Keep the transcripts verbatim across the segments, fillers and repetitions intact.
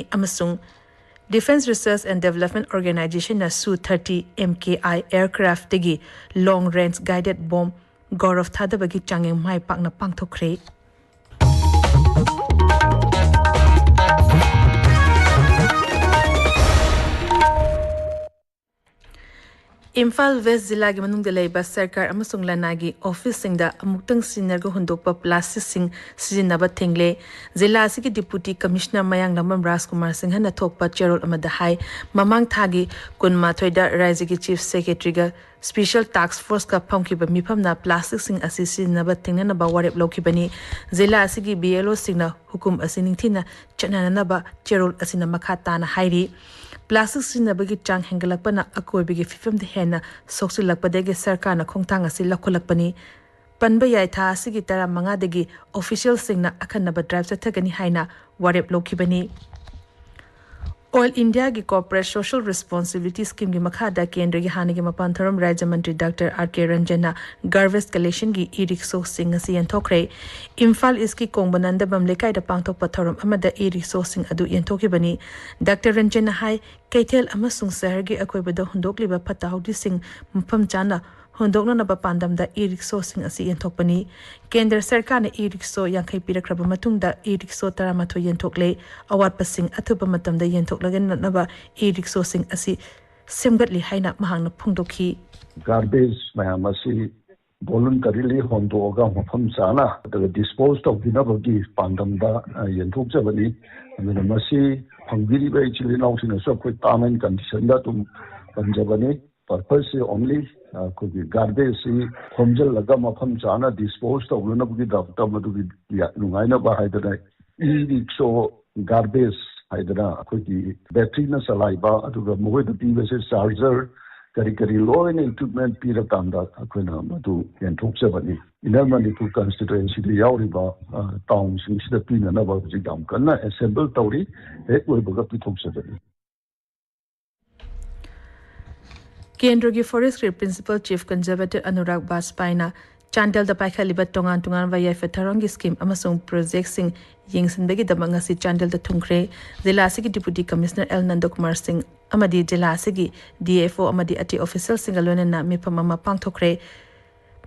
ꯑꯃꯁꯨꯡ Defence Research and Development Organizationꯅ Su thirty M K I aircraftꯇꯒꯤ long range guided bomb ꯒꯧꯔꯚ ꯊꯥꯗꯕꯒꯤ ꯆꯥꯡꯌꯦꯡ ꯃꯥꯏ ꯄꯥꯛꯅ ꯄꯥꯡꯊꯣꯛꯈ꯭ꯔꯦ꯫ Imphal west ꯖꯤꯂꯥꯒꯤ ꯃꯅꯨꯡꯗ ꯂꯩꯕ ꯁꯔꯀꯥꯔ ꯑꯃꯁꯨꯡ ꯂꯅꯥꯏꯒꯤ ꯑꯣꯐꯤꯁꯁꯤꯡꯗ ꯑꯃꯨꯛꯇꯪ ꯁꯤꯖꯤꯟꯅꯔꯒ ꯍꯨꯟꯗꯣꯛꯄ ꯄ꯭ꯂꯥꯁꯇꯤꯛꯁꯤꯡ ꯁꯤꯖꯤꯟꯅꯕ ꯊꯤꯡꯂꯦ꯫ ꯖꯤꯂꯥ ꯑꯁꯤꯒꯤ ꯗꯤꯄꯨꯇꯤ ꯀꯃꯤꯁꯅꯔ ꯃꯌꯥꯡꯂꯥꯡꯕꯝ ꯔꯥꯖꯀꯨꯃꯥꯔ ꯁꯤꯡꯍꯅ ꯊꯣꯛꯄ ꯆꯦꯔꯣꯜ ꯑꯃꯗ ꯍꯥꯏ, ꯃꯃꯥꯡ ꯊꯥꯒꯤ ꯀꯨꯟꯃꯥꯊꯣꯏꯗ ꯔꯥꯖ꯭ꯌꯒꯤ ꯆꯤꯐ ꯁꯦꯀ꯭ꯔꯦꯇꯔꯤꯒ ꯁ꯭ꯄꯦꯁꯤꯌꯦꯜ ꯇꯥꯁ꯭ꯛ ꯐꯣꯔꯁꯀ ꯐꯝꯈꯤꯕ ꯃꯤꯐꯝꯅ ꯄ꯭ꯂꯥꯁꯇꯤꯛꯁꯤꯡ ꯑꯁꯤ ꯁꯤꯖꯤꯟꯅꯕ ꯊꯤꯡꯅꯅꯕ ꯋꯥꯔꯦꯞ ꯂꯧꯈꯤꯕꯅꯤ꯫ ꯖꯤꯂꯥ ꯑꯁꯤꯒꯤ ꯕꯤ ꯑꯦꯜ ꯑꯣꯁꯤꯡꯅ ꯍꯨꯀꯨꯝ ꯑꯁꯤ ꯅꯤꯡꯊꯤꯅ ꯆꯠꯅꯅꯕ ꯆꯦꯔꯣꯜ ꯑꯁꯤꯅ ꯃꯈꯥ ꯇꯥꯅ ꯍꯥꯏꯔꯤ꯫ ꯄ꯭ꯂꯥꯁꯇꯤꯛ ꯁꯤꯖꯤꯟꯅꯕꯒꯤ ꯆꯥꯡ ꯍꯦꯟꯒꯠꯂꯛꯄꯅ ꯑꯀꯣꯏꯕꯒꯤ ꯐꯤꯕꯝꯗ ꯍꯦꯟꯅ ꯁꯣꯛꯆꯤꯜꯂꯛꯄꯗꯒꯤ ꯁꯔꯀꯥꯔꯅ ꯈꯣꯡꯊꯥꯡ ꯑꯁꯤ ꯂꯧꯈꯠꯂꯛꯄꯅꯤ꯫ ꯄꯟꯕ ꯌꯥꯏ, ꯊꯥ ꯑꯁꯤꯒꯤ ꯇꯔꯥꯃꯉꯥꯗꯒꯤ ꯑꯣꯐꯤꯁꯤꯌꯦꯜꯁꯤꯡꯅ ꯑꯈꯟꯅꯕ ꯗ꯭ꯔꯥꯏꯚ ꯆꯠꯊꯒꯅꯤ ꯍꯥꯏꯅ ꯋꯥꯔꯦꯞ ꯂꯧꯈꯤꯕꯅꯤ꯫ ꯑꯣꯜ ꯏꯟꯗꯤꯌꯥꯒꯤ ꯀꯣꯔꯄꯣꯔꯦꯠ ꯁꯣꯁꯤꯌꯦꯜ ꯔꯦꯁꯄꯣꯟꯁꯤꯕꯤꯂꯤꯇꯤ ꯁ꯭ꯀꯤꯝꯒꯤ ꯃꯈꯥꯗ ꯀꯦꯟꯗ꯭ꯔꯒꯤ ꯍꯥꯟꯅꯒꯤ ꯃꯄꯥꯟ ꯊꯧꯔꯝ ꯔꯥꯖ꯭ꯌ ꯃꯟꯇ꯭ꯔꯤ ꯗꯥꯛꯇꯔ ꯑꯥꯔ ꯀꯦ ꯔꯟꯖꯟꯅ ꯒꯥꯔꯕꯦꯖ ꯀꯂꯦꯛꯁꯟꯒꯤ ꯏ ꯔꯤꯛꯁꯣꯁꯤꯡ ꯉꯁꯤ ꯌꯦꯟꯊꯣꯛꯈ꯭ꯔꯦ꯫ ꯏꯝꯐꯥꯜ ꯏꯁꯀꯤ ꯀꯣꯡꯕ ꯅꯟꯗꯕꯝ ꯂꯩꯀꯥꯏꯗ ꯄꯥꯡꯊꯣꯛꯄ ꯊꯧꯔꯝ ꯑꯃꯗ ꯏ ꯔꯤꯛꯁꯣꯁꯤꯡ ꯑꯗꯨ ꯌꯦꯟꯊꯣꯛꯈꯤꯕꯅꯤ꯫ ꯗꯥꯛꯇꯔ ꯔꯟꯖꯟꯅ ꯍꯥꯏ, ꯀꯩꯊꯦꯜ ꯑꯃꯁꯨꯡ ꯁꯍꯔꯒꯤ ꯑꯀꯣꯏꯕꯗ ꯍꯨꯟꯗꯣꯛꯂꯤꯕ ꯐꯠꯇ ꯍꯥꯎꯗꯤꯁꯤꯡ ꯃꯐꯝ ꯆꯥꯅ ꯍꯨꯟꯗꯣꯛꯅꯅꯕ ꯄꯥꯟꯗꯝꯗ ꯏ ꯔꯤꯛꯁꯣꯁꯤꯡ ꯑꯁꯤ ꯌꯦꯟꯊꯣꯛꯄꯅꯤ꯫ ꯀꯦꯟꯗ꯭ꯔ ꯁꯔꯀꯥꯔꯅ ꯏ ꯔꯤꯛꯁꯣ ꯌꯥꯡꯈꯩ ꯄꯤꯔꯛꯈ꯭ꯔꯕ ꯃꯇꯨꯡꯗ ꯏ ꯔꯤꯛꯁꯣ ꯇꯔꯥꯃꯥꯊꯣꯏ ꯌꯦꯟꯊꯣꯛꯂꯦ꯫ ꯑꯋꯥꯠꯄꯁꯤꯡ ꯑꯊꯨꯕ ꯃꯇꯝꯗ ꯌꯦꯟꯊꯣꯛꯂꯒꯅꯅꯕ ꯏ ꯔꯤꯛꯁꯣꯁꯤꯡ ꯑꯁꯤ ꯁꯦꯝꯒꯠꯂꯤ ꯍꯥꯏꯅ ꯃꯍꯥꯛꯅ ꯐꯣꯡꯗꯣꯛꯈꯤ꯫ ꯒꯥꯔꯕꯦꯖ ꯃꯌꯥꯝ ꯑꯁꯤ ꯚꯣꯂꯨꯟꯇꯔꯤꯂꯤ ꯍꯣꯟꯗꯣꯛꯑꯒ ꯃꯐꯝ ꯆꯥꯅ ꯑꯗꯨꯒ ꯗꯤꯁꯄꯣꯖ ꯇꯧꯕꯤꯅꯕꯒꯤ ꯄꯥꯟꯗꯝꯗ, ꯑ, ꯌꯦꯟꯊꯣꯛꯆꯕꯅꯤ꯫ ꯑꯗꯨꯅ ꯃꯁꯤ ꯐꯪꯕꯤꯔꯤꯕ ꯏꯆꯤꯜ ꯏꯅꯥꯎꯁꯤꯡꯅꯁꯨ ꯑꯩꯈꯣꯏ ꯇꯥꯔꯝ ꯑꯦꯟ ꯀꯟꯗꯤꯁꯟꯗ ꯑꯗꯨꯝ ꯄꯟꯖꯕꯅꯤ꯫ ꯄꯔꯄꯁꯁꯤ ꯑꯣꯟꯂꯤ ꯑꯩꯈꯣꯏꯒꯤ ꯒꯥꯔꯕꯦꯖꯁꯤ ꯈꯣꯝꯖꯤꯜꯂꯒ ꯃꯐꯝ ꯆꯥꯅ ꯗꯤꯁꯄꯣꯖ ꯇꯧꯅꯅꯕꯒꯤꯗꯃꯛꯇ ꯃꯗꯨꯒꯤ ꯅꯨꯡꯉꯥꯏꯅꯕ ꯍꯥꯏꯗꯅ ꯏ ꯔꯤꯛꯁꯣ ꯒꯥꯔꯕꯦꯖ ꯍꯥꯏꯗꯅ ꯑꯩꯈꯣꯏꯒꯤ ꯕꯦꯇ꯭ꯔꯤꯅ ꯆꯂꯥꯏꯕ, ꯑꯗꯨꯒ ꯃꯈꯣꯏꯗ ꯄꯤꯕꯁꯦ ꯆꯥꯔꯖꯔ, ꯀꯔꯤ ꯀꯔꯤ ꯂꯣꯏꯅ ꯏꯀ꯭ꯋꯤꯞꯃꯦꯟ ꯄꯤꯔꯀꯥꯟꯗ ꯑꯩꯈꯣꯏꯅ ꯃꯗꯨ ꯌꯦꯟꯊꯣꯛꯆꯕꯅꯤ꯫ ꯏꯟꯅꯔ ꯃꯅꯤꯄꯨꯔ ꯀꯟꯁꯇꯤꯇ꯭ꯋꯦꯟꯁꯤꯗ ꯌꯥꯎꯔꯤꯕ, ꯑ, ꯇꯥꯎꯟꯁꯤꯡꯁꯤꯗ ꯄꯤꯅꯅꯕ ꯍꯧꯖꯤꯛ ꯌꯥꯝ ꯀꯟꯅ ꯑꯦꯁꯦꯝꯕꯜ ꯇꯧꯔꯤ꯫ ꯍꯦꯛ ꯂꯣꯏꯕꯒ ꯄꯤꯊꯣꯛꯆꯒꯅꯤ꯫ ꯀꯦꯟꯗ꯭ꯔꯒꯤ ꯐꯣꯔꯦꯁ꯭ꯠꯀꯤ ꯄ꯭ꯔꯤꯟꯁꯤꯄꯜ ꯆꯤꯐ ꯀꯟꯖꯔꯕꯦꯇꯤꯕ ꯑꯅꯨꯔꯥꯒ ꯕꯥꯖꯄꯥꯏꯅ ꯆꯥꯟꯗꯦꯜꯗ ꯄꯥꯏꯈꯠꯂꯤꯕ ꯇꯣꯉꯥꯟ ꯇꯣꯉꯥꯟꯕ ꯌꯥꯏꯐ ꯊꯧꯔꯥꯡꯒꯤ ꯁ꯭ꯀꯤꯝ ꯑꯃꯁꯨꯡ ꯄ꯭ꯔꯣꯖꯦꯛꯁꯤꯡ ꯌꯦꯡꯁꯤꯟꯕꯒꯤꯗꯃꯛ ꯉꯁꯤ ꯆꯥꯟꯗꯦꯜꯗ ꯊꯨꯡꯈ꯭ꯔꯦ꯫ ꯖꯤꯂꯥ ꯑꯁꯤꯒꯤ ꯗꯤꯄꯨꯇꯤ ꯀꯃꯤꯁꯅꯔ ꯑꯦꯜ ꯅꯟꯗꯀꯨꯃꯥꯔ ꯁꯤꯡ ꯑꯃꯗꯤ ꯖꯤꯂꯥ ꯑꯁꯤꯒꯤ ꯗꯤ ꯑꯦꯐ ꯑꯣ ꯑꯃꯗꯤ ꯑꯇꯩ ꯑꯣꯐꯤꯁꯤꯌꯦꯜꯁꯤꯡꯒ ꯂꯣꯏꯅꯅ ꯃꯤꯐꯝ ꯑꯃ ꯄꯥꯡꯊꯣꯛꯈ꯭ꯔꯦ꯫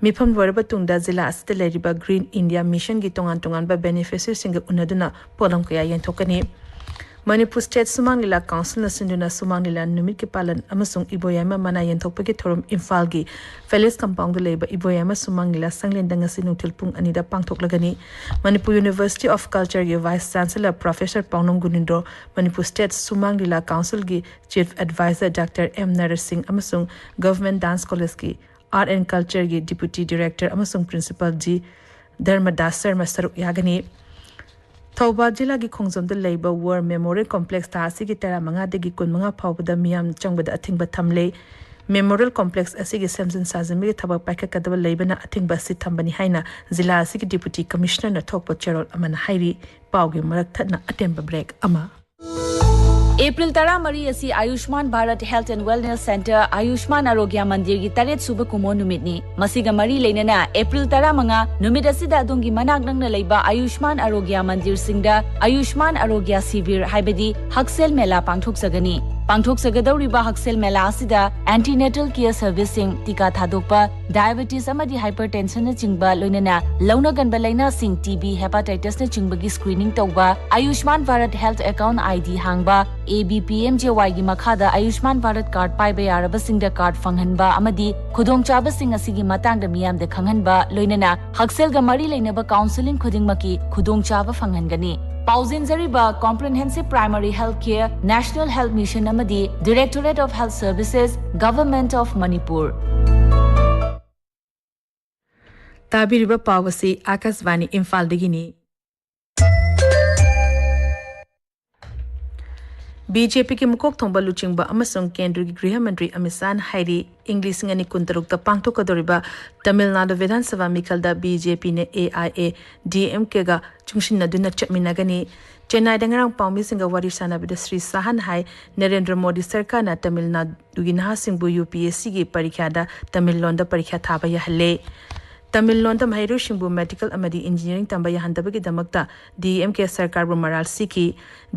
ꯃꯤꯐꯝ ꯂꯣꯏꯔꯕ ꯇꯨꯡꯗ ꯖꯤꯂꯥ ꯑꯁꯤꯗ ꯂꯩꯔꯤꯕ ꯒ꯭ꯔꯤꯟ ꯏꯟꯗꯤꯌꯥ ꯃꯤꯁꯟꯒꯤ ꯇꯣꯉꯥꯟ ꯇꯣꯉꯥꯟꯕ ꯕꯦꯅꯤꯐꯤꯁꯔꯤꯁꯤꯡꯒ ꯎꯅꯗꯨꯅ ꯄꯣꯠꯂꯝ ꯀꯌꯥ ꯌꯦꯟꯊꯣꯛꯀꯅꯤ꯫ ꯃꯅꯤꯄꯨꯔ ꯁ꯭ꯇꯦꯠ ꯁꯨꯃꯥꯡ ꯂꯤꯂꯥ ꯀꯥꯎꯟꯁꯤꯜꯅ ꯁꯤꯟꯗꯨꯅ ꯁꯨꯃꯥꯡ ꯂꯤꯂꯥ ꯅꯨꯃꯤꯠꯀꯤ ꯄꯥꯂꯟ ꯑꯃꯁꯨꯡ ꯏꯕꯣꯌꯥꯏꯃ ꯃꯅꯥ ꯌꯦꯟꯊꯣꯛꯄꯒꯤ ꯊꯧꯔꯝ ꯏꯝꯐꯥꯜꯒꯤ ꯄꯦꯂꯦꯁ ꯀꯝꯄꯥꯎꯟꯗ ꯂꯩꯕ ꯏꯕꯣꯌꯥꯏꯃ ꯁꯨꯃꯥꯡ ꯂꯤꯂꯥ ꯁꯪꯂꯦꯟꯗ ꯉꯁꯤ ꯅꯨꯡꯊꯤꯜ ꯄꯨꯡ ꯑꯅꯤꯗ ꯄꯥꯡꯊꯣꯛꯂꯒꯅꯤ꯫ ꯃꯅꯤꯄꯨꯔ ꯌꯨꯅꯤꯚꯔꯁꯤꯇꯤ ꯑꯣꯐ ꯀꯜꯆꯔꯒꯤ vice chancellor professor Paonam Gunindro, Manipur state ꯁꯨꯃꯥꯡ ꯂꯤꯂꯥ ꯀꯥꯎꯟꯁꯤꯜꯒꯤ chief adviser doctor M Narsing ꯑꯃꯁꯨꯡ ꯒꯚꯔꯟꯃꯦꯟꯠ ꯗꯥꯟꯁ ꯀꯣꯂꯦꯖꯀꯤ ꯑꯥꯔꯠ ꯑꯦꯟ ꯀꯜꯆꯔꯒꯤ ꯗꯤꯄꯨꯇꯤ ꯗꯤꯔꯦꯛꯇꯔ ꯑꯃꯁꯨꯡ ꯄ꯭ꯔꯤꯟꯁꯤꯄꯥꯜ ꯖꯤ ꯙꯔꯃꯗꯥꯁ ꯁꯔꯃ ꯁꯔꯨꯛ ꯌꯥꯒꯅꯤ꯫ ꯊꯧꯕꯥꯜ ꯖꯤꯂꯥꯒꯤ ꯈꯣꯡꯖꯣꯝꯗ ꯂꯩꯕ ꯋꯥꯔ ꯃꯦꯃꯣꯔꯤꯌꯦꯜ ꯀꯣꯝꯄ꯭ꯂꯦꯛꯁ ꯊꯥ ꯑꯁꯤꯒꯤ ꯇꯔꯥꯃꯉꯥꯗꯒꯤ ꯀꯨꯟꯃꯉꯥ ꯐꯥꯎꯕꯗ ꯃꯤꯌꯥꯝ ꯆꯪꯕꯗ ꯑꯊꯤꯡꯕ ꯊꯝꯂꯦ꯫ ꯃꯦꯃꯣꯔꯤꯌꯦꯜ ꯀꯣꯝꯄ꯭ꯂꯦꯛꯁ ꯑꯁꯤꯒꯤ ꯁꯦꯝꯖꯤꯟ ꯁꯥꯖꯤꯟꯕꯒꯤ ꯊꯕꯛ ꯄꯥꯏꯈꯠꯀꯗꯕ ꯂꯩꯕꯅ ꯑꯊꯤꯡꯕ ꯑꯁꯤ ꯊꯝꯕꯅꯤ ꯍꯥꯏꯅ ꯖꯤꯂꯥ ꯑꯁꯤꯒꯤ ꯗꯤꯄꯨꯇꯤ ꯀꯃꯤꯁꯅꯔꯅ ꯊꯣꯛꯄ ꯆꯦꯔꯣꯜ ꯑꯃꯅ ꯍꯥꯏꯔꯤ꯫ ꯄꯥꯎꯒꯤ ꯃꯔꯛ ꯊꯠꯅ ꯑꯇꯦꯟꯕ ꯕ꯭ꯔꯦꯛ ꯑꯃ꯫ ꯑꯦꯄ꯭ꯔꯤꯜ ꯇꯔꯥꯃꯔꯤ ꯑꯁꯤ Ayushman Bharat health and wellness centre, Ayushman Arogya ꯃꯟꯗꯤꯔꯒꯤ ꯇꯔꯦꯠ ꯁꯨꯕ ꯀꯨꯝꯑꯣꯟ ꯅꯨꯃꯤꯠꯅꯤ꯫ ꯃꯁꯤꯒ ꯃꯔꯤ ꯂꯩꯅꯅ ꯑꯦꯄ꯭ꯔꯤꯜ ꯇꯔꯥꯃꯉꯥ ꯅꯨꯃꯤꯠ ꯑꯁꯤꯗ ꯑꯗꯣꯝꯒꯤ ꯃꯅꯥꯛ ꯅꯛꯅ ꯂꯩꯕ ꯑꯌꯨꯁꯃꯥꯟ ꯑꯥꯔꯣꯒ꯭ꯌ ꯃꯟꯗꯤꯔꯁꯤꯡꯗ ꯑꯌꯨꯁꯃꯥꯟ ꯑꯥꯔꯣꯒ꯭ꯌ ꯁꯤꯕꯤꯔ ꯍꯥꯏꯕꯗꯤ ꯍꯛꯁꯦꯜ ꯃꯦꯂꯥ ꯄꯥꯡꯊꯣꯛꯆꯒꯅꯤ꯫ ꯄꯥꯡꯊꯣꯛꯆꯒꯗꯧꯔꯤꯕ ꯍꯛꯁꯦꯜ ꯃꯦꯂꯥ ꯑꯁꯤꯗ antenatal care serviceꯁꯤꯡ, ꯇꯤꯀꯥ ꯊꯥꯗꯣꯛꯄ, diabetes ꯑꯃꯗꯤ hypertensionꯅꯆꯤꯡꯕ, ꯂꯣꯏꯅꯅ ꯂꯧꯅꯒꯟꯕ ꯂꯥꯏꯅꯥꯁꯤꯡ, ꯇꯤ ꯕꯤ, hepatitisꯅꯆꯤꯡꯕꯒꯤ screening ꯇꯧꯕ, Ayushman Bharat health account I D ꯍꯥꯡꯕ, A B P M J ꯋꯥꯏꯒꯤ ꯃꯈꯥꯗ ꯑꯌꯨꯁꯃꯥꯟ ꯚꯥꯔꯠ ꯀꯥꯔꯗ ꯄꯥꯏꯕ ꯌꯥꯔꯕꯁꯤꯡꯗ ꯀꯥꯔꯗ ꯐꯪꯍꯟꯕ ꯑꯃꯗꯤ ꯈꯨꯗꯣꯡꯆꯥꯕꯁꯤꯡ ꯑꯁꯤꯒꯤ ꯃꯇꯥꯡꯗ ꯃꯤꯌꯥꯝꯗ ꯈꯪꯍꯟꯕ, ꯂꯣꯏꯅꯅ ꯍꯛꯁꯦꯜꯒ ꯃꯔꯤ ꯂꯩꯅꯕ counselling ꯈꯨꯗꯤꯡꯃꯛꯀꯤ ꯈꯨꯗꯣꯡꯆꯥꯕ ꯐꯪꯍꯟꯒꯅꯤ꯫ ꯄꯥꯎꯖꯦꯟꯖꯔꯤꯕ Comprehensive Primary Health Care, National Health Mission ꯑꯃꯗꯤ Directorate of Health Services, Government of Manipur꯫ ꯇꯥꯕꯤꯔꯤꯕ ꯄꯥꯎ ꯑꯁꯤ ꯑꯥꯀꯥꯁꯕꯥꯅꯤ ꯏꯝꯐꯥꯜꯗꯒꯤꯅꯤ꯫ ꯕꯤ ꯖꯦ ꯄꯤꯒꯤ ꯃꯀꯣꯛ ꯊꯣꯡꯕ ꯂꯨꯆꯤꯡꯕ ꯑꯃꯁꯨꯡ ꯀꯦꯟꯗ꯭ꯔꯒꯤ ꯒ꯭ꯔꯤꯍ ꯃꯟꯇ꯭ꯔꯤ ꯑꯃꯤꯠ ꯁꯥꯍꯅ ꯍꯥꯏꯔꯤ, ꯏꯪ ꯂꯤꯁꯤꯡ ꯑꯅꯤ ꯀꯨꯟꯇꯔꯨꯛꯇ ꯄꯥꯡꯊꯣꯛꯀꯗꯧꯔꯤꯕ ꯇꯃꯤꯜ ꯅꯥꯗꯨ ꯕꯤꯙꯥꯟ ꯁꯚꯥ ꯃꯤꯈꯜꯗ ꯕꯤ ꯖꯦ ꯄꯤꯅ A I A D M ꯀꯦꯒ ꯆꯨꯡꯁꯤꯟꯅꯗꯨꯅ ꯆꯠꯃꯤꯟꯅꯒꯅꯤ꯫ ꯆꯦꯟꯅꯥꯏꯗ ꯉꯔꯥꯡ ꯄꯥꯎꯃꯤꯁꯤꯡꯒ ꯋꯥꯔꯤ ꯁꯥꯟꯅꯕꯗ ꯁ꯭ꯔꯤ ꯁꯥꯍꯅ ꯍꯥꯏ, ꯅꯔꯦꯟꯗ꯭ꯔ ꯃꯣꯗꯤ ꯁꯔꯀꯥꯔꯅ ꯇꯃꯤꯜ ꯅꯥꯗꯨꯒꯤ ꯅꯍꯥꯁꯤꯡꯕꯨ ꯌꯨ ꯄꯤ ꯑꯦꯁ ꯁꯤꯒꯤ ꯄꯔꯤꯈ꯭ꯌꯥꯗ ꯇꯃꯤꯜ ꯂꯣꯟꯗ ꯄꯔꯤꯈ꯭ꯌꯥ ꯊꯥꯕ ꯌꯥꯍꯜꯂꯦ꯫ ꯇꯥꯃꯤꯜ ꯂꯣꯟꯗ ꯃꯍꯩꯔꯣꯏꯁꯤꯡꯕꯨ ꯃꯦꯗꯤꯀꯦꯜ ꯑꯃꯗꯤ ꯏꯟꯖꯤꯅꯤꯌꯥꯔꯤꯡ ꯇꯝꯕ ꯌꯥꯍꯟꯗꯕꯒꯤꯗꯃꯛꯇ ꯗꯤ ꯑꯦꯝ ꯀꯦ ꯁꯔꯀꯥꯔꯕꯨ ꯃꯔꯥꯜ ꯁꯤꯈꯤ꯫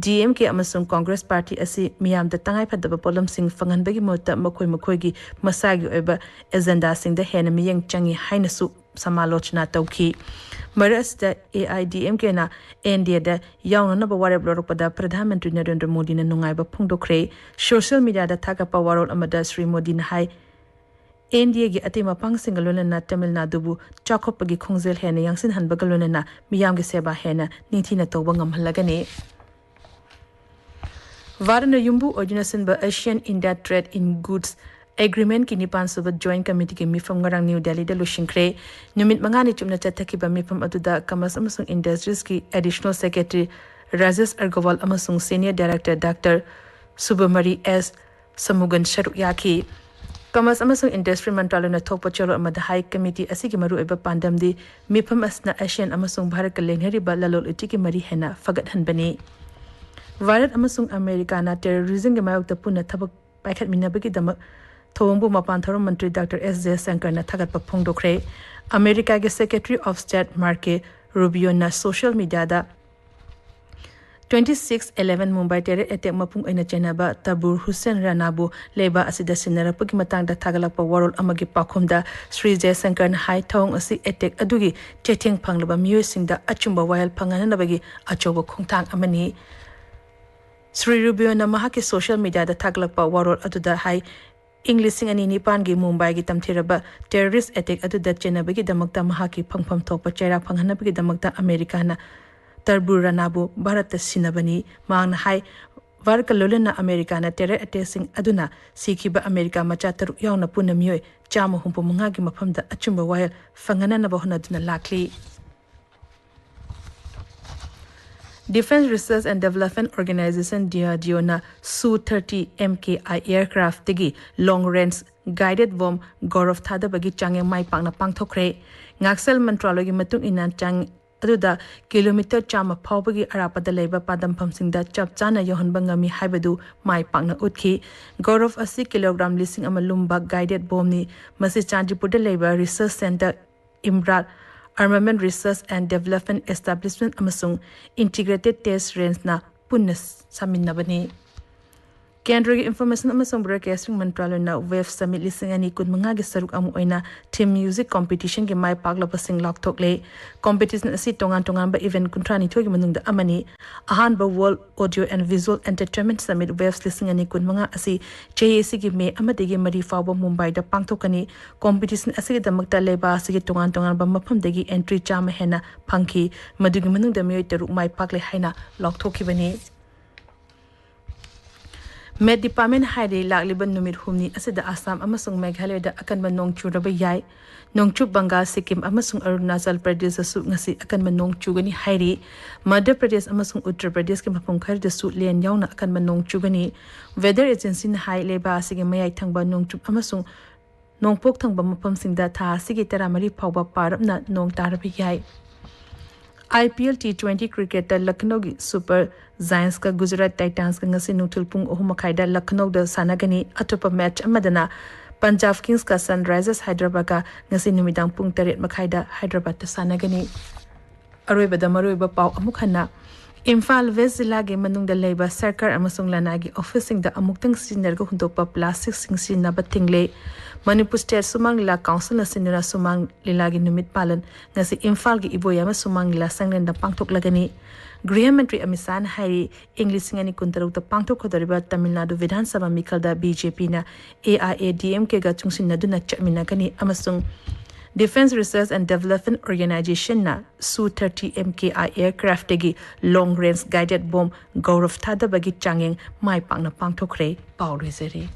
ꯗꯤ ꯑꯦꯝ ꯀꯦ ꯑꯃꯁꯨꯡ ꯀꯣꯡꯒ꯭ꯔꯦꯁ ꯄꯥꯔꯇꯤ ꯑꯁꯤ ꯃꯤꯌꯥꯝꯗ ꯇꯉꯥꯏꯐꯗꯕ ꯄꯣꯠꯂꯝꯁꯤꯡ ꯐꯪꯍꯟꯕꯒꯤ ꯃꯍꯨꯠꯇ ꯃꯈꯣꯏ ꯃꯈꯣꯏꯒꯤ ꯃꯁꯥꯒꯤ ꯑꯣꯏꯕ ꯑꯦꯖꯦꯟꯗꯥꯁꯤꯡꯗ ꯍꯦꯟꯅ ꯃꯤꯠꯌꯦꯡ ꯆꯪꯉꯤ ꯍꯥꯏꯅꯁꯨ ꯁꯃꯥꯂꯣꯆꯅꯥ ꯇꯧꯈꯤ꯫ ꯃꯔꯛ ꯑꯁꯤꯗ ꯑꯦ ꯑꯥꯏ ꯗꯤ ꯑꯦꯝ ꯀꯦꯅ ꯑꯦꯟ ꯗꯤ ꯑꯦꯗ ꯌꯥꯎꯅꯅꯕ ꯋꯥꯔꯦꯞ ꯂꯧꯔꯛꯄꯗ ꯄ꯭ꯔꯙꯥꯟ ꯃꯟꯇ꯭ꯔꯤ ꯅꯔꯦꯟꯗ꯭ꯔ ꯃꯣꯗꯤꯅ ꯅꯨꯡꯉꯥꯏꯕ ꯐꯣꯡꯗꯣꯛꯈ꯭ꯔꯦ꯫ ꯁꯣꯁꯤꯌꯦꯜ ꯃꯤꯗꯤꯌꯥꯗ ꯊꯥꯒꯠꯄ ꯋꯥꯔꯣꯜ ꯑꯃꯗ ꯁ꯭ꯔꯤ ꯃꯣꯗꯤꯅ ꯍꯥꯏ, ꯑꯦꯟ ꯗꯤ ꯑꯦꯒꯤ ꯑꯇꯩ ꯃꯄꯥꯡꯁꯤꯡꯒ ꯂꯣꯏꯅꯅ ꯇꯥꯃꯤꯜ ꯅꯥꯗꯨꯕꯨ ꯆꯥꯎꯈꯠꯄꯒꯤ ꯈꯣꯡꯖꯦꯜ ꯍꯦꯟꯅ ꯌꯥꯡꯁꯤꯟꯍꯟꯕꯒ ꯂꯣꯏꯅꯅ ꯃꯤꯌꯥꯝꯒꯤ ꯁꯦꯕꯥ ꯍꯦꯟꯅ ꯅꯤꯡꯊꯤꯅ ꯇꯧꯕ ꯉꯝꯍꯜꯂꯒꯅꯤ꯫ ꯚꯥꯔꯠꯅ ꯌꯨꯝꯕꯨ ꯑꯣꯏꯗꯨꯅ ꯁꯤꯟꯕ ꯑꯦꯁꯤꯌꯥꯟ ꯏꯟꯗꯤꯌꯥ ꯇ꯭ꯔꯦꯗ ꯏꯟ ꯒꯨꯗꯁ ꯑꯦꯒ꯭ꯔꯤꯃꯦꯟꯠꯀꯤ ꯅꯤꯄꯥꯟ ꯁꯨꯕ ꯖꯣꯏꯟꯠ ꯀꯃꯤꯇꯤꯒꯤ ꯃꯤꯐꯝ ꯉꯔꯥꯡ ꯅ꯭ꯌꯨ ꯗꯦꯜꯂꯤꯗ ꯂꯣꯏꯁꯤꯟꯈ꯭ꯔꯦ꯫ ꯅꯨꯃꯤꯠ ꯃꯉꯥꯅꯤ ꯆꯨꯞꯅ ꯆꯠꯊꯈꯤꯕ ꯃꯤꯐꯝ ꯑꯗꯨꯗ ꯀꯃꯔꯁ ꯑꯃꯁꯨꯡ ꯏꯟꯗꯁꯇ꯭ꯔꯤꯁꯀꯤ ꯑꯦꯗꯤꯁꯅꯦꯜ ꯁꯦꯀ꯭ꯔꯦꯇꯔꯤ ꯔꯥꯖꯦꯁ ꯑꯒꯔꯋꯥꯜ ꯑꯃꯁꯨꯡ ꯁꯦꯅꯤꯌꯔ ꯗꯥꯏꯔꯦꯛꯇꯔ ꯗꯥꯛꯇꯔ ꯁꯨꯕꯃꯔꯤ ꯑꯦꯁ ꯁꯃꯨꯒꯟ ꯁꯔꯨꯛ ꯌꯥꯈꯤ꯫ ꯀꯃꯔꯁ ꯑꯃꯁꯨꯡ ꯏꯟꯗꯁꯇ꯭ꯔꯤ ꯃꯟꯇ꯭ꯔꯥꯂꯌꯅ ꯊꯣꯛꯄ ꯆꯦꯔꯣꯜ ꯑꯃꯗ ꯍꯥꯏ, ꯀꯃꯤꯇꯤ ꯑꯁꯤꯒꯤ ꯃꯔꯨꯑꯣꯏꯕ ꯄꯥꯟꯗꯝꯗꯤ ꯃꯤꯐꯝ ꯑꯁꯤꯅ ꯑꯦꯁꯤꯌꯥꯟ ꯑꯃꯁꯨꯡ ꯚꯥꯔꯠꯀ ꯂꯩꯅꯔꯤꯕ ꯂꯂꯣꯟ ꯏꯇꯤꯛꯀꯤ ꯃꯔꯤ ꯍꯦꯟꯅ ꯐꯒꯠꯍꯟꯕꯅꯤ꯫ ꯚꯥꯔꯠ ꯑꯃꯁꯨꯡ ꯑꯃꯦꯔꯤꯀꯥꯅ ꯇꯦꯔꯣꯔꯤꯖꯝꯒꯤ ꯃꯥꯌꯣꯛꯇ ꯄꯨꯟꯅ ꯊꯕꯛ ꯄꯥꯏꯈꯠꯃꯤꯟꯅꯕꯒꯤꯗꯃꯛ ꯊꯧꯑꯣꯡꯕꯨ ꯃꯄꯥꯟ ꯊꯧꯔꯝ ꯃꯟꯇ꯭ꯔꯤ ꯗꯥꯛꯇꯔ ꯑꯦꯁ ꯖꯌꯁꯪꯀꯔꯅ ꯊꯥꯒꯠꯄ ꯐꯣꯡꯗꯣꯛꯈ꯭ꯔꯦ꯫ ꯑꯃꯦꯔꯤꯀꯥꯒꯤ secretary of state Marco Rubio social ꯃꯤꯗꯤꯌꯥꯗ twenty six eleven Mumbai terror attack ꯃꯄꯨꯡ ꯑꯣꯏꯅ ꯆꯦꯟꯅꯕ ꯇꯕꯨꯔ ꯍꯨꯁꯦꯟ ꯔꯥꯅꯥꯕꯨ ꯂꯩꯕꯥꯛ ꯑꯁꯤꯗ ꯁꯤꯟꯅꯔꯛꯄꯒꯤ ꯃꯇꯥꯡꯗ ꯊꯥꯒꯠꯂꯛꯄ ꯋꯥꯔꯣꯜ ꯑꯃꯒꯤ ꯄꯥꯎꯈꯨꯝꯗ ꯁ꯭ꯔꯤ ꯖꯌꯁꯪꯀꯔꯅ ꯍꯥꯏ, ꯊꯧꯑꯣꯡ ꯑꯁꯤ ꯑꯦꯇꯦꯛ ꯑꯗꯨꯒꯤ ꯆꯩꯊꯦꯡ ꯐꯪꯂꯕ ꯃꯤꯑꯣꯏꯁꯤꯡꯗ ꯑꯆꯨꯝꯕ ꯋꯥꯌꯦꯜ ꯐꯪꯍꯟꯅꯕꯒꯤ ꯑꯆꯧꯕ ꯈꯣꯡꯊꯥꯡ ꯑꯃꯅꯤ꯫ ꯁ꯭ꯔꯤ ꯔꯨꯕꯤꯌꯣꯅ ꯃꯍꯥꯛꯀꯤ ꯁꯣꯁꯤꯌꯦꯜ ꯃꯤꯗꯤꯌꯥꯗ ꯊꯥꯒꯠꯂꯛꯄ ꯋꯥꯔꯣꯜ ꯑꯗꯨꯗ ꯍꯥꯏ, ꯏꯪ ꯂꯤꯁꯤꯡ ꯑꯅꯤ ꯅꯤꯄꯥꯟꯒꯤ ꯃꯨꯝꯕꯥꯏꯒꯤ ꯇꯝꯊꯤꯔꯕ ꯇꯦꯔꯣꯔꯤꯁ ꯑꯦꯇꯦꯛ ꯑꯗꯨꯗ ꯆꯦꯟꯅꯕꯒꯤꯗꯃꯛꯇ ꯃꯍꯥꯛꯀꯤ ꯐꯪꯐꯝ ꯊꯣꯛꯄ ꯆꯩꯔꯥꯛ ꯐꯪꯍꯟꯅꯕꯒꯤꯗꯃꯛꯇ ꯑꯃꯦꯔꯤꯀꯥꯅ ꯇꯔꯕꯨꯔ ꯔꯥꯅꯥꯕꯨ ꯚꯥꯔꯠꯇ ꯁꯤꯟꯅꯕꯅꯤ꯫ ꯃꯍꯥꯛꯅ ꯍꯥꯏ, ꯚꯥꯔꯠꯀ ꯂꯣꯏꯅꯅ ꯑꯃꯦꯔꯤꯀꯥꯅ ꯇꯦꯔꯣꯔ ꯑꯦꯇꯦꯛꯁꯤꯡ ꯑꯗꯨꯅ ꯁꯤꯈꯤꯕ ꯑꯃꯦꯔꯤꯀꯥ ꯃꯆꯥ ꯇꯔꯨꯛ ꯌꯥꯎꯅ ꯄꯨꯟꯅ ꯃꯤꯑꯣꯏ ꯆꯥꯝꯃ ꯍꯨꯝꯐꯨ ꯃꯉꯥꯒꯤ ꯃꯐꯝꯗ ꯑꯆꯨꯝꯕ ꯋꯥꯌꯦꯜ ꯐꯪꯍꯟꯅꯅꯕ ꯍꯣꯠꯅꯗꯨꯅ ꯂꯥꯛꯂꯤ꯫ Defence Research and Development Organisation, D R D ꯑꯣꯅ Su thirty M K I ꯑꯦꯌꯔꯀ꯭ꯔꯥꯐꯇꯒꯤ long range guided bomb Gaurav ꯊꯥꯗꯕꯒꯤ ꯆꯥꯡꯌꯦꯡ ꯃꯥꯏ ꯄꯥꯛꯅ ꯄꯥꯡꯊꯣꯛꯈ꯭ꯔꯦ꯫ ꯉꯥꯛꯁꯦꯜ ꯃꯟꯇ꯭ꯔꯥꯂꯣꯏꯒꯤ ꯃꯇꯨꯡ ꯏꯟꯅ, ꯆꯥꯡ ꯑꯗꯨꯗ ꯀꯤꯂꯣꯃꯤꯇꯔ ꯆꯥꯝꯃ ꯐꯥꯎꯕꯒꯤ ꯑꯔꯥꯞꯄꯗ ꯂꯩꯕ ꯄꯥꯟꯗꯝꯐꯝꯁꯤꯡꯗ ꯆꯞ ꯆꯥꯅ ꯌꯧꯍꯟꯕ ꯉꯝꯃꯤ ꯍꯥꯏꯕꯗꯨ ꯃꯥꯏ ꯄꯥꯛꯅ ꯎꯠꯈꯤ꯫ ꯒꯧꯔꯚ ꯑꯁꯤ ꯀꯤꯂꯣꯒ꯭ꯔꯥꯝ ꯂꯤꯁꯤꯡ ꯑꯃ ꯂꯨꯝꯕ ꯒꯥꯏꯗꯦꯗ ꯕꯣꯝꯅꯤ꯫ ꯃꯁꯤ ꯆꯥꯟꯗꯤꯄꯨꯔꯗ ꯂꯩꯕ research centre Imarat, Armament Research and Development Establishment ꯑꯃꯁꯨꯡ Integrated Test Range ꯅ ꯄꯨꯟꯅ ꯁꯥꯃꯤꯟꯅꯕꯅꯤ꯫ ꯀꯦꯟꯗ꯭ꯔꯒꯤ ꯏꯟꯐꯣꯔꯃꯦꯁꯟ ꯑꯃꯁꯨꯡ ꯕ꯭ꯔꯣꯗꯀꯥꯁꯇꯤꯡ ꯃꯟꯇ꯭ꯔꯥꯂꯌꯅ ꯋꯦꯕ ꯁꯃꯤꯠ ꯂꯤꯁꯤꯡ ꯑꯅꯤ ꯀꯨꯟꯃꯉꯥꯒꯤ ꯁꯔꯨꯛ ꯑꯃ ꯑꯣꯏꯅ ꯊꯤꯝ ꯃ꯭ꯌꯨꯖꯤꯛ ꯀꯣꯝꯄꯤꯇꯤꯁꯟꯒꯤ ꯃꯥꯏ ꯄꯥꯛꯂꯕꯁꯤꯡ ꯂꯥꯎꯊꯣꯛꯂꯦ꯫ ꯀꯣꯝꯄꯤꯇꯤꯁꯟ ꯑꯁꯤ ꯇꯣꯉꯥꯟ ꯇꯣꯉꯥꯟꯕ ꯏꯚꯦꯟꯠ ꯀꯨꯟꯊ꯭ꯔꯥꯅꯤꯊꯣꯏꯒꯤ ꯃꯅꯨꯡꯗ ꯑꯃꯅꯤ꯫ ꯑꯍꯥꯟꯕ World Audio and Visual Entertainment Summit Waves ꯂꯤꯁꯤꯡ ꯑꯅꯤ ꯀꯨꯟꯃꯉꯥ ꯑꯁꯤ ꯆꯍꯤ ꯑꯁꯤꯒꯤ ꯃꯦ ꯑꯃꯗꯒꯤ ꯃꯔꯤ ꯐꯥꯎꯕ ꯃꯨꯝꯕꯥꯏꯗ ꯄꯥꯡꯊꯣꯛꯀꯅꯤ꯫ ꯀꯣꯝꯄꯤꯇꯤꯁꯟ ꯑꯁꯤꯒꯤꯗꯃꯛꯇ ꯂꯩꯕꯥꯛ ꯑꯁꯤꯒꯤ ꯇꯣꯉꯥꯟ ꯇꯣꯉꯥꯟꯕ ꯃꯐꯝꯗꯒꯤ ꯑꯦꯟꯇ꯭ꯔꯤ ꯆꯥꯝꯃ ꯍꯦꯟꯅ ꯐꯪꯈꯤ꯫ ꯃꯗꯨꯒꯤ ꯃꯅꯨꯡꯗ ꯃꯤꯑꯣꯏ ꯇꯔꯨꯛ ꯃꯥꯏ ꯄꯥꯛꯂꯦ ꯍꯥꯏꯅ ꯂꯥꯎꯊꯣꯛꯈꯤꯕꯅꯤ꯫ ꯃꯦꯠ ꯗꯤꯄꯥꯔꯠꯃꯦꯟꯠ ꯍꯥꯏꯔꯤ ꯂꯥꯛꯂꯤꯕ ꯅꯨꯃꯤꯠ ꯍꯨꯝꯅꯤ ꯑꯁꯤꯗ ꯑꯁꯥꯝ ꯑꯃꯁꯨꯡ ꯃꯦꯘꯥꯂꯌꯗ ꯑꯀꯟꯕ ꯅꯣꯡ ꯆꯨꯔꯕ ꯌꯥꯏ꯫ ꯅꯣꯡꯆꯨꯞ ꯕꯪꯒꯥꯜ, ꯁꯤꯛꯀꯤꯝ ꯑꯃꯁꯨꯡ ꯑꯔꯨꯅꯥꯆꯜ ꯄ꯭ꯔꯗꯦꯁꯇꯁꯨ ꯉꯁꯤ ꯑꯀꯟꯕ ꯅꯣꯡ ꯆꯨꯒꯅꯤ ꯍꯥꯏꯔꯤ꯫ ꯃꯙ꯭ꯌ ꯄ꯭ꯔꯗꯦꯁ ꯑꯃꯁꯨꯡ ꯎꯠꯇꯔ ꯄ꯭ꯔꯗꯦꯁꯀꯤ ꯃꯐꯝ ꯈꯔꯗꯁꯨ ꯂꯦꯟ ꯌꯥꯎꯅ ꯑꯀꯟꯕ ꯅꯣꯡ ꯆꯨꯒꯅꯤ꯫ ꯋꯦꯗꯔ ꯑꯦꯖꯦꯟꯁꯤꯅ ꯍꯥꯏ, ꯂꯩꯕꯥꯛ ꯑꯁꯤꯒꯤ ꯃꯌꯥꯏ ꯊꯪꯕ ꯅꯣꯡꯆꯨꯞ ꯑꯃꯁꯨꯡ ꯅꯣꯡꯄꯣꯛ ꯊꯪꯕ ꯃꯐꯝꯁꯤꯡꯗ ꯊꯥ ꯑꯁꯤꯒꯤ ꯇꯔꯥꯃꯔꯤ ꯐꯥꯎꯕ ꯄꯥꯔꯞꯅ ꯅꯣꯡ ꯇꯥꯔꯕ ꯌꯥꯏ꯫ IPL T twenty cricketꯇ ꯂꯈꯅꯧꯒꯤ ꯁꯨꯄꯔ ꯖꯥꯏꯟꯁꯀ ꯒꯨꯖꯔꯥꯠ ꯇꯥꯏꯇꯥꯟꯁꯀ ꯉꯁꯤ ꯅꯨꯡꯊꯤꯜ ꯄꯨꯡ ꯑꯍꯨꯝ ꯃꯈꯥꯏꯗ ꯂꯈꯅꯧꯗ ꯁꯥꯟꯅꯒꯅꯤ꯫ ꯑꯇꯣꯞꯄ ꯃꯦꯠꯆ ꯑꯃꯗꯅ ꯄꯟꯖꯥꯕ ꯀꯤꯡꯁꯀ ꯁꯟꯔꯥꯏꯖꯔꯁ ꯍꯥꯏꯗ꯭ꯔꯕꯥꯗꯀ ꯉꯁꯤ ꯅꯨꯃꯤꯗꯥꯡ ꯄꯨꯡ ꯇꯔꯦꯠ ꯃꯈꯥꯏꯗ ꯍꯥꯏꯗ꯭ꯔꯕꯥꯗꯇ ꯁꯥꯟꯅꯒꯅꯤ꯫ ꯑꯔꯣꯏꯕꯗ ꯃꯔꯨꯑꯣꯏꯕ ꯄꯥꯎ ꯑꯃꯨꯛ ꯍꯟꯅ꯫ ꯏꯝꯐꯥꯜ ꯋꯦꯁ ꯖꯤꯂꯥꯒꯤ ꯃꯅꯨꯡꯗ ꯂꯩꯕ ꯁꯔꯀꯥꯔ ꯑꯃꯁꯨꯡ ꯂꯅꯥꯏꯒꯤ ꯑꯣꯐꯤꯁꯁꯤꯡꯗ ꯑꯃꯨꯛꯇꯪ ꯁꯤꯖꯤꯟꯅꯔꯒ ꯍꯨꯟꯗꯣꯛꯄ ꯄ꯭ꯂꯥꯁꯇꯤꯛꯁꯤꯡ ꯁꯤꯖꯤꯟꯅꯕ ꯊꯤꯡꯂꯦ꯫ ꯃꯅꯤꯄꯨꯔ ꯁ꯭ꯇꯦꯠ ꯁꯨꯃꯥꯡ ꯂꯤꯂꯥ ꯀꯥꯎꯟꯁꯤꯜꯅ ꯁꯤꯟꯗꯨꯅ ꯁꯨꯃꯥꯡ ꯂꯤꯂꯥꯒꯤ ꯅꯨꯃꯤꯠ ꯄꯥꯂꯟ ꯉꯁꯤ ꯏꯝꯐꯥꯜꯒꯤ ꯏꯕꯣꯌꯥꯏꯃ ꯁꯨꯃꯥꯡ ꯂꯤꯂꯥ ꯁꯪꯂꯦꯟꯗ ꯄꯥꯡꯊꯣꯛꯂꯒꯅꯤ꯫ ꯒ꯭ꯔꯤꯍ ꯃꯟꯇ꯭ꯔꯤ ꯑꯃꯤꯠ ꯁꯥꯍꯅ ꯍꯥꯏꯔꯤ, ꯏꯪ ꯂꯤꯁꯤꯡ ꯑꯅꯤ ꯀꯨꯟꯇꯔꯨꯛꯇ ꯄꯥꯡꯊꯣꯛꯀꯗꯧꯔꯤꯕ ꯇꯥꯃꯤꯜ ꯅꯥꯗꯨ ꯕꯤꯙꯥꯟ ꯁꯚꯥ ꯃꯤꯈꯜꯗ BJPꯅ AIADMKꯒ ꯆꯨꯡꯁꯤꯟꯅꯗꯨꯅ ꯆꯠꯃꯤꯟꯅꯒꯅꯤ ꯑꯃꯁꯨꯡ Defence Research and Development Organizationꯅ Su thirty MKI aircraftꯇꯒꯤ long range guided bomb ꯒꯧꯔꯚ ꯊꯥꯗꯕꯒꯤ ꯆꯥꯡꯌꯦꯡ ꯃꯥꯏ ꯄꯥꯛꯅ ꯄꯥꯡꯊꯣꯛꯈ꯭ꯔꯦ꯫ ꯄꯥꯎ ꯂꯣꯏꯖꯔꯦ꯫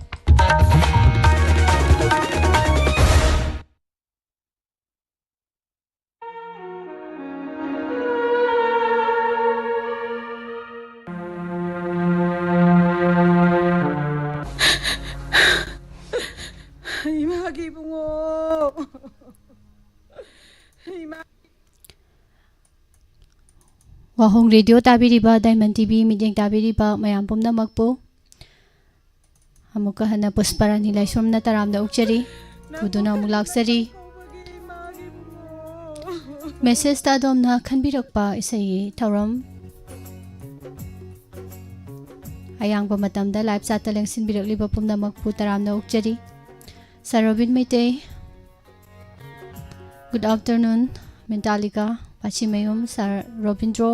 ꯏꯃꯥꯒꯤ ꯏꯕꯨꯡꯉꯣ꯫ ꯏꯃꯥ꯫ ꯋꯥꯍꯣꯡ ꯔꯦꯗꯤꯑꯣ ꯇꯥꯕꯤꯔꯤꯕ, ꯗꯥꯏꯃꯟ ꯇꯤꯚꯤ ꯃꯤꯠꯌꯦꯡ ꯇꯥꯕꯤꯔꯤꯕ ꯃꯌꯥꯝ ꯄꯨꯝꯅꯃꯛꯄꯨ ꯑꯃꯨꯛꯀ ꯍꯟꯅ ꯄꯨꯁꯄꯔꯥꯅꯤ ꯂꯥꯏꯁ꯭ꯔꯝꯅ ꯇꯔꯥꯝꯅ ꯑꯣꯛꯆꯔꯤ꯫ ꯊꯨꯗꯨꯅ ꯑꯃꯨꯛ ꯂꯥꯛꯆꯔꯤ꯫ ꯃꯦꯁꯦꯖꯇ ꯑꯗꯣꯝꯅ ꯈꯟꯕꯤꯔꯛꯄ ꯏꯁꯩꯒꯤ ꯊꯧꯔꯝ꯫ ꯑꯌꯥꯡꯕ ꯃꯇꯝꯗ ꯂꯥꯏꯚ ꯆꯥꯠꯇ ꯂꯦꯡꯁꯤꯟꯕꯤꯔꯛꯂꯤꯕ ꯄꯨꯝꯅꯃꯛꯄꯨ ꯇꯔꯥꯝꯅ ꯑꯣꯛꯆꯔꯤ꯫ ꯁꯥꯔ ꯔꯣꯕꯤꯟ ꯃꯩꯇꯩ꯫ Good afternoon, ꯃꯦꯟꯇꯥꯂꯤꯀꯥ, ꯄꯥꯆꯤꯃꯌꯨꯝ, ꯁꯥꯔ ꯔꯣꯕꯤꯟꯗ꯭ꯔꯣ,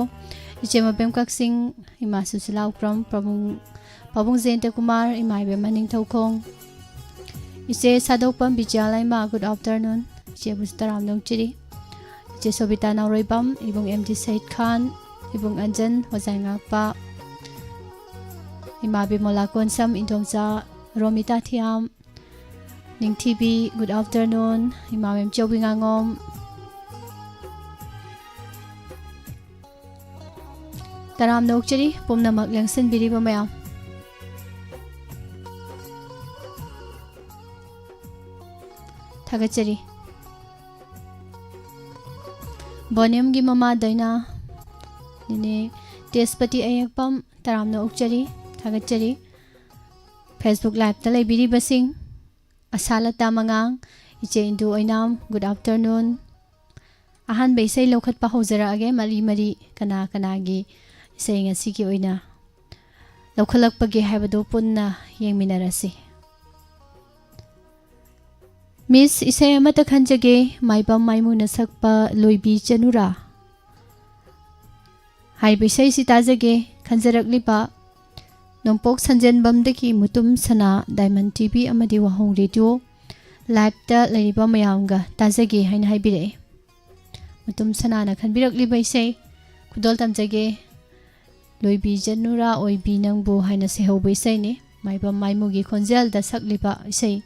ꯏꯆꯦ ꯃꯕꯦꯝ ꯀꯛꯆꯤꯡ, ꯏꯃꯥ ꯁꯨꯁꯤꯂꯥ ꯎꯀ꯭ꯔꯝ, ꯄꯥꯕꯨꯡ, ꯄꯥꯕꯨꯡ ꯖꯌꯟꯇ ꯀꯨꯃꯥꯔ, ꯏꯃꯥ ꯏꯕꯦꯝꯃ ꯅꯤꯡꯊꯧꯈꯣꯡ, ꯏꯆꯦ ꯁꯥꯗꯣꯛꯄꯝ ꯕꯤꯖꯌꯥ ꯂꯩꯃ, good afternoon, ꯏꯆꯦꯕꯨꯁꯨ ꯇꯔꯥꯝꯅ ꯑꯣꯛꯆꯔꯤ꯫ ꯏꯆꯦ ꯁꯣꯕꯤꯇꯥ ꯅꯥꯎꯔꯩꯕꯝ, ꯏꯕꯨꯡ ꯑꯦꯝ ꯗꯤ ꯁꯌꯤꯗ ꯈꯥꯟ, ꯏꯕꯨꯡ ꯑꯟꯖꯟ, ꯍꯣꯖꯥꯏ ꯉꯥꯛꯄ, ꯏꯃꯥ ꯕꯤꯃꯣꯂꯥ ꯀꯣꯟꯁꯝ, ꯏꯟꯗꯣꯝꯆꯥ ꯔꯣꯃꯤꯇꯥ ꯊꯤꯌꯥꯝ, ꯅꯤꯡꯊꯤꯕꯤ, good afternoon, ꯏꯃꯥ ꯃꯦꯝꯆꯧꯕꯤ ꯉꯥꯉꯣꯝ꯫ ꯇꯔꯥꯝꯅ ꯑꯣꯛꯆꯔꯤ ꯄꯨꯝꯅꯃꯛ ꯂꯦꯡꯁꯤꯟꯕꯤꯔꯤꯕ ꯃꯌꯥꯝ꯫ ꯊꯥꯒꯠꯆꯔꯤ꯫ ꯕꯣꯅꯦꯝꯒꯤ ꯃꯃꯥ ꯗꯩꯅꯥ, ꯅꯦꯅꯦ ꯇꯦꯖꯄꯇꯤ ꯑꯌꯦꯛꯄꯝ, ꯇꯔꯥꯝꯅ ꯑꯣꯛꯆꯔꯤ, ꯊꯥꯒꯠꯆꯔꯤ꯫ Facebook ꯂꯥꯏꯚꯇ ꯂꯩꯕꯤꯔꯤꯕꯁꯤꯡ, ꯑꯁꯥꯂꯇꯥ ꯃꯉꯥꯡ, ꯏꯆꯦ ꯏꯟꯗꯨ ꯑꯣꯏꯅꯥꯝ, good afternoon꯫ ꯑꯍꯥꯟꯕ ꯏꯁꯩ ꯂꯧꯈꯠꯄ ꯍꯧꯖꯔꯛꯑꯒꯦ, ꯃꯔꯤ ꯃꯔꯤ ꯀꯅꯥ ꯀꯅꯥꯒꯤ ꯏꯁꯩ ꯉꯁꯤꯒꯤ ꯑꯣꯏꯅ ꯂꯧꯈꯠꯂꯛꯄꯒꯦ ꯍꯥꯏꯕꯗꯨ ꯄꯨꯟꯅ ꯌꯦꯡꯃꯤꯟꯅꯔꯁꯤ꯫ ꯃꯤꯁ, ꯏꯁꯩ ꯑꯃꯠꯇ ꯈꯟꯖꯒꯦ, ꯃꯥꯏꯕꯝ ꯃꯥꯏꯃꯨꯅ ꯁꯛꯄ ꯂꯣꯏꯕꯤ ꯆꯅꯨꯔꯥ ꯍꯥꯏꯔꯤꯕ ꯏꯁꯩꯁꯤ ꯇꯥꯖꯒꯦ꯫ ꯈꯟꯖꯔꯛꯂꯤꯕ ꯅꯣꯡꯄꯣꯛ ꯁꯟꯖꯦꯟꯕꯝꯗꯒꯤ ꯃꯨꯇꯨꯝ ꯁꯅꯥ, ꯗꯥꯏꯃꯟ ꯇꯤ ꯚꯤ ꯑꯃꯗꯤ ꯋꯥꯍꯣꯡ ꯔꯦꯗꯤꯑꯣ ꯂꯥꯏꯚꯇ ꯂꯩꯔꯤꯕ ꯃꯌꯥꯝꯒ ꯇꯥꯖꯒꯦ ꯍꯥꯏꯅ ꯍꯥꯏꯕꯤꯔꯛꯏ꯫ ꯃꯨꯇꯨꯝ ꯁꯅꯥꯅ ꯈꯟꯕꯤꯔꯛꯂꯤꯕ ꯏꯁꯩ ꯈꯨꯗꯣꯜ ꯇꯝꯖꯒꯦ꯫ ꯂꯣꯏꯕꯤ ꯆꯅꯨꯔꯥ ꯑꯣꯏꯕꯤ ꯅꯪꯕꯨ ꯍꯥꯏꯅ ꯁꯩꯍꯧꯕ ꯏꯁꯩꯅꯤ꯫ ꯃꯥꯏꯕꯝ ꯃꯥꯏꯃꯨꯒꯤ ꯈꯣꯟꯖꯦꯜꯗ ꯁꯛꯂꯤꯕ ꯏꯁꯩ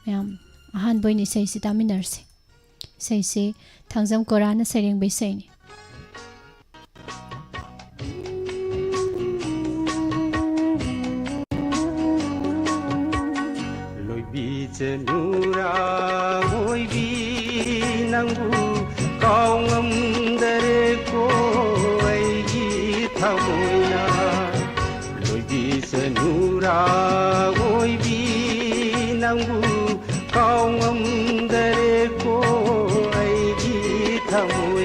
ꯃꯌꯥꯝ, ꯑꯍꯥꯟꯕ ꯑꯣꯏꯅ ꯏꯁꯩꯁꯤ ꯇꯥꯃꯤꯟꯅꯔꯁꯤ꯫ ꯏꯁꯩꯁꯤ ꯊꯥꯡꯖꯝ ꯀꯣꯔꯥꯅ ꯁꯩꯔꯦꯡꯕ ꯏꯁꯩꯅꯤ꯫ ꯂꯣꯏꯕꯤ ꯆꯅꯨꯔꯥ ꯑꯣꯏꯕꯤ ꯅꯪꯕꯨ ꯀꯥꯎ ꯉꯝꯗꯔꯦꯀꯣ ꯑꯩꯒꯤ ꯊꯃꯣꯏꯅ꯫ ꯂꯣꯏꯕꯤ ꯆꯅꯨꯔꯥ ꯑꯣꯏꯕꯤ ꯅꯪꯕꯨ ꯀꯥꯎ ꯉꯝꯗꯔꯦꯀꯣ ꯑꯩꯒꯤ ꯊꯃꯣꯏ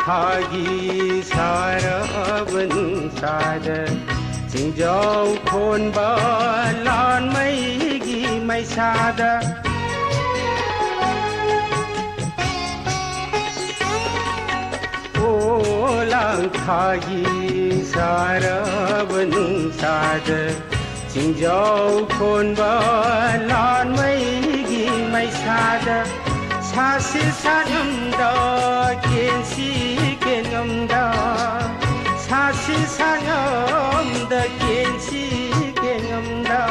ꯊꯥꯒꯤ ꯁꯥꯔꯕ ꯅꯨꯡꯁꯥꯗ, ꯆꯤꯡꯖꯥꯎ ꯈꯣꯟꯕ ꯂꯥꯟꯃꯩꯒꯤ ꯃꯩꯁꯥꯗ, ꯑꯣ ꯂꯥꯡ ꯊꯥꯒꯤ ꯁꯥꯔꯕ ꯅꯨꯡꯁꯥꯗ, ꯆꯤꯡꯖꯥꯎ ꯈꯣꯟꯕ ꯂꯥꯟꯃꯩꯒꯤ ꯃꯩꯁꯥꯗ, ꯁꯥꯁꯤ ꯁꯥꯅꯝꯗ ꯀꯦꯟꯁꯤ ꯀꯦꯟꯉꯝꯗ, ꯁꯥꯁꯤ ꯁꯥꯅꯝꯗ ꯀꯦꯟꯁꯤ ꯀꯦꯟꯉꯝꯗ,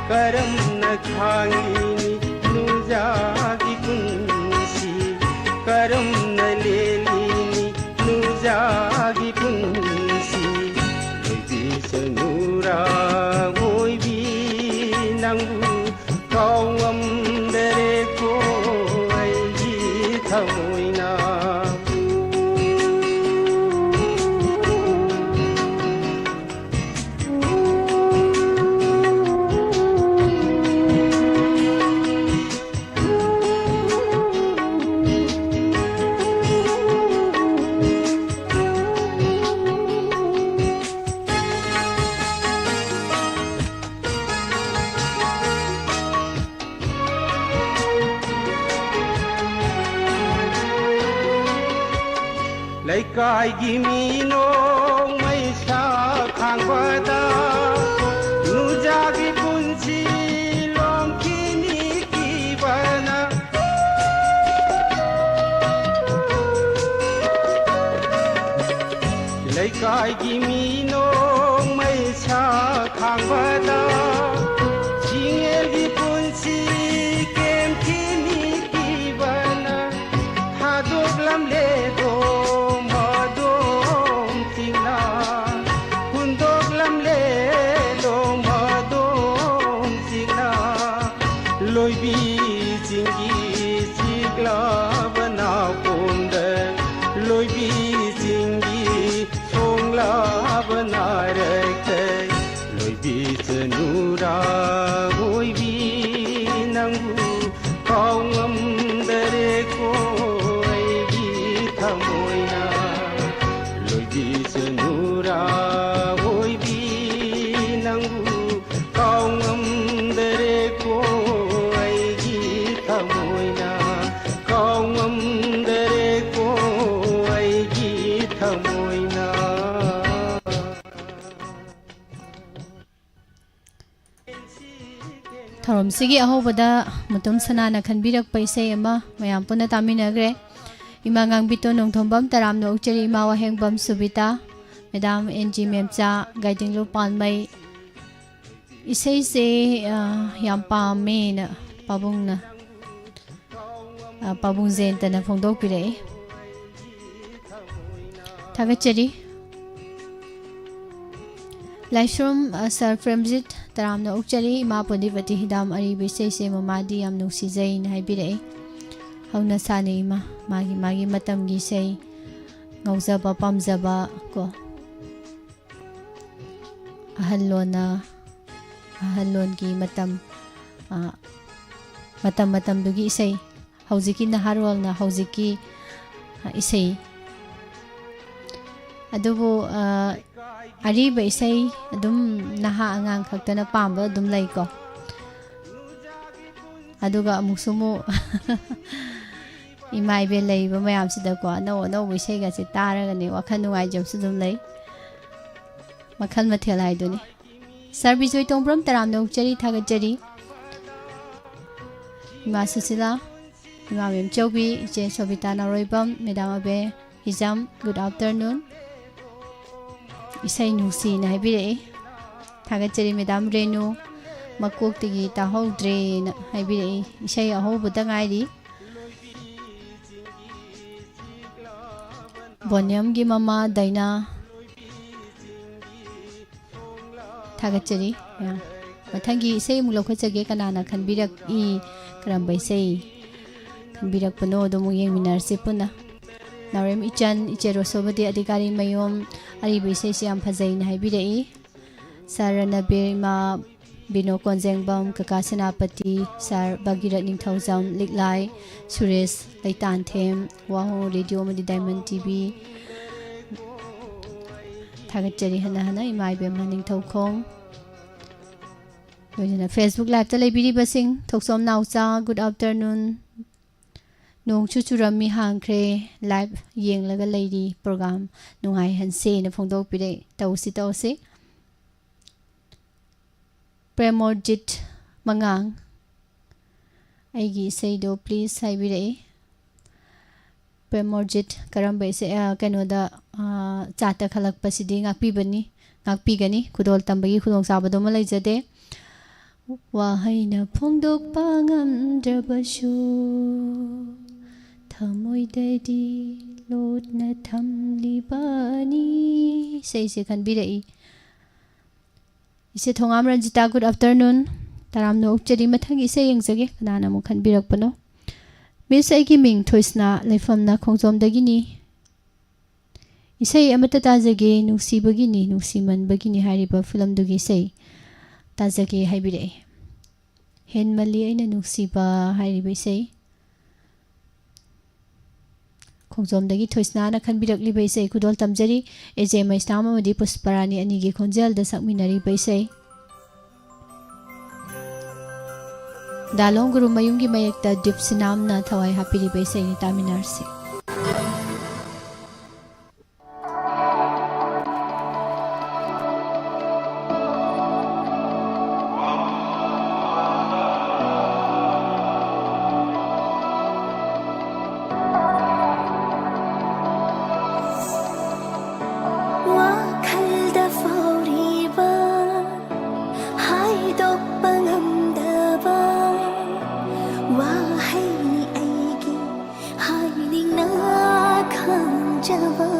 ꯀꯔꯝꯅ ꯈꯥꯡꯂꯤꯅꯤ ꯅꯨꯡꯖꯥꯒꯤ ꯄꯨꯟꯁꯤ, ꯀꯔꯝꯅ ꯂꯦꯜꯂꯤꯅꯤ ꯅꯨꯡꯖꯥꯒꯤ ꯄꯨꯟꯁꯤ? ꯂꯣꯏꯕꯤ ꯆꯅꯨꯔꯥ ꯑꯣꯏꯕꯤ, ꯅꯪꯕꯨ ꯀꯥꯎꯉꯝꯗꯔꯦꯀꯣ ꯑꯩꯒꯤ ꯊꯃꯣꯏꯅ꯫ ꯂꯩꯀꯥꯏꯒꯤ ꯃꯤ ꯅꯣꯡꯃꯩ ꯁꯥ ꯈꯥꯡꯕꯗ, ꯅꯨꯡꯖꯥꯒꯤ ꯄꯨꯟꯁꯤ ꯂꯣꯝꯈꯤꯅꯤ ꯀꯤꯕꯅ꯫ ꯂꯩꯀꯥꯏꯒꯤ ꯃꯤ ꯅꯣꯡꯃꯩ ꯁꯥ ꯈꯥꯡꯕꯗ, ꯆꯤꯡꯌꯦꯜꯒꯤ ꯄꯨꯟꯁꯤ ꯀꯦꯝꯈꯤꯅꯤ ꯀꯤꯕꯅ꯫ ꯊꯥꯗꯣꯛꯂꯝꯂꯦꯗꯣ ꯃꯗꯣꯝ ꯆꯤꯡꯅ, ꯍꯨꯟꯗꯣꯛꯂꯝꯂꯦꯗꯣ ꯃꯗꯣꯝ ꯆꯤꯡꯅ꯫ ꯂꯣꯏꯕꯤ ꯆꯤꯡꯒꯤ ꯆꯤꯛꯂꯕ ꯅꯥꯎꯄꯣꯝꯗ, ꯂꯣꯏꯕꯤ ꯆꯤꯡꯒꯤ ꯁꯣꯡꯂꯕ ꯅꯥꯔꯛꯇ, ꯂꯣꯏꯕꯤ ꯆꯅꯨ ꯊꯧꯔꯝꯁꯤꯒꯤ ꯑꯍꯧꯕꯗ ꯃꯨꯇꯨꯝ ꯁꯅꯥꯅ ꯈꯟꯕꯤꯔꯛꯄ ꯏꯁꯩ ꯑꯃ ꯃꯌꯥꯝ ꯄꯨꯟꯅ ꯇꯥꯃꯤꯟꯅꯈ꯭ꯔꯦ꯫ ꯏꯃꯥ ꯉꯥꯡꯕꯤꯇꯣꯟ ꯅꯣꯡꯊꯣꯝꯕꯝ, ꯇꯔꯥꯝꯅ ꯑꯣꯛꯆꯔꯤ ꯏꯃꯥ ꯋꯥꯍꯦꯡꯕꯝ ꯁꯨꯕꯤꯇꯥ, ꯃꯦꯗꯥꯝ ꯑꯦꯟ ꯖꯤ ꯃꯦꯝꯆꯥ, ꯒꯥꯏꯗꯤꯡꯂꯨ ꯄꯥꯟꯃꯩ꯫ ꯏꯁꯩꯁꯦ, ꯑ, ꯌꯥꯝ ꯄꯥꯝꯃꯦꯅ ꯄꯥꯕꯨꯡꯅ, ꯑ, ꯄꯥꯕꯨꯡ ꯖꯌꯟꯇꯅ ꯐꯣꯡꯗꯣꯛꯄꯤꯔꯛꯏ꯫ ꯊꯥꯒꯠꯆꯔꯤ꯫ ꯂꯥꯏꯁ꯭ꯔꯝ, ꯑ, ꯁꯥꯔ ꯄ꯭ꯔꯦꯝꯖꯤꯠ, ꯇꯔꯥꯝꯅ ꯑꯣꯛꯆꯔꯤ꯫ ꯏꯃꯥ ꯄꯣꯟꯗꯤꯕꯇꯤ ꯍꯤꯗꯥꯝ, ꯑꯔꯤꯕ ꯏꯁꯩꯁꯦ ꯃꯃꯥꯗꯤ ꯌꯥꯝ ꯅꯨꯡꯁꯤꯖꯩꯅ ꯍꯥꯏꯕꯤꯔꯛꯏ꯫ ꯍꯧꯅ ꯁꯥꯅꯤ ꯏꯃꯥ, ꯃꯥꯒꯤ, ꯃꯥꯒꯤ ꯃꯇꯝꯒꯤ ꯏꯁꯩ, ꯉꯥꯎꯖꯕ, ꯄꯥꯝꯖꯕ ꯀꯣ꯫ ꯑꯍꯜ ꯂꯣꯟꯅ, ꯑꯍꯜ ꯂꯣꯟꯒꯤ ꯃꯇꯝ, ꯑ, ꯃꯇꯝ ꯃꯇꯝꯗꯨꯒꯤ ꯏꯁꯩ, ꯍꯧꯖꯤꯛꯀꯤ ꯅꯍꯥꯔꯣꯜꯅ ꯍꯧꯖꯤꯛꯀꯤ, ꯑ, ꯏꯁꯩ꯫ ꯑꯗꯨꯕꯨ, ꯑ, ꯑꯔꯤꯕ ꯏꯁꯩ ꯑꯗꯨꯝ ꯅꯍꯥ ꯑꯉꯥꯡ ꯈꯛꯇꯅ ꯄꯥꯝꯕ ꯑꯗꯨꯝ ꯂꯩꯀꯣ꯫ ꯑꯗꯨꯒ ꯑꯃꯨꯛꯁꯨ ꯑꯃꯨꯛ ꯏꯃꯥ ꯏꯕꯦꯜ ꯂꯩꯔꯤꯕ ꯃꯌꯥꯝꯁꯤꯗꯀꯣ, ꯑꯅꯧ ꯑꯅꯧꯕ ꯏꯁꯩꯒꯁꯦ ꯇꯥꯔꯒꯅꯦ ꯋꯥꯈꯜ ꯅꯨꯡꯉꯥꯏꯖꯕꯁꯨ ꯑꯗꯨꯝ ꯂꯩ꯫ ꯃꯈꯜ ꯃꯊꯦꯜ ꯍꯥꯏꯗꯨꯅꯤ꯫ ꯁꯥꯔ ꯕꯤꯖꯣꯏ ꯇꯣꯡꯕ꯭ꯔꯝ, ꯇꯔꯥꯝꯅ ꯑꯣꯛꯆꯔꯤ, ꯊꯥꯒꯠꯆꯔꯤ꯫ ꯏꯃꯥ ꯁꯨꯁꯤꯂꯥ, ꯏꯃꯥ ꯃꯦꯝꯆꯧꯕꯤ, ꯏꯆꯦ ꯁꯣꯕꯤꯇꯥ ꯅꯥꯎꯔꯣꯏꯕꯝ, ꯃꯦꯗꯥꯝ ꯑꯕꯦ ꯍꯤꯖꯝ, good afternoon꯫ ꯏꯁꯩ ꯅꯨꯡꯁꯤꯅ ꯍꯥꯏꯕꯤꯔꯛꯏ꯫ ꯊꯥꯒꯠꯆꯔꯤ ꯃꯦꯗꯥꯝ ꯔꯦꯅꯨ, ꯃꯀꯣꯛꯇꯒꯤ ꯇꯥꯍꯧꯗ꯭ꯔꯦꯅ ꯍꯥꯏꯕꯤꯔꯛꯏ꯫ ꯏꯁꯩ ꯑꯍꯧꯕꯗ ꯉꯥꯏꯔꯤ꯫ ꯕꯣꯅꯤꯌꯝꯒꯤ ꯃꯃꯥ ꯗꯥꯏꯅꯥ, ꯊꯥꯒꯠꯆꯔꯤ꯫ ꯃꯊꯪꯒꯤ ꯏꯁꯩ ꯑꯃꯨꯛ ꯂꯧꯈꯠꯆꯒꯦ꯫ ꯀꯅꯥꯅ ꯈꯟꯕꯤꯔꯛꯏ? ꯀꯔꯝꯕ ꯏꯁꯩ ꯈꯟꯕꯤꯔꯛꯄꯅꯣ? ꯑꯗꯨ ꯑꯃꯨꯛ ꯌꯦꯡꯃꯤꯟꯅꯔꯁꯤ ꯄꯨꯟꯅ꯫ ꯅꯥꯎꯔꯦꯝ ꯏꯆꯟ, ꯏꯆꯦ ꯔꯣꯁꯣꯕꯗꯤ ꯑꯙꯤꯀꯥꯔꯤ ꯃꯌꯨꯝ, ꯑꯔꯤꯕ ꯏꯁꯩꯁꯤ ꯌꯥꯝ ꯐꯖꯩꯅ ꯍꯥꯏꯕꯤꯔꯛꯏ꯫ ꯁꯥꯔ ꯔꯅꯕꯤꯔ, ꯏꯃꯥ ꯕꯤꯅꯣ ꯀꯣꯟꯖꯦꯡꯕꯝ, ꯀꯀꯥ ꯁꯦꯅꯥꯄꯇꯤ, ꯁꯥꯔ ꯚꯥꯒꯤꯔꯠ ꯅꯤꯡꯊꯧꯖꯝ, ꯂꯤꯛꯂꯥꯏ ꯁꯨꯔꯦꯁ ꯂꯩꯇꯥꯟꯊꯦꯝ, ꯋꯥꯍꯣꯡ ꯔꯦꯗꯤꯑꯣ ꯑꯃꯗꯤ ꯗꯥꯏꯃꯟ ꯇꯤ ꯚꯤ꯫ ꯊꯥꯒꯠꯆꯔꯤ ꯍꯟꯅ ꯍꯟꯅ ꯏꯃꯥ ꯏꯕꯦꯝꯃ ꯅꯤꯡꯊꯧꯈꯣꯡ꯫ ꯂꯣꯏꯅꯅ Facebook Liveꯇ ꯂꯩꯕꯤꯔꯤꯕꯁꯤꯡ, ꯊꯣꯛꯆꯣꯝ ꯅꯥꯎꯆꯥ, good afternoon꯫ ꯅꯣꯡꯁꯨ ꯆꯨꯔꯝꯃꯤ, ꯍꯥꯡꯈ꯭ꯔꯦ, live ꯌꯦꯡꯂꯒ ꯂꯩꯔꯤ, program ꯅꯨꯡꯉꯥꯏꯍꯟꯁꯦꯅ ꯐꯣꯡꯗꯣꯛꯄꯤꯔꯛꯏ꯫ ꯇꯧꯁꯤ, ꯇꯧꯁꯤ꯫ ꯄ꯭ꯔꯦꯃꯣꯖꯤꯠ ꯃꯉꯥꯡ, ꯑꯩꯒꯤ ꯏꯁꯩꯗꯣ please ꯍꯥꯏꯕꯤꯔꯛꯏ꯫ ꯄ꯭ꯔꯦꯃꯣꯔꯖꯤꯠ, ꯀꯔꯝꯕ ꯏꯁꯩ, ꯑ, ꯀꯩꯅꯣꯗ, ꯑ, ꯆꯥꯠꯇ ꯈꯜꯂꯛꯄꯁꯤꯗꯤ ꯉꯥꯛꯄꯤꯕꯅꯤ, ꯉꯥꯛꯄꯤꯒꯅꯤ꯫ ꯈꯨꯗꯣꯜ ꯇꯝꯕꯒꯤ ꯈꯨꯗꯣꯡꯆꯥꯕꯗꯨꯃ ꯂꯩꯖꯗꯦ꯫ ꯋꯥꯍꯩꯅ ꯐꯣꯡꯗꯣꯛꯄ ꯉꯝꯗ꯭ꯔꯕꯁꯨ ꯊꯃꯣꯏꯗꯗꯤ ꯂꯣꯠꯅ ꯊꯝꯂꯤꯕꯅꯤ꯫ ꯏꯁꯩꯁꯦ ꯈꯟꯕꯤꯔꯛꯏ꯫ ꯏꯆꯦ ꯊꯣꯉꯥꯝ ꯔꯟꯖꯤꯇꯥ, good afternoon꯫ ꯇꯔꯥꯝꯅ ꯑꯣꯛꯆꯔꯤ꯫ ꯃꯊꯪꯒꯤ ꯏꯁꯩ ꯌꯦꯡꯖꯒꯦ, ꯀꯅꯥꯅ ꯑꯃꯨꯛ ꯈꯟꯕꯤꯔꯛꯄꯅꯣ? ꯃꯤꯁ, ꯑꯩꯒꯤ ꯃꯤꯡ ꯊꯣꯏꯁꯅꯥ, ꯂꯩꯐꯝꯅ ꯈꯣꯡꯖꯣꯝꯗꯒꯤꯅꯤ꯫ ꯏꯁꯩ ꯑꯃꯠꯇ ꯇꯥꯖꯒꯦ, ꯅꯨꯡꯁꯤꯕꯒꯤꯅꯤ, ꯅꯨꯡꯁꯤꯃꯟꯕꯒꯤꯅꯤ ꯍꯥꯏꯔꯤꯕ ꯐꯤꯂꯝꯗꯨꯒꯤ ꯏꯁꯩ ꯇꯥꯖꯒꯦ ꯍꯥꯏꯕꯤꯔꯛꯑꯦ꯫ ꯍꯦꯟꯃꯜꯂꯤ ꯑꯩꯅ ꯅꯨꯡꯁꯤꯕ ꯍꯥꯏꯔꯤꯕ ꯏꯁꯩ꯫ ꯈꯣꯡꯖꯣꯝꯗꯒꯤ ꯊꯣꯏꯁꯅꯥꯅ ꯈꯟꯕꯤꯔꯛꯂꯤꯕ ꯏꯁꯩ ꯈꯨꯗꯣꯜ ꯇꯝꯖꯔꯤ꯫ ꯑꯦ ꯖꯦ ꯃꯩꯁꯅꯥꯝ ꯑꯃꯗꯤ ꯄꯨꯁꯄꯔꯥꯅꯤ ꯑꯅꯤꯒꯤ ꯈꯣꯟꯖꯦꯜꯗ ꯁꯛꯃꯤꯟꯅꯔꯤꯕ ꯏꯁꯩ꯫ ꯗꯥꯂꯣꯡ ꯒꯨꯔꯨꯃꯌꯨꯝꯒꯤ ꯃꯌꯦꯛꯇ ꯗꯤꯞꯁꯤꯅꯥꯝꯅ ꯊꯋꯥꯏ ꯍꯥꯞꯄꯤꯔꯤꯕ ꯏꯁꯩꯅꯤ, ꯇꯥꯃꯤꯟꯅꯔꯁꯤ꯫ ꯋꯥꯈꯜꯗ ꯐꯥꯎꯔꯤꯕ ꯍꯥꯏꯗꯣꯛꯄ ꯉꯝꯗꯕ ꯋꯥꯍꯩꯅꯤ ꯑꯩꯒꯤ ꯍꯥꯏꯅꯤꯡꯅ ꯈꯟꯖꯕ꯫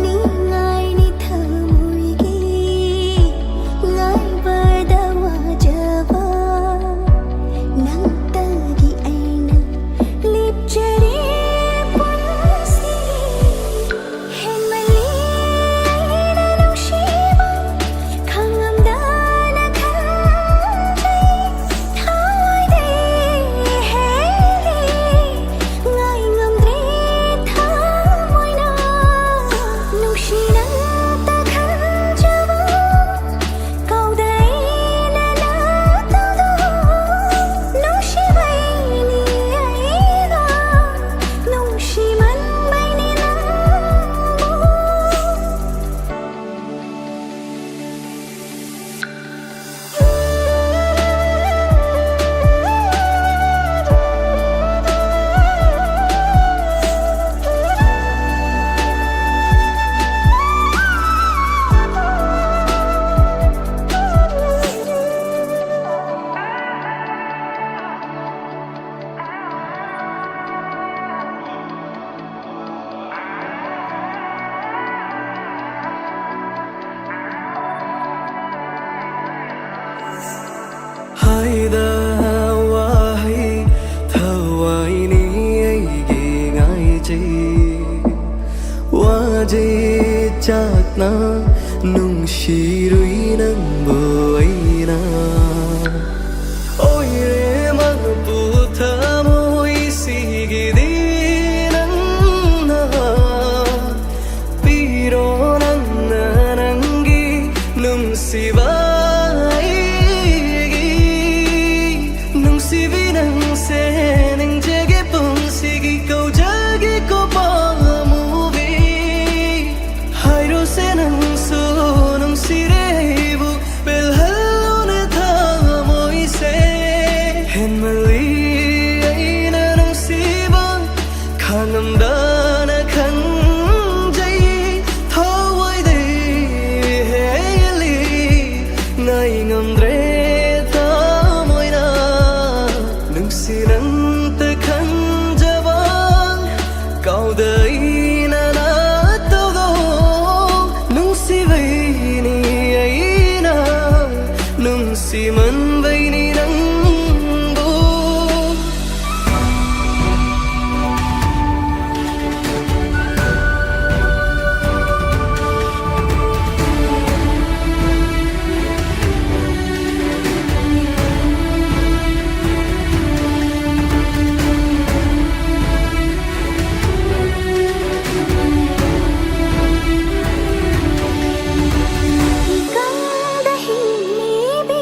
ꯅꯤꯡꯉꯥꯏꯅꯤ ꯊꯃꯣꯏꯒꯤ ꯉꯥꯏꯕꯗ ꯋꯥꯖꯕ ꯅꯪꯇꯒꯤ ꯑꯩꯅ ꯂꯦꯞꯆꯔꯦ ꯄꯨꯟꯁꯤ꯫ ꯍꯦꯟꯃꯜꯂꯤ ꯑꯩꯅ ꯅꯨꯡꯁꯤꯕ ꯈꯪꯉꯝꯗꯅ ꯈꯟꯖꯩ ꯊꯋꯥꯏꯗꯤ ꯍꯦꯜꯂꯤ ꯉꯥꯏ ꯉꯝꯗ꯭ꯔꯦ ꯆꯥꯛꯅ ꯅꯨꯡꯁꯤꯔꯨꯏ ꯅꯪꯕꯨ ꯑꯩꯅ꯫ ꯑꯣꯏꯔꯦ ꯃꯄꯨ ꯊꯃꯣꯏꯁꯤꯒꯤꯗꯤ ꯅꯪꯅ ꯄꯤꯔꯣ ꯅꯪꯅ ꯅꯪꯒꯤ ꯅꯨꯡꯁꯤꯕ ꯑꯩꯒꯤ꯫ ꯅꯨꯡꯁꯤꯕꯤ ꯅꯪꯁꯦ ꯅꯤꯡꯖꯒꯦ ꯄꯨꯟꯁꯤꯒꯤ ꯀꯧꯖꯒꯦ ꯀꯣ ꯄꯥꯝꯃꯨꯕꯤ꯫ ꯍꯥꯏꯔꯣꯁꯦ ꯅꯪꯁꯨ ꯅꯨꯡꯁꯤꯔꯦ ꯑꯩꯕꯨ ꯄꯦꯜꯍꯜꯂꯣꯅꯦ ꯊꯃꯣꯏꯁꯦ꯫ ꯍꯦꯟꯃꯜꯂꯤ ꯑꯩꯅ ꯅꯨꯡꯁꯤꯕ ꯈꯥꯡꯉꯝꯗꯅ ꯈꯟꯖꯩ ꯊꯋꯥꯏꯗꯩ ꯍꯦꯜꯂꯤ ꯉꯥꯏ ꯉꯝꯗ꯭ꯔꯦ ꯊꯃꯣꯏꯅ ꯅꯨꯡꯁꯤ ꯅꯪꯇ ꯈꯟꯖꯕ ꯀꯥꯎꯗꯩꯅ ꯅꯠꯇꯧꯗꯣ ꯅꯨꯡꯁꯤꯕꯩꯅꯤ ꯑꯩꯅ ꯅꯨꯡꯁꯤꯃꯟꯕꯩꯅꯤ ꯅꯪꯕꯨ꯫ ꯏꯀꯪꯗ ꯍꯤꯡꯂꯤꯕꯤ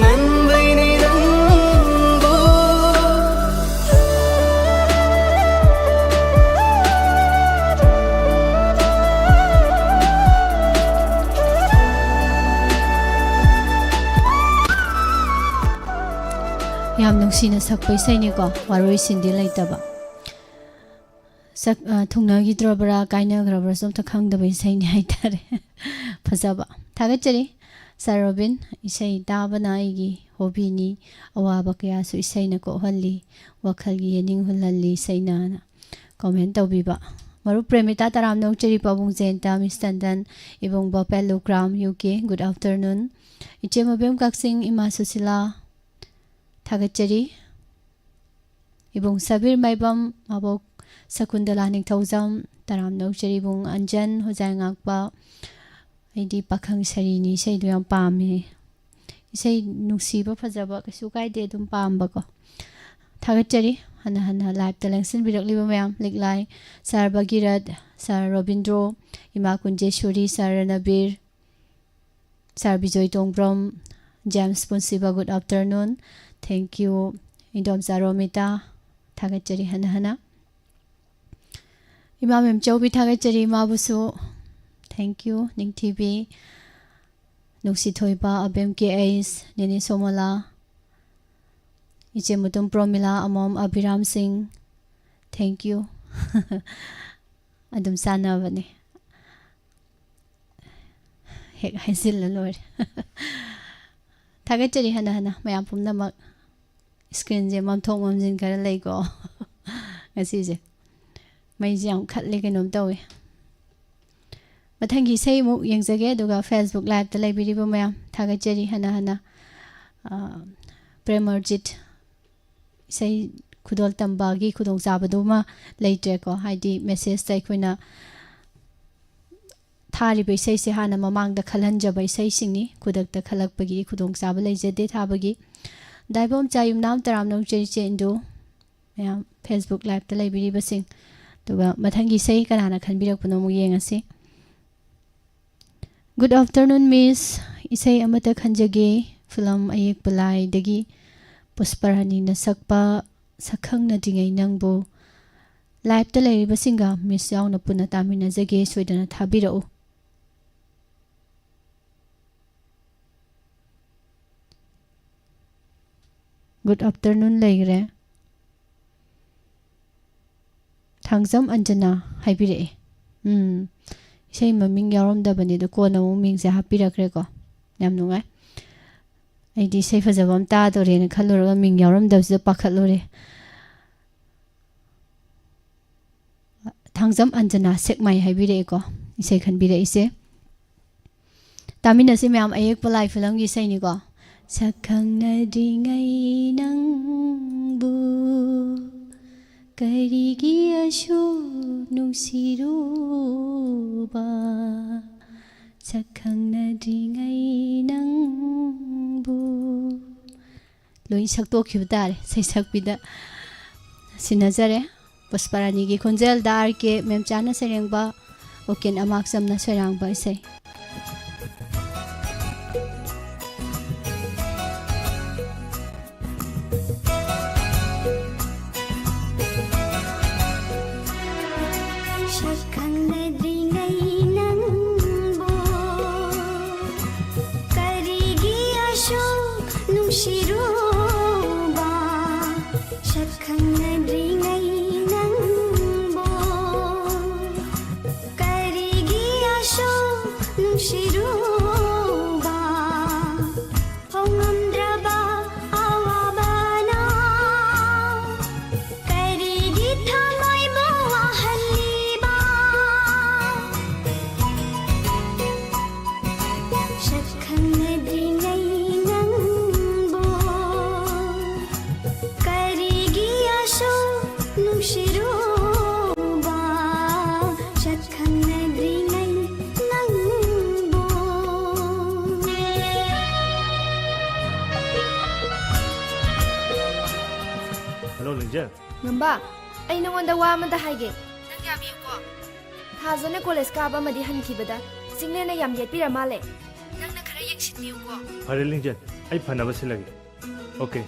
ꯅꯪꯕꯩꯅꯤ ꯅꯪꯕꯨ꯫ ꯌꯥꯝ ꯅꯨꯡꯁꯤꯅ ꯁꯛꯄ ꯏꯁꯩꯅꯤꯀꯣ, ꯋꯥꯔꯣꯏꯁꯤꯟꯗꯤ ꯂꯩꯇꯕ꯫ ꯁꯛ-, ꯑ, ꯊꯨꯡꯅꯈꯤꯗ꯭ꯔꯕ꯭ꯔꯥ, ꯀꯥꯏꯅꯈ꯭ꯔꯕ꯭ꯔꯥꯁꯨ ꯑꯝꯇ ꯈꯪꯗꯕ ꯏꯁꯩꯅꯤ ꯍꯥꯏꯇꯥꯔꯦ꯫ ꯐꯖꯕ꯫ ꯊꯥꯒꯠꯆꯔꯤ꯫ ꯁꯥꯔ ꯔꯣꯕꯤꯟ, ꯏꯁꯩ ꯇꯥꯕꯅ ꯑꯩꯒꯤ ꯍꯣꯕꯤꯅꯤ꯫ ꯑꯋꯥꯕ ꯀꯌꯥꯁꯨ ꯏꯁꯩꯅ ꯀꯣꯛꯍꯜꯂꯤ꯫ ꯋꯥꯈꯜꯒꯤ ꯌꯦꯅꯤꯡ ꯍꯨꯜꯍꯜꯂꯤ ꯏꯁꯩꯅ, ꯍꯥꯏꯅ ꯀꯣꯃꯦꯟ ꯇꯧꯕꯤꯕ꯫ ꯃꯔꯨꯞ ꯄ꯭ꯔꯦꯃꯤꯇꯥ, ꯇꯔꯥꯝꯅ ꯑꯣꯛꯆꯔꯤ꯫ ꯄꯥꯕꯨꯡ ꯖꯌꯟꯇ, ꯃꯤꯁ ꯇꯟꯗꯟ, ꯏꯕꯨꯡ ꯕꯣꯄꯦ ꯂꯨꯀ꯭ꯔꯥꯝ, ꯌꯨ ꯀꯦ, good afternoon꯫ ꯏꯆꯦ ꯃꯕꯦꯝ ꯀꯛꯆꯤꯡ, ꯏꯃꯥ ꯁꯨꯁꯤꯂꯥ, ꯊꯥꯒꯠꯆꯔꯤ꯫ ꯏꯕꯨꯡ ꯁꯕꯤꯔ ꯃꯥꯏꯕꯝ, ꯃꯕꯣꯛ ꯁꯀꯨꯟꯗꯂꯥ ꯅꯤꯡꯊꯧꯖꯝ, ꯇꯔꯥꯝꯅ ꯑꯣꯛꯆꯔꯤ꯫ ꯏꯕꯨꯡ ꯑꯟꯖꯟ, ꯍꯣꯖꯥꯏ ꯉꯥꯛꯄ, ꯑꯩꯗꯤ ꯄꯥꯈꯪ ꯁꯥꯔꯤꯅꯤ ꯏꯁꯩꯗꯣ ꯌꯥꯝ ꯄꯥꯝꯃꯦ꯫ ꯏꯁꯩ ꯅꯨꯡꯁꯤꯕ ꯐꯖꯕ ꯀꯩꯁꯨ ꯀꯥꯏꯗꯦ, ꯑꯗꯨꯝ ꯄꯥꯝꯕꯀꯣ꯫ ꯊꯥꯒꯠꯆꯔꯤ ꯍꯟꯅ ꯍꯟꯅ ꯂꯥꯏꯞꯇ ꯂꯦꯡꯁꯤꯟꯕꯤꯔꯛꯂꯤꯕ ꯃꯌꯥꯝ, ꯂꯤꯛꯂꯥꯏ, ꯁꯥꯔ ꯚꯒꯤꯔꯊ, ꯁꯥꯔ ꯔꯣꯕꯤꯟꯗ꯭ꯔꯣ, ꯏꯃꯥ Kunjesori, sir Ranbir, sir Bijoy Tongbram, James ꯄꯨꯟꯁꯤꯕ, good afternoon꯫ Thank you꯫ Indomcha Romita, ꯊꯥꯒꯠꯆꯔꯤ ꯍꯟꯅ ꯍꯟꯅ꯫ ꯏꯃꯥ ꯃꯦꯝꯆꯧꯕꯤ, ꯊꯥꯒꯠꯆꯔꯤ ꯏꯃꯥꯕꯨꯁꯨ꯫ Thank you꯫ ꯅꯤꯡꯊꯤꯕꯤ, ꯅꯨꯡꯁꯤꯊꯣꯏꯕ, ꯑꯕꯦꯝ ꯀꯦ ꯑꯩꯁ, ꯅꯦꯅꯦ ꯁꯣꯃꯣꯂꯥ, ꯏꯆꯦ ꯃꯨꯇꯨꯝ ꯄ꯭ꯔꯣꯃꯤꯂꯥ, ꯑꯃꯣꯝ ꯑꯕꯤꯔꯥꯝ ꯁꯤꯡ꯫ Thank you꯫ ꯑꯗꯨꯝ ꯆꯥꯟꯅꯕꯅꯦ꯫ ꯍꯦꯛ ꯍꯥꯏꯖꯤꯜꯂ ꯂꯣꯏꯔꯦ꯫ ꯊꯥꯒꯠꯆꯔꯤ ꯍꯟꯅ ꯍꯟꯅ ꯃꯌꯥꯝ ꯄꯨꯝꯅꯃꯛ꯫ ꯁ꯭ꯀ꯭ꯔꯤꯟꯁꯦ ꯃꯝꯊꯣꯛ ꯃꯝꯖꯤꯟ ꯈꯔ ꯂꯩꯀꯣ ꯉꯁꯤꯁꯦ꯫ ꯃꯩꯁꯦ ꯌꯥꯝ ꯈꯠꯂꯦ, ꯀꯩꯅꯣꯝ ꯇꯧꯋꯦ꯫ ꯃꯊꯪꯒꯤ ꯏꯁꯩ ꯑꯃꯨꯛ ꯌꯦꯡꯖꯒꯦ, ꯑꯗꯨꯒ Facebook ꯂꯥꯏꯞꯇ ꯂꯩꯕꯤꯔꯤꯕ ꯃꯌꯥꯝ ꯊꯥꯒꯠꯆꯔꯤ ꯍꯟꯅ ꯍꯟꯅ꯫ ꯑ, ꯄ꯭ꯔꯦꯃꯔꯖꯤꯠ ꯏꯁꯩ ꯈꯨꯗꯣꯜ ꯇꯝꯕꯒꯤ ꯈꯨꯗꯣꯡꯆꯥꯕꯗꯨꯃ ꯂꯩꯇ꯭ꯔꯦꯀꯣ, ꯍꯥꯏꯗꯤ ꯃꯦꯁꯦꯖꯇ ꯑꯩꯈꯣꯏꯅ ꯊꯥꯔꯤꯕ ꯏꯁꯩꯁꯦ ꯍꯥꯟꯅ ꯃꯃꯥꯡꯗ ꯈꯜꯍꯟꯖꯕ ꯏꯁꯩꯁꯤꯡꯅꯤ꯫ ꯈꯨꯗꯛꯇ ꯈꯜꯂꯛꯄꯒꯤ ꯈꯨꯗꯣꯡꯆꯥꯕ ꯂꯩꯖꯗꯦ ꯊꯥꯕꯒꯤ꯫ ꯗꯥꯏꯕꯣꯝꯆꯥ ꯌꯨꯝꯅꯥꯝ, ꯇꯔꯥꯝꯅ ꯑꯣꯛꯆꯔꯤ ꯏꯆꯦ ꯏꯟꯗꯨ꯫ ꯃꯌꯥꯝ Facebook ꯂꯥꯏꯞꯇ ꯂꯩꯕꯤꯔꯤꯕꯁꯤꯡ꯫ ꯑꯗꯨꯒ ꯃꯊꯪꯒꯤ ꯏꯁꯩ ꯀꯅꯥꯅ ꯈꯟꯕꯤꯔꯛꯄꯅꯣ ꯑꯃꯨꯛ ꯌꯦꯡꯉꯁꯤ꯫ Good afternoon, Miss꯫ ꯏꯁꯩ ꯑꯃꯠꯇ ꯈꯟꯖꯒꯦ꯫ ꯐꯤꯂꯝ ꯑꯌꯦꯛꯄ ꯂꯥꯏꯗꯒꯤ ꯄꯨꯁꯄꯔꯥꯅꯤꯅ ꯁꯛꯄ ꯁꯛꯈꯪꯅꯗ꯭ꯔꯤꯉꯩ ꯅꯪꯕꯨ꯫ ꯂꯥꯏꯞꯇ ꯂꯩꯔꯤꯕꯁꯤꯡꯒ ꯃꯤꯁ ꯌꯥꯎꯅ ꯄꯨꯟꯅ ꯇꯥꯃꯤꯟꯅꯖꯒꯦ, ꯁꯣꯏꯗꯅ ꯊꯥꯕꯤꯔꯛꯎ꯫ ꯒꯨꯗ ꯑꯥꯐꯇꯔꯅꯨꯟ ꯂꯩꯈ꯭ꯔꯦ꯫ ꯊꯥꯡꯖꯝ ꯑꯟꯖꯅꯥ ꯍꯥꯏꯕꯤꯔꯛꯑꯦ꯫ ꯎꯝ, ꯏꯁꯩ ꯃꯃꯤꯡ ꯌꯥꯎꯔꯝꯗꯕꯅꯦ, ꯑꯗꯣ ꯀꯣꯟꯅ ꯑꯃꯨꯛ ꯃꯤꯡꯁꯦ ꯍꯥꯞꯄꯤꯔꯛꯈ꯭ꯔꯦꯀꯣ꯫ ꯌꯥꯝ ꯅꯨꯡꯉꯥꯏ꯫ ꯑꯩꯗꯤ ꯏꯁꯩ ꯐꯖꯕ ꯑꯃ ꯇꯥꯗꯣꯔꯦꯅ ꯈꯜꯂꯨꯔꯒ ꯃꯤꯡ ꯌꯥꯎꯔꯝꯗꯕꯁꯤꯗ ꯄꯥꯈꯠꯂꯨꯔꯦ꯫ ꯊꯥꯡꯖꯝ ꯑꯟꯖꯅꯥ ꯁꯦꯛꯃꯥꯏ ꯍꯥꯏꯕꯤꯔꯛꯑꯦꯀꯣ, ꯏꯁꯩ ꯈꯟꯕꯤꯔꯛꯏꯁꯦ꯫ ꯇꯥꯃꯤꯟꯅꯁꯤ ꯃꯌꯥꯝ, ꯑꯌꯦꯛꯄ ꯂꯥꯏ ꯐꯤꯂꯝꯒꯤ ꯏꯁꯩꯅꯤꯀꯣ꯫ ꯁꯛꯈꯪꯅꯗ꯭ꯔꯤꯉꯩ ꯅꯪꯕꯨ ꯀꯔꯤꯒꯤ ꯑꯁꯨꯛ ꯅꯨꯡꯁꯤꯔꯨꯕ? ꯁꯛꯈꯪꯅꯗ꯭ꯔꯤꯉꯩ ꯅꯪꯕꯨ꯫ ꯂꯣꯏ ꯁꯛꯇꯣꯛꯈꯤꯕ ꯇꯥꯔꯦ, ꯁꯩꯁꯛꯄꯤꯗ ꯁꯤꯟꯅꯖꯔꯦ꯫ ꯄꯨꯁꯄꯔꯥꯅꯤꯒꯤ ꯈꯣꯟꯖꯦꯜꯗ ꯑꯥꯔ ꯀꯦ ꯃꯦꯝꯆꯥꯅ ꯁꯩꯔꯦꯡꯕ, ꯑꯣꯀꯦꯟ ꯑꯃꯥꯛꯆꯝꯅ ꯁꯩꯔꯥꯡꯕ ꯏꯁꯩ꯫ ꯁꯛ ꯈꯪꯅꯗ꯭ꯔꯤꯉꯩ ꯅꯪꯕꯨ ꯀꯔꯤꯒꯤ ꯑꯁꯨꯛ ꯅꯨꯡꯁꯤꯔꯨꯕ? ꯁꯛ ꯈꯪꯅꯗ꯭ꯔꯤꯉꯩ ꯅꯪꯕꯨ ꯀꯔꯤꯒꯤ ꯑꯁꯨꯛ ꯅꯨꯡꯁꯤꯔꯨꯕ? ꯐꯣꯡꯉꯝꯗ꯭ꯔꯕ ꯑꯋꯥꯕꯅ ꯀꯔꯤꯒꯤ ꯊꯃꯣꯏꯕꯨ ꯋꯥꯍꯜꯂꯤꯕ? ꯁꯛ ꯈꯪꯅꯗ꯭ꯔꯤꯉꯩ ꯅꯪꯕꯨ ꯀꯔꯤꯒꯤ ꯑꯁꯨꯛ ꯅꯨꯡꯁꯤꯔꯨꯕ? ꯁꯛ ꯈꯪꯅꯗ꯭ꯔꯤꯉꯩ ꯅꯪꯕꯨ꯫ ꯍꯜꯂꯣ, ꯂꯤꯡꯖꯦꯜ꯫ ꯉꯝꯕ, ꯑꯩ ꯅꯉꯣꯟꯗ ꯋꯥ ꯑꯃꯇ ꯍꯥꯏꯒꯦ꯫ ꯅꯪ ꯌꯥꯕꯤꯌꯨꯀꯣ? ꯊꯥꯖꯅ ꯀꯣꯂꯦꯖ ꯀꯥꯕ ꯑꯃꯗꯤ ꯍꯟꯈꯤꯕꯗ ꯆꯤꯡꯂꯦꯟꯅ ꯌꯥꯝ ꯌꯦꯠꯄꯤꯔ ꯃꯥꯜꯂꯦ꯫ ꯅꯪꯅ ꯈꯔ ꯌꯦꯡꯁꯤꯟꯕꯤꯌꯨꯀꯣ꯫ ꯐꯔꯦ, ꯂꯤꯡꯖꯦꯜ꯫ ꯑꯩ ꯐꯅꯕ ꯁꯤꯜꯂꯒꯦ꯫ ꯑꯣꯀꯦ꯫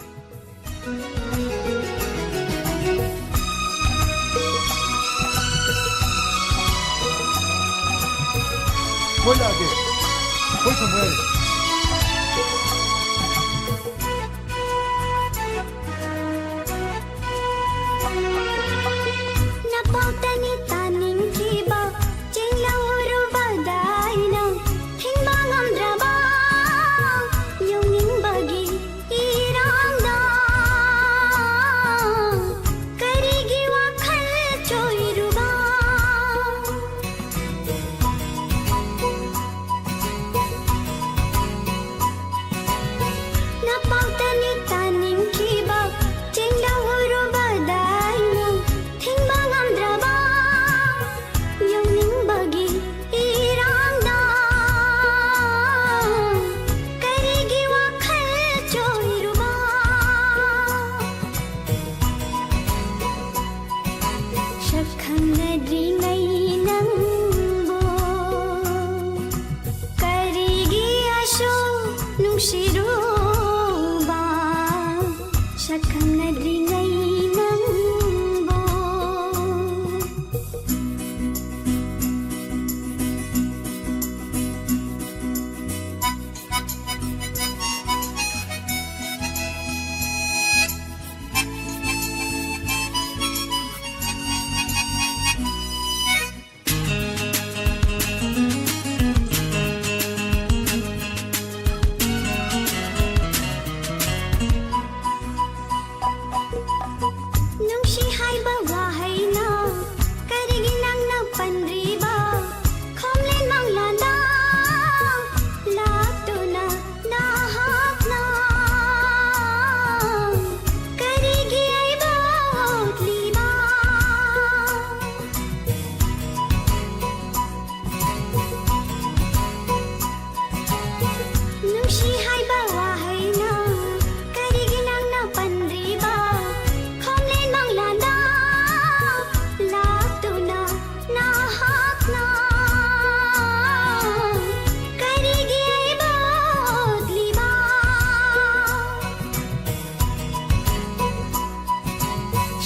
ꯀꯣꯏ ꯂꯥꯛꯑꯒꯦ꯫ ꯀꯣꯏ ꯊꯝꯃꯣ ꯌꯥꯔꯦ꯫ ꯅꯄꯥꯎꯇꯅꯤ ꯇꯥꯅꯤꯡꯈꯤꯕ ꯆꯤꯡꯂꯧꯔꯨꯕꯗ ꯑꯩꯅ ꯊꯤꯡꯕ ꯉꯝꯗ꯭ꯔꯕ ꯌꯧꯅꯤꯡꯕꯒꯤ ꯏꯔꯥꯡꯗ ꯀꯔꯤꯒꯤ ꯋꯥꯈꯜ ꯆꯣꯏꯔꯨꯕ? ꯅꯄꯥꯎꯇꯅꯤ ꯇꯥꯅꯤꯡꯈꯤꯕ ꯆꯤꯡꯂꯧꯔꯨꯕꯗ ꯑꯩꯅ ꯊꯤꯡꯕ ꯉꯝꯗ꯭ꯔꯕ ꯌꯧꯅꯤꯡꯕꯒꯤ ꯏꯔꯥꯡꯗ ꯀꯔꯤꯒꯤ ꯋꯥꯈꯜ ꯆꯣꯏꯔꯨꯕ? ꯁꯛ ꯈꯪꯅꯗ꯭ꯔꯤꯉꯩ ꯅꯪꯕꯨ ꯀꯔꯤꯒꯤ ꯑꯁꯨꯛ ꯅꯨꯡꯁꯤꯔꯨꯕ? ꯁꯛ ꯈꯪꯅꯗ꯭ꯔꯤꯉꯩ ꯅꯪꯕꯨ꯫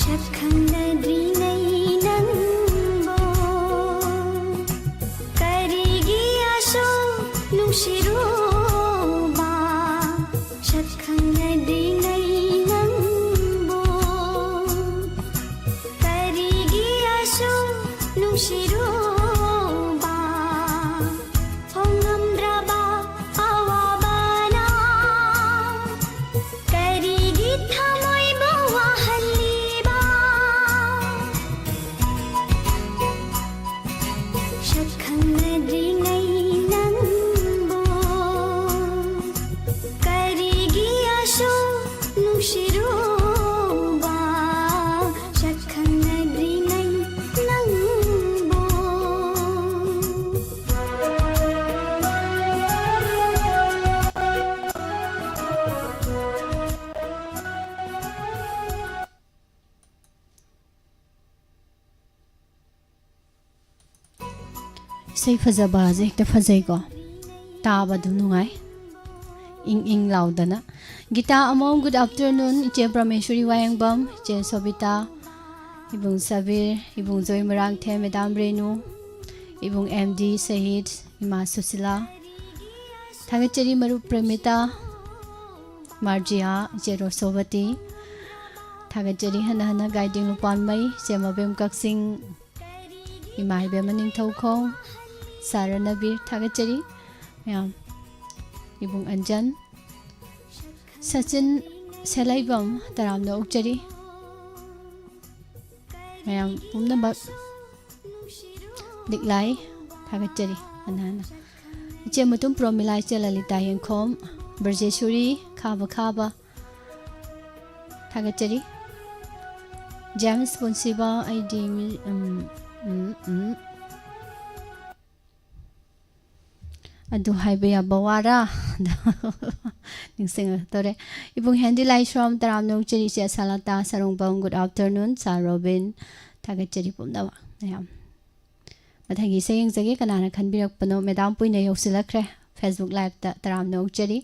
ꯁꯛ ꯈꯪꯅꯗ꯭ꯔꯤꯉꯩ ꯅꯪꯕꯨ ꯀꯔꯤꯒꯤ ꯑꯁꯨꯛ ꯅꯨꯡꯁꯤꯔꯨꯕ? ꯁꯛ ꯈꯪꯅꯗ꯭ꯔꯤꯉꯩ ꯅꯪꯕꯨ ꯀꯔꯤꯒꯤ ꯑꯁꯨꯛ ꯅꯨꯡꯁꯤꯔꯨꯕ? ꯍꯣꯡꯉꯝꯗ꯭ꯔꯕ ꯑꯋꯥꯕꯅ ꯀꯔꯤꯒꯤ ꯊꯃꯣꯏꯕꯨ ꯋꯥꯍꯜꯂꯤꯕ? ꯁꯛ ꯈꯪꯅꯗ꯭ꯔꯤꯉꯩ ꯅꯪꯕꯨ ꯀꯔꯤꯒꯤ ꯑꯁꯨꯛ ꯅꯨꯡꯁꯤꯔꯨꯕ? ꯁꯛ ꯈꯪꯅꯗ꯭ꯔꯤꯉꯩ ꯅꯪꯕꯨ ꯏꯁꯩ ꯐꯖꯕꯁꯦ ꯍꯦꯛꯇ ꯐꯖꯩꯀꯣ, ꯇꯥꯕ ꯑꯗꯨꯝ ꯅꯨꯡꯉꯥꯏ, ꯏꯪ ꯏꯪ ꯂꯥꯎꯗꯅ꯫ ꯒꯤꯇꯥ ꯑꯃꯣꯝ, good afternoon꯫ ꯏꯆꯦ ꯄ꯭ꯔꯃꯦꯁꯣꯔꯤ ꯋꯥꯍꯦꯡꯕꯝ, ꯏꯆꯦ ꯁꯣꯕꯤꯇꯥ, ꯏꯕꯨꯡ ꯁꯕꯤꯔ, ꯏꯕꯨꯡ ꯖꯣꯏ ꯃꯣꯏꯔꯥꯡꯊꯦꯝ, ꯃꯦꯗꯥꯝ ꯔꯦꯅꯨ, ꯏꯕꯨꯡ ꯑꯦꯝ ꯗꯤ ꯁꯍꯤꯗ, ꯏꯃꯥ ꯁꯨꯁꯤꯂꯥ꯫ ꯊꯥꯒꯠꯆꯔꯤ ꯃꯔꯨꯞ ꯄ꯭ꯔꯦꯃꯤꯇꯥ, ꯃꯥꯔꯖꯤꯌꯥ, ꯏꯆꯦ ꯔꯣꯁꯣꯕꯇꯤ꯫ ꯊꯥꯒꯠꯆꯔꯤ ꯍꯟꯅ ꯍꯟꯅ ꯒꯥꯏꯗꯤꯡ ꯂꯨꯄꯥꯟꯃꯩ, ꯏꯆꯦ ꯃꯕꯦꯝ ꯀꯛꯆꯤꯡ, ꯏꯃꯥ ꯏꯕꯦꯝꯃ ꯅꯤꯡꯊꯧꯈꯣꯡ, ꯁꯥꯔ ꯔꯅꯕꯤꯔ꯫ ꯊꯥꯒꯠꯆꯔꯤ ꯃꯌꯥꯝ꯫ ꯏꯕꯨꯡ ꯑꯟꯖꯟ, ꯁꯆꯤꯟ ꯁꯦꯂꯩꯕꯝ, ꯇꯔꯥꯝꯅ ꯑꯣꯛꯆꯔꯤ꯫ ꯃꯌꯥꯝ ꯄꯨꯝꯅꯃꯛ ꯂꯤꯛꯂꯥꯏ ꯊꯥꯒꯠꯆꯔꯤ ꯍꯟꯅ ꯍꯟꯅ꯫ ꯏꯆꯦ ꯃꯇꯨꯝ ꯄ꯭ꯔꯣꯃꯤꯂꯥ, ꯏꯆꯦ ꯂꯂꯤꯇꯥ ꯌꯦꯡꯈꯣꯝ, ꯕ꯭ꯔꯖꯦꯁꯣꯔꯤ ꯈꯥꯕ ꯈꯥꯕ ꯊꯥꯒꯠꯆꯔꯤ꯫ ꯖꯦꯝꯁ ꯄꯨꯟꯁꯤꯕ, ꯑꯩꯗꯤ ꯃꯤ-, ꯎꯝ, ꯎꯝ, ꯎꯝ꯫ ꯑꯗꯨ ꯍꯥꯏꯕ ꯌꯥꯕ ꯋꯥꯔꯥ? ꯅꯤꯡꯁꯤꯡꯉꯛꯇꯣꯔꯦ꯫ ꯏꯕꯨꯡ ꯍꯦꯟꯗꯤ ꯂꯥꯏꯁ꯭ꯔꯣꯝ, ꯇꯔꯥꯝꯅ ꯑꯣꯛꯆꯔꯤ꯫ ꯏꯆꯦ ꯑꯁꯥꯂꯇꯥ ꯁꯔꯨꯡꯕꯝ, good afternoon꯫ ꯁꯥꯔ ꯔꯣꯕꯤꯟ, ꯊꯥꯒꯠꯆꯔꯤ ꯄꯨꯝꯅꯃꯛ ꯃꯌꯥꯝ꯫ ꯃꯊꯪꯒꯤ ꯏꯁꯩ ꯌꯦꯡꯖꯒꯦ꯫ ꯀꯅꯥꯅ ꯈꯟꯕꯤꯔꯛꯄꯅꯣ? Madam ꯄꯨꯏꯅ ꯌꯧꯁꯤꯜꯂꯛꯈ꯭ꯔꯦ Facebook liveꯇ꯫ ꯇꯔꯥꯝꯅ ꯑꯣꯛꯆꯔꯤ꯫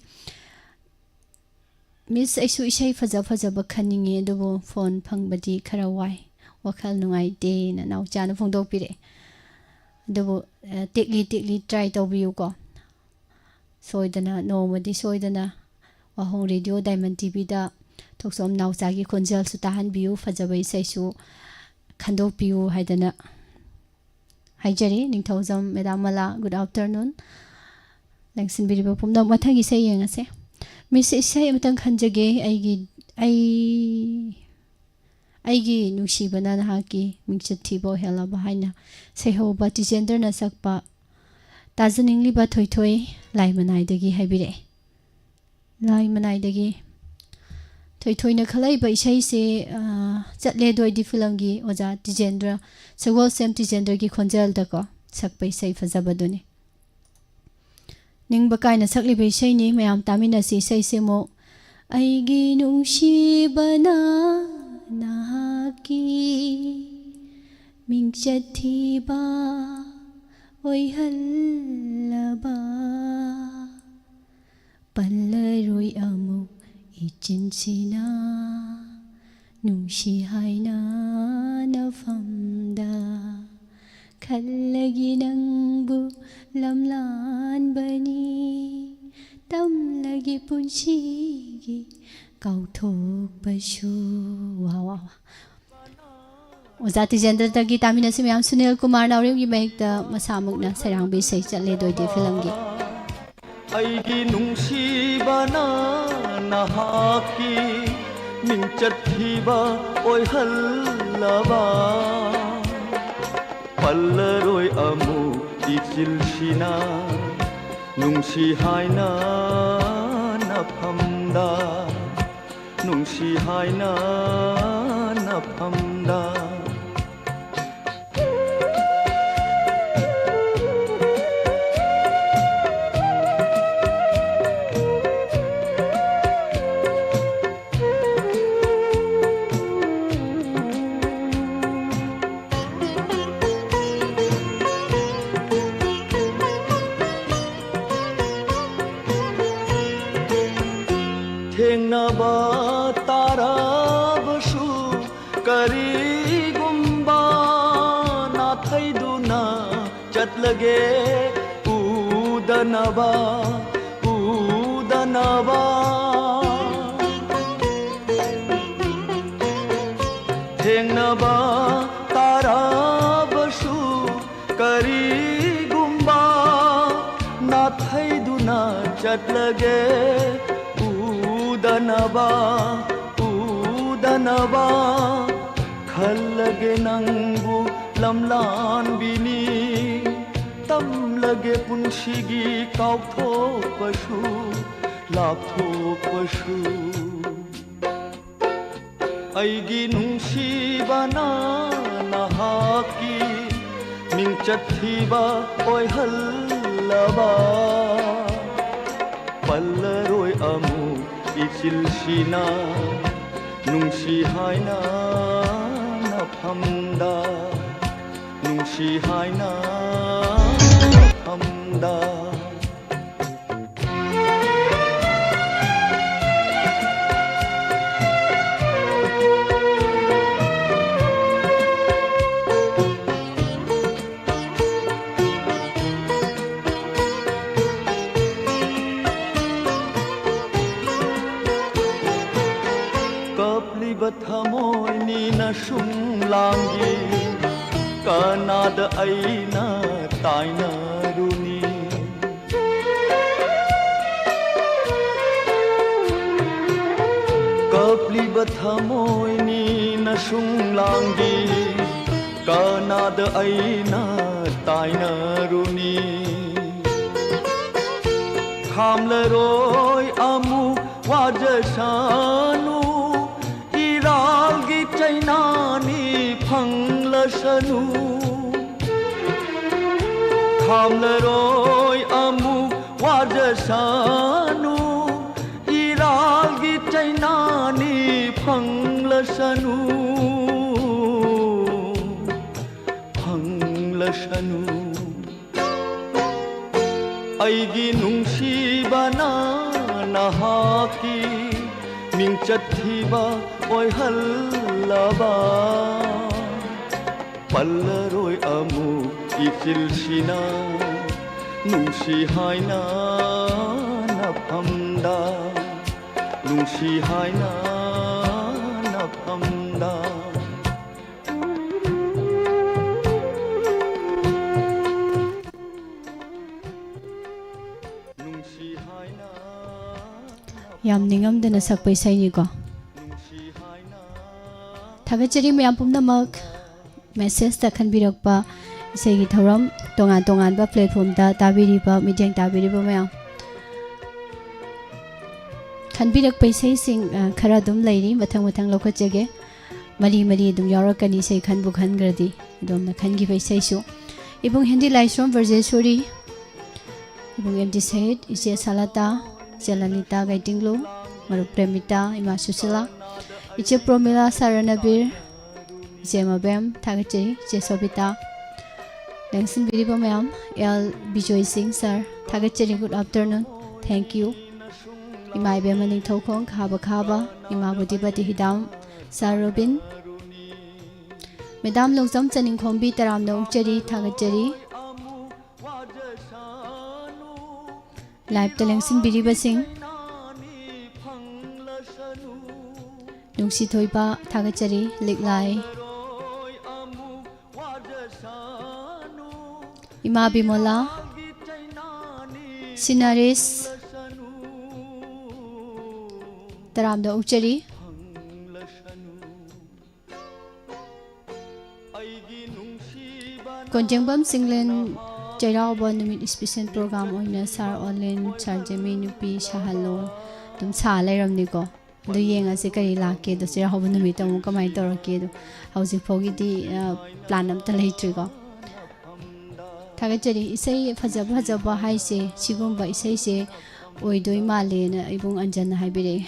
"Miss, ꯑꯩꯁꯨ ꯏꯁꯩ ꯐꯖ ꯐꯖꯕ ꯈꯟꯅꯤꯡꯉꯦ, ꯑꯗꯨꯕꯨ ꯐꯣꯟ ꯐꯪꯕꯗꯤ ꯈꯔ ꯋꯥꯏ, ꯋꯥꯈꯜ ꯅꯨꯡꯉꯥꯏꯇꯦꯅ" ꯅꯥꯎꯆꯥꯅ ꯐꯣꯡꯗꯣꯛꯄꯤꯔꯛꯑꯦ꯫ ꯑꯗꯨꯕꯨ, ꯑ, ꯇꯦꯛꯂꯤ ꯇꯦꯛꯂꯤ try ꯇꯧꯕꯤꯌꯨꯀꯣ꯫ ꯁꯣꯏꯗꯅ, ꯅꯣꯡꯃꯗꯤ ꯁꯣꯏꯗꯅ ꯋꯥꯍꯣꯡ ꯔꯦꯗꯤꯑꯣ ꯗꯥꯏꯃꯟ ꯇꯤꯚꯤꯗ ꯊꯣꯛꯆꯣꯝ ꯅꯥꯎꯆꯥꯒꯤ ꯈꯣꯟꯖꯦꯜꯁꯨ ꯇꯥꯍꯟꯕꯤꯌꯨ, ꯐꯖꯕ ꯏꯁꯩꯁꯨ ꯈꯟꯗꯣꯛꯄꯤꯌꯨ ꯍꯥꯏꯗꯅ ꯍꯥꯏꯖꯔꯤ꯫ ꯅꯤꯡꯊꯧꯖꯝ ꯃꯦꯗꯥꯝ ꯃꯂꯥ, good afternoon꯫ ꯂꯦꯡꯁꯤꯟꯕꯤꯔꯤꯕ ꯄꯨꯝꯅꯃꯛ, ꯃꯊꯪꯒꯤ ꯏꯁꯩ ꯌꯦꯡꯉꯁꯦ꯫ ꯃꯤꯁ, ꯏꯁꯩ ꯑꯃꯇꯪ ꯈꯟꯖꯒꯦ, ꯑꯩꯒꯤ, ꯑꯩ, "ꯑꯩꯒꯤ ꯅꯨꯡꯁꯤꯕꯅ ꯅꯍꯥꯛꯀꯤ ꯃꯤꯡꯆꯠ ꯊꯤꯕ ꯑꯣꯏꯍꯜꯂꯕ" ꯍꯥꯏꯅ ꯁꯩꯍꯧꯕ ꯇꯤꯖꯦꯟꯗ꯭ꯔꯅ ꯁꯛꯄ ꯇꯥꯖꯅꯤꯡꯂꯤꯕ ꯊꯣꯏꯊꯣꯏ ꯂꯥꯏꯃꯅꯥꯏꯗꯒꯤ ꯍꯥꯏꯕꯤꯔꯛꯑꯦ꯫ ꯂꯥꯏꯃꯅꯥꯏꯗꯒꯤ ꯊꯣꯏꯊꯣꯏꯅ ꯈꯜꯂꯛꯏꯕ ꯏꯁꯩꯁꯦ, ꯑ, ꯆꯠꯂꯦꯗꯣ ꯑꯩꯗꯤ ꯐꯤꯂꯝꯒꯤ ꯑꯣꯖꯥ ꯇꯤꯖꯦꯟꯗ꯭ꯔ, ꯁꯒꯣꯜꯁꯦꯝ ꯇꯤꯖꯦꯟꯗ꯭ꯔꯒꯤ ꯈꯣꯟꯖꯦꯜꯗꯀꯣ ꯁꯛꯄ ꯏꯁꯩ ꯐꯖꯕꯗꯨꯅꯤ꯫ ꯅꯤꯡꯕ ꯀꯥꯏꯅ ꯁꯛꯂꯤꯕ ꯏꯁꯩꯅꯤ꯫ ꯃꯌꯥꯝ ꯇꯥꯃꯤꯟꯅꯁꯤ ꯏꯁꯩꯁꯤꯃꯨꯛ꯫ "ꯑꯩꯒꯤ ꯅꯨꯡꯁꯤꯕꯅ ꯅꯍꯥꯛꯀꯤ ꯃꯤꯡꯆꯠ ꯊꯤꯕ ꯑꯣꯏꯍꯜꯂꯕ, ꯄꯜꯂꯔꯣꯏ ꯑꯃꯨꯛ ꯏꯆꯤꯟꯁꯤꯅ ꯅꯨꯡꯁꯤ ꯍꯥꯏꯅ ꯅꯐꯝꯗ꯫ ꯈꯜꯂꯒꯦ ꯅꯪꯕꯨ ꯂꯝꯂꯥꯟꯕꯅꯤ, ꯇꯝꯂꯒꯦ ꯄꯨꯟꯁꯤꯒꯤ ꯀꯥꯎꯊꯣꯛꯄꯁꯨ"꯫ ꯋꯥ, ꯋꯥ, ꯋꯥ꯫ ꯑꯣꯖꯥ ꯇꯤꯖꯦꯟꯗ꯭ꯔꯗꯒꯤ ꯇꯥꯃꯤꯟꯅꯁꯤ ꯃꯌꯥꯝ꯫ ꯁꯨꯅꯤꯜ ꯀꯨꯃꯥꯔ ꯅꯥꯎꯔꯦꯝꯒꯤ ꯃꯌꯦꯛꯇ ꯃꯁꯥꯃꯛꯅ ꯁꯩꯔꯥꯡꯕ ꯏꯁꯩ ꯆꯠꯂꯦꯗꯣ ꯑꯩꯗꯤ ꯐꯤꯂꯝꯒꯤ꯫ ꯑꯩꯒꯤ ꯅꯨꯡꯁꯤꯕꯅ ꯅꯍꯥꯛꯀꯤ ꯃꯤꯡꯆꯠ ꯊꯤꯕ ꯑꯣꯏꯍꯜꯂꯕ, ꯄꯜꯂꯔꯣꯏ ꯑꯃꯨꯛ ꯏꯆꯤꯜꯁꯤꯅ ꯅꯨꯡꯁꯤ ꯍꯥꯏꯅ ꯅꯐꯝꯗ, ꯅꯨꯡꯁꯤ ꯍꯥꯏꯅ ꯅꯐꯝꯗ꯫ ꯊꯦꯡꯅ ꯎꯗꯅꯕ, ꯎꯗꯅꯕ, ꯊꯦꯡꯅꯕ ꯇꯥꯔꯕꯁꯨ, ꯀꯔꯤꯒꯨꯝꯕ ꯅꯥꯊꯩꯗꯨꯅ ꯆꯠꯂꯒꯦ꯫ ꯎꯗꯅꯕ, ꯎꯗꯅꯕ ꯈꯜꯂꯒꯦ ꯅꯪꯕꯨ ꯂꯝꯂꯥꯟꯕꯤꯅꯤ꯫ ꯇꯝꯂꯒꯦ ꯄꯨꯟꯁꯤꯒꯤ ꯀꯥꯎꯊꯣꯛꯄꯁꯨ, ꯂꯥꯞꯊꯣꯛꯄꯁꯨ꯫ ꯑꯩꯒꯤ ꯅꯨꯡꯁꯤꯕꯅ ꯅꯍꯥꯛꯀꯤ ꯃꯤꯡꯆꯠ ꯊꯤꯕ ꯑꯣꯏꯍꯜꯂꯕ꯫ ꯄꯜꯂꯔꯣꯏ ꯑꯃꯨꯛ ꯏꯆꯤꯜꯁꯤꯅ ꯅꯨꯡꯁꯤ ꯍꯥꯏꯅ ꯅꯐꯝꯗ, ꯅꯨꯡꯁꯤ ꯍꯥꯏꯅ ꯅꯐꯝꯗ꯫ ꯀꯞꯂꯤꯕ ꯊꯃꯣꯏꯅꯤ ꯅꯁꯨꯡ ꯂꯥꯡꯒꯤ, ꯀꯅꯥꯗ ꯑꯩꯅ ꯇꯥꯏꯅꯔꯨꯅꯤ? ꯀꯞꯂꯤꯕ ꯊꯃꯣꯏꯅꯤ ꯅꯁꯨꯡ ꯂꯥꯡꯒꯤ, ꯀꯅꯥꯗ ꯑꯩꯅ ꯇꯥꯏꯅꯔꯨꯅꯤ? ꯈꯥꯝꯂꯔꯣꯏ ꯑꯃꯨꯛ ꯋꯥꯖꯁꯅꯨ, ꯏꯔꯥꯜꯒꯤ ꯆꯩꯅꯥꯅꯤ ꯐꯪꯂꯁꯅꯨ꯫ ꯈꯥꯝꯂꯔꯣꯏ ꯑꯃꯨꯛ ꯋꯥꯖꯁꯅꯨ, ꯏꯔꯥꯜꯒꯤ ꯆꯩꯅꯥꯅꯤ ꯐꯪꯂꯁꯅꯨ, ꯐꯪꯂꯁꯅꯨ꯫ ꯑꯩꯒꯤ ꯅꯨꯡꯁꯤꯕꯅ ꯅꯍꯥꯛꯀꯤ ꯃꯤꯡꯆꯠ ꯊꯤꯕ ꯑꯣꯏꯍꯜꯂꯕ꯫ ꯄꯜꯂꯔꯣꯏ ꯑꯃꯨꯛ ꯏꯆꯤꯜꯁꯤꯅ ꯅꯨꯡꯁꯤ ꯍꯥꯏꯅ ꯅꯐꯝꯗ, ꯅꯨꯡꯁꯤ ꯍꯥꯏꯅ ꯅꯐꯝꯗ꯫ ꯅꯨꯡꯁꯤ ꯍꯥꯏꯅ ꯌꯥꯝ ꯅꯤꯡꯉꯝꯗꯅ ꯁꯛꯄ ꯏꯁꯩꯅꯤꯀꯣ꯫ ꯊꯥꯒꯠꯆꯔꯤ ꯃꯌꯥꯝ ꯄꯨꯝꯅꯃꯛ꯫ ꯃꯦꯁꯦꯖꯇ ꯈꯟꯕꯤꯔꯛꯄ ꯏꯁꯩꯒꯤ ꯊꯧꯔꯝ, ꯇꯣꯉꯥꯟ ꯇꯣꯉꯥꯟꯕ ꯄ꯭ꯂꯦꯠꯐꯣꯝꯗ ꯇꯥꯕꯤꯔꯤꯕ, ꯃꯤꯠꯌꯦꯡ ꯇꯥꯕꯤꯔꯤꯕ ꯃꯌꯥꯝ꯫ ꯈꯟꯕꯤꯔꯛꯄ ꯏꯁꯩꯁꯤꯡ, ꯑ, ꯈꯔ ꯑꯗꯨꯝ ꯂꯩꯔꯤ, ꯃꯊꯪ ꯃꯊꯪ ꯂꯧꯈꯠꯆꯒꯦ꯫ ꯃꯔꯤ ꯃꯔꯤ ꯑꯗꯨꯝ ꯌꯥꯎꯔꯛꯀꯅꯤ, ꯏꯁꯩ ꯈꯟꯕꯨ ꯈꯟꯈ꯭ꯔꯗꯤ꯫ ꯑꯗꯣꯝꯅ ꯈꯟꯈꯤꯕ ꯏꯁꯩꯁꯨ꯫ ꯏꯕꯨꯡ ꯍꯦꯟꯗꯤ ꯂꯥꯏꯁ꯭ꯔꯣꯝ ꯕ꯭ꯔꯖꯦꯁꯣꯔꯤ, ꯏꯕꯨꯡ ꯑꯦꯝ ꯖꯤ ꯁꯍꯤꯠ, ꯏꯆꯦ ꯁꯥꯂꯇꯥ, ꯏꯆꯦ ꯂꯂꯤꯇꯥ ꯒꯥꯏꯇꯤꯡꯂꯨ, ꯃꯔꯨꯞ ꯄ꯭ꯔꯦꯃꯤꯇꯥ, ꯏꯃꯥ ꯁꯨꯁꯤꯂꯥ, ꯏꯆꯦ ꯄ꯭ꯔꯣꯃꯤꯂꯥ, ꯁꯥꯔ ꯔꯅꯕꯤꯔ, ꯏꯆꯦ ꯃꯕꯦꯝ, ꯊꯥꯒꯠꯆꯔꯤ꯫ ꯏꯆꯦ ꯁꯣꯕꯤꯇꯥ, ꯂꯦꯡꯁꯤꯟꯕꯤꯔꯤꯕ ꯃꯌꯥꯝ, ꯑꯦꯜ ꯕꯤꯖꯣꯏ ꯁꯤꯡ ꯁꯥꯔ, ꯊꯥꯒꯠꯆꯔꯤ꯫ Good afternoon, thank you꯫ ꯏꯃꯥ ꯏꯕꯦꯝꯃ ꯅꯤꯡꯊꯧꯈꯣꯡ ꯈꯥꯕ ꯈꯥꯕ, ꯏꯃꯥ ꯕꯨꯙꯤꯄꯇꯤ ꯍꯤꯗꯥꯝ, ꯁꯥꯔ ꯔꯣꯕꯤꯟ, ꯃꯦꯗꯥꯝ ꯂꯣꯡꯆꯝ ꯆꯅꯤꯡꯈꯣꯝꯕꯤ, ꯇꯔꯥꯝꯅ ꯑꯣꯛꯆꯔꯤ, ꯊꯥꯒꯠꯆꯔꯤ꯫ ꯂꯥꯏꯞꯇ ꯂꯦꯡꯁꯤꯟꯕꯤꯔꯤꯕꯁꯤꯡ, ꯅꯨꯡꯁꯤ ꯊꯣꯏꯕ, ꯊꯥꯒꯠꯆꯔꯤ꯫ ꯂꯤꯛꯂꯥꯏ, ꯏꯃꯥ ꯕꯤꯃꯣꯂꯥ, ꯁꯤꯅꯔꯤꯁ, ꯇꯔꯥꯝꯅ ꯑꯣꯛꯆꯔꯤ꯫ ꯀꯣꯟꯖꯦꯡꯕꯝ ꯆꯤꯡꯂꯦꯟ ꯆꯩꯔꯥꯎꯕ ꯅꯨꯃꯤꯠ ꯏꯁꯄꯤꯁꯦꯜ ꯄ꯭ꯔꯣꯒ꯭ꯔꯥꯝ ꯑꯣꯏꯅ ꯁꯥꯔ ꯑꯣꯂꯦꯟ, ꯁꯥꯔ ꯖꯦꯃꯤ ꯅꯨꯄꯤ ꯁꯥꯍꯜꯂꯣ ꯑꯗꯨꯝ ꯁꯥ ꯂꯩꯔꯝꯅꯤꯀꯣ꯫ ꯑꯗꯨ ꯌꯦꯡꯉꯁꯦ ꯀꯔꯤ ꯂꯥꯛꯀꯦꯗꯣ, ꯆꯩꯔꯥꯎꯕ ꯅꯨꯃꯤꯠꯇ ꯑꯃꯨꯛ ꯀꯃꯥꯏꯅ ꯇꯧꯔꯛꯀꯦꯗꯣ꯫ ꯍꯧꯖꯤꯛ ꯐꯥꯎꯒꯤꯗꯤ, ꯑ, ꯄ꯭ꯂꯥꯟ ꯑꯝꯇ ꯂꯩꯇ꯭ꯔꯤꯀꯣ꯫ ꯊꯥꯒꯠꯆꯔꯤ꯫ ꯏꯁꯩ ꯐꯖ ꯐꯖꯕ ꯍꯥꯏꯁꯦ ꯁꯤꯒꯨꯝꯕ ꯏꯁꯩꯁꯦ ꯑꯣꯏꯗꯣꯏ ꯃꯥꯜꯂꯦꯅ ꯏꯕꯨꯡ ꯑꯟꯖꯟꯅ ꯍꯥꯏꯕꯤꯔꯛꯑꯦ꯫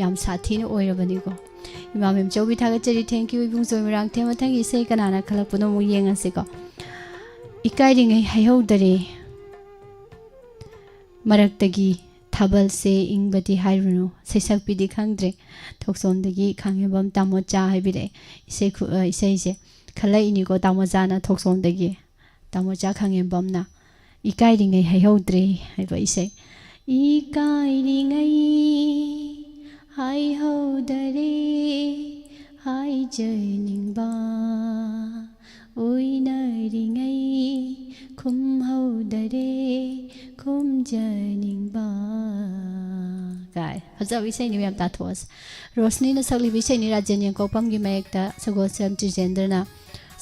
ꯌꯥꯝ ꯁꯥꯊꯤꯅ ꯑꯣꯏꯔꯕꯅꯤꯀꯣ꯫ ꯏꯃꯥ ꯃꯦꯝꯆꯧꯕꯤ ꯊꯥꯒꯠꯆꯔꯤ꯫ Thank you ꯏꯕꯨꯡ ꯖꯣꯏꯃꯔꯥꯡꯊꯦꯝ꯫ ꯃꯊꯪꯒꯤ ꯏꯁꯩ ꯀꯅꯥꯅ ꯈꯜꯂꯛꯄꯅꯣ ꯑꯃꯨꯛ ꯌꯦꯡꯉꯁꯤꯀꯣ꯫ ꯏꯀꯥꯏꯔꯤꯉꯩ ꯍꯥꯏꯍꯧꯗꯔꯦ꯫ ꯃꯔꯛꯇꯒꯤ ꯊꯥꯕꯜꯁꯦ ꯏꯪꯕꯗꯤ ꯍꯥꯏꯔꯨꯅꯨ, ꯁꯩꯁꯛꯄꯤꯗꯤ ꯈꯪꯗ꯭ꯔꯦ꯫ ꯊꯣꯛꯆꯣꯝꯗꯒꯤ ꯈꯥꯡꯉꯦꯝꯕꯝ ꯇꯥꯃꯣꯆꯥ ꯍꯥꯏꯕꯤꯔꯛꯑꯦ꯫ ꯏꯁꯩ ꯈꯨ-, ꯑ, ꯏꯁꯩꯁꯦ ꯈꯜꯂꯛꯏꯅꯤꯀꯣ ꯇꯥꯃꯣꯆꯥꯅ ꯊꯣꯛꯆꯣꯝꯗꯒꯤ꯫ ꯇꯥꯃꯣꯆꯥ ꯈꯥꯡꯉꯦꯝꯕꯝꯅ꯫ ꯏꯀꯥꯏꯔꯤꯉꯩ ꯍꯥꯏꯍꯧꯗ꯭ꯔꯦ ꯍꯥꯏꯕ ꯏꯁꯩ꯫ ꯏꯀꯥꯏꯔꯤꯉꯩ ꯍꯥꯏꯍꯧꯗꯔꯦ ꯍꯥꯏꯖꯅꯤꯡꯕ, ꯎꯏꯅꯔꯤꯉꯩ ꯈꯨꯝꯍꯧꯗꯔꯦ ꯈꯨꯝꯖꯅꯤꯡꯕ꯫ ꯀꯥꯏ ꯐꯖꯕ ꯏꯁꯩꯅꯤ, ꯃꯌꯥꯝ ꯇꯥꯊꯣꯛꯑꯁꯤ꯫ ꯔꯣꯁꯅꯤꯅ ꯁꯛꯂꯤꯕ ꯏꯁꯩꯅꯤ, ꯔꯥꯖꯦꯟ ꯌꯦꯡꯀꯣꯛꯄꯝꯒꯤ ꯃꯌꯦꯛꯇ, ꯁꯒꯣꯜꯁꯦꯝ ꯇ꯭ꯔꯤꯖꯦꯟꯗ꯭ꯔꯅ꯫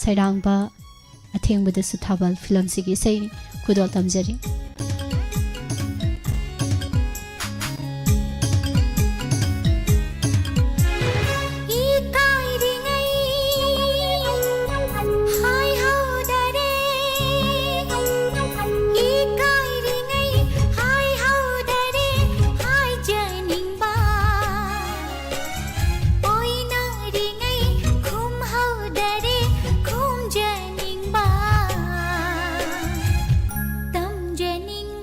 ꯁꯩꯔꯥꯡꯕ ꯑꯊꯦꯡꯕꯗꯁꯨ ꯊꯥꯕꯜ ꯐꯤꯂꯝꯁꯤꯒꯤ ꯏꯁꯩꯅꯤ꯫ ꯈꯨꯗꯣꯜ ꯇꯝꯖꯔꯤ꯫ ꯏꯀꯥꯏꯔꯤꯉꯩ ꯍꯥꯏꯍꯧꯗꯔꯦ, ꯏꯀꯥꯏꯔꯤꯉꯩ ꯍꯥꯏꯍꯧꯗꯔꯦ ꯍꯥꯏꯖꯅꯤꯡꯕ, ꯑꯣꯏꯅꯔꯤꯉꯩ ꯈꯨꯝꯍꯧꯗꯔꯦ ꯈꯨꯝꯖꯅꯤꯡꯕ, ꯇꯝꯖꯅꯤꯡ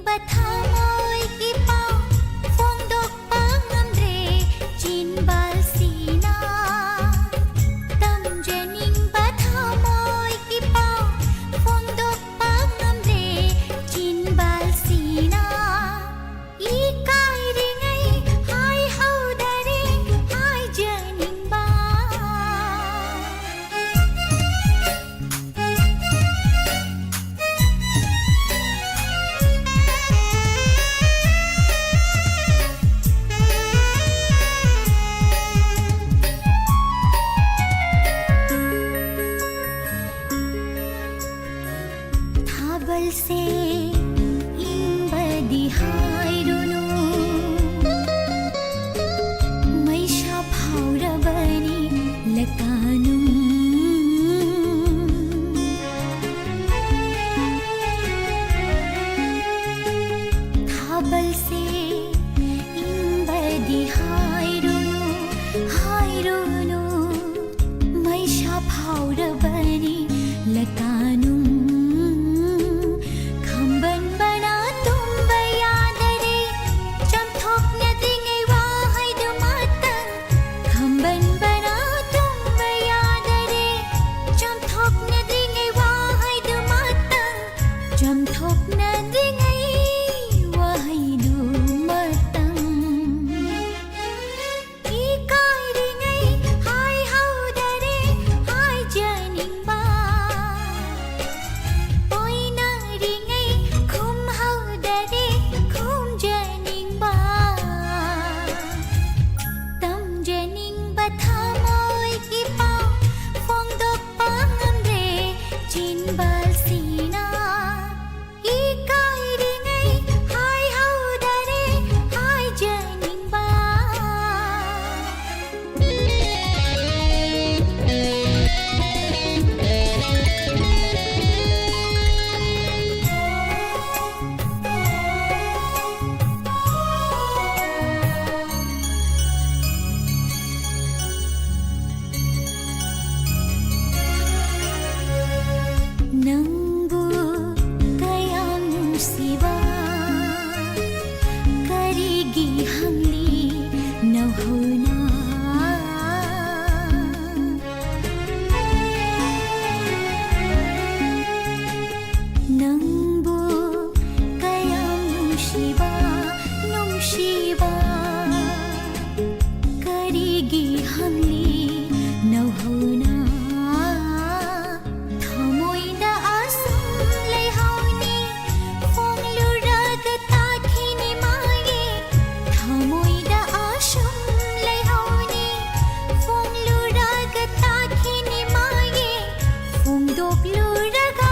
ꯊꯃꯣꯏꯒꯤ ꯄꯥꯎ ꯐꯣꯡꯗꯣꯛꯄ ꯉꯝꯗ꯭ꯔꯦ ꯆꯤꯟꯕꯥꯜꯁꯤꯅ꯫ ꯏꯀꯥꯏꯔꯤꯉꯩ ꯍꯥꯏꯍꯧꯗꯔꯦ ꯍꯥꯏꯖꯅꯤꯡꯕ꯫ ꯅꯪꯕꯨ ꯀꯌꯥꯝ ꯅꯨꯡꯁꯤꯕ ꯀꯔꯤꯒꯤ ꯍꯪꯂꯤ ꯅꯧꯍꯧꯅ? ꯅꯪꯕꯨ ꯀꯌꯥꯝ ꯅꯨꯡꯁꯤꯕ, ꯅꯨꯡꯁꯤꯕ ꯀꯔꯤꯒꯤ ꯍꯪꯂꯤ ꯅꯧꯍꯧꯅ? ꯊꯃꯣꯏꯗ ꯑꯁꯨꯝ ꯂꯩꯍꯧꯅꯤ ꯐꯣꯡꯂꯨꯔꯒ ꯇꯥꯈꯤꯅꯤ ꯃꯥꯒꯤ꯫ ꯊꯃꯣꯏꯗ ꯑꯁꯨꯝ ꯂꯩꯍꯧꯅꯤ ꯐꯣꯡꯂꯨꯔꯒ ꯇꯥꯈꯤꯅꯤ ꯃꯥꯒꯤ꯫ ꯐꯣꯡꯗꯣꯛꯂꯨꯔꯒ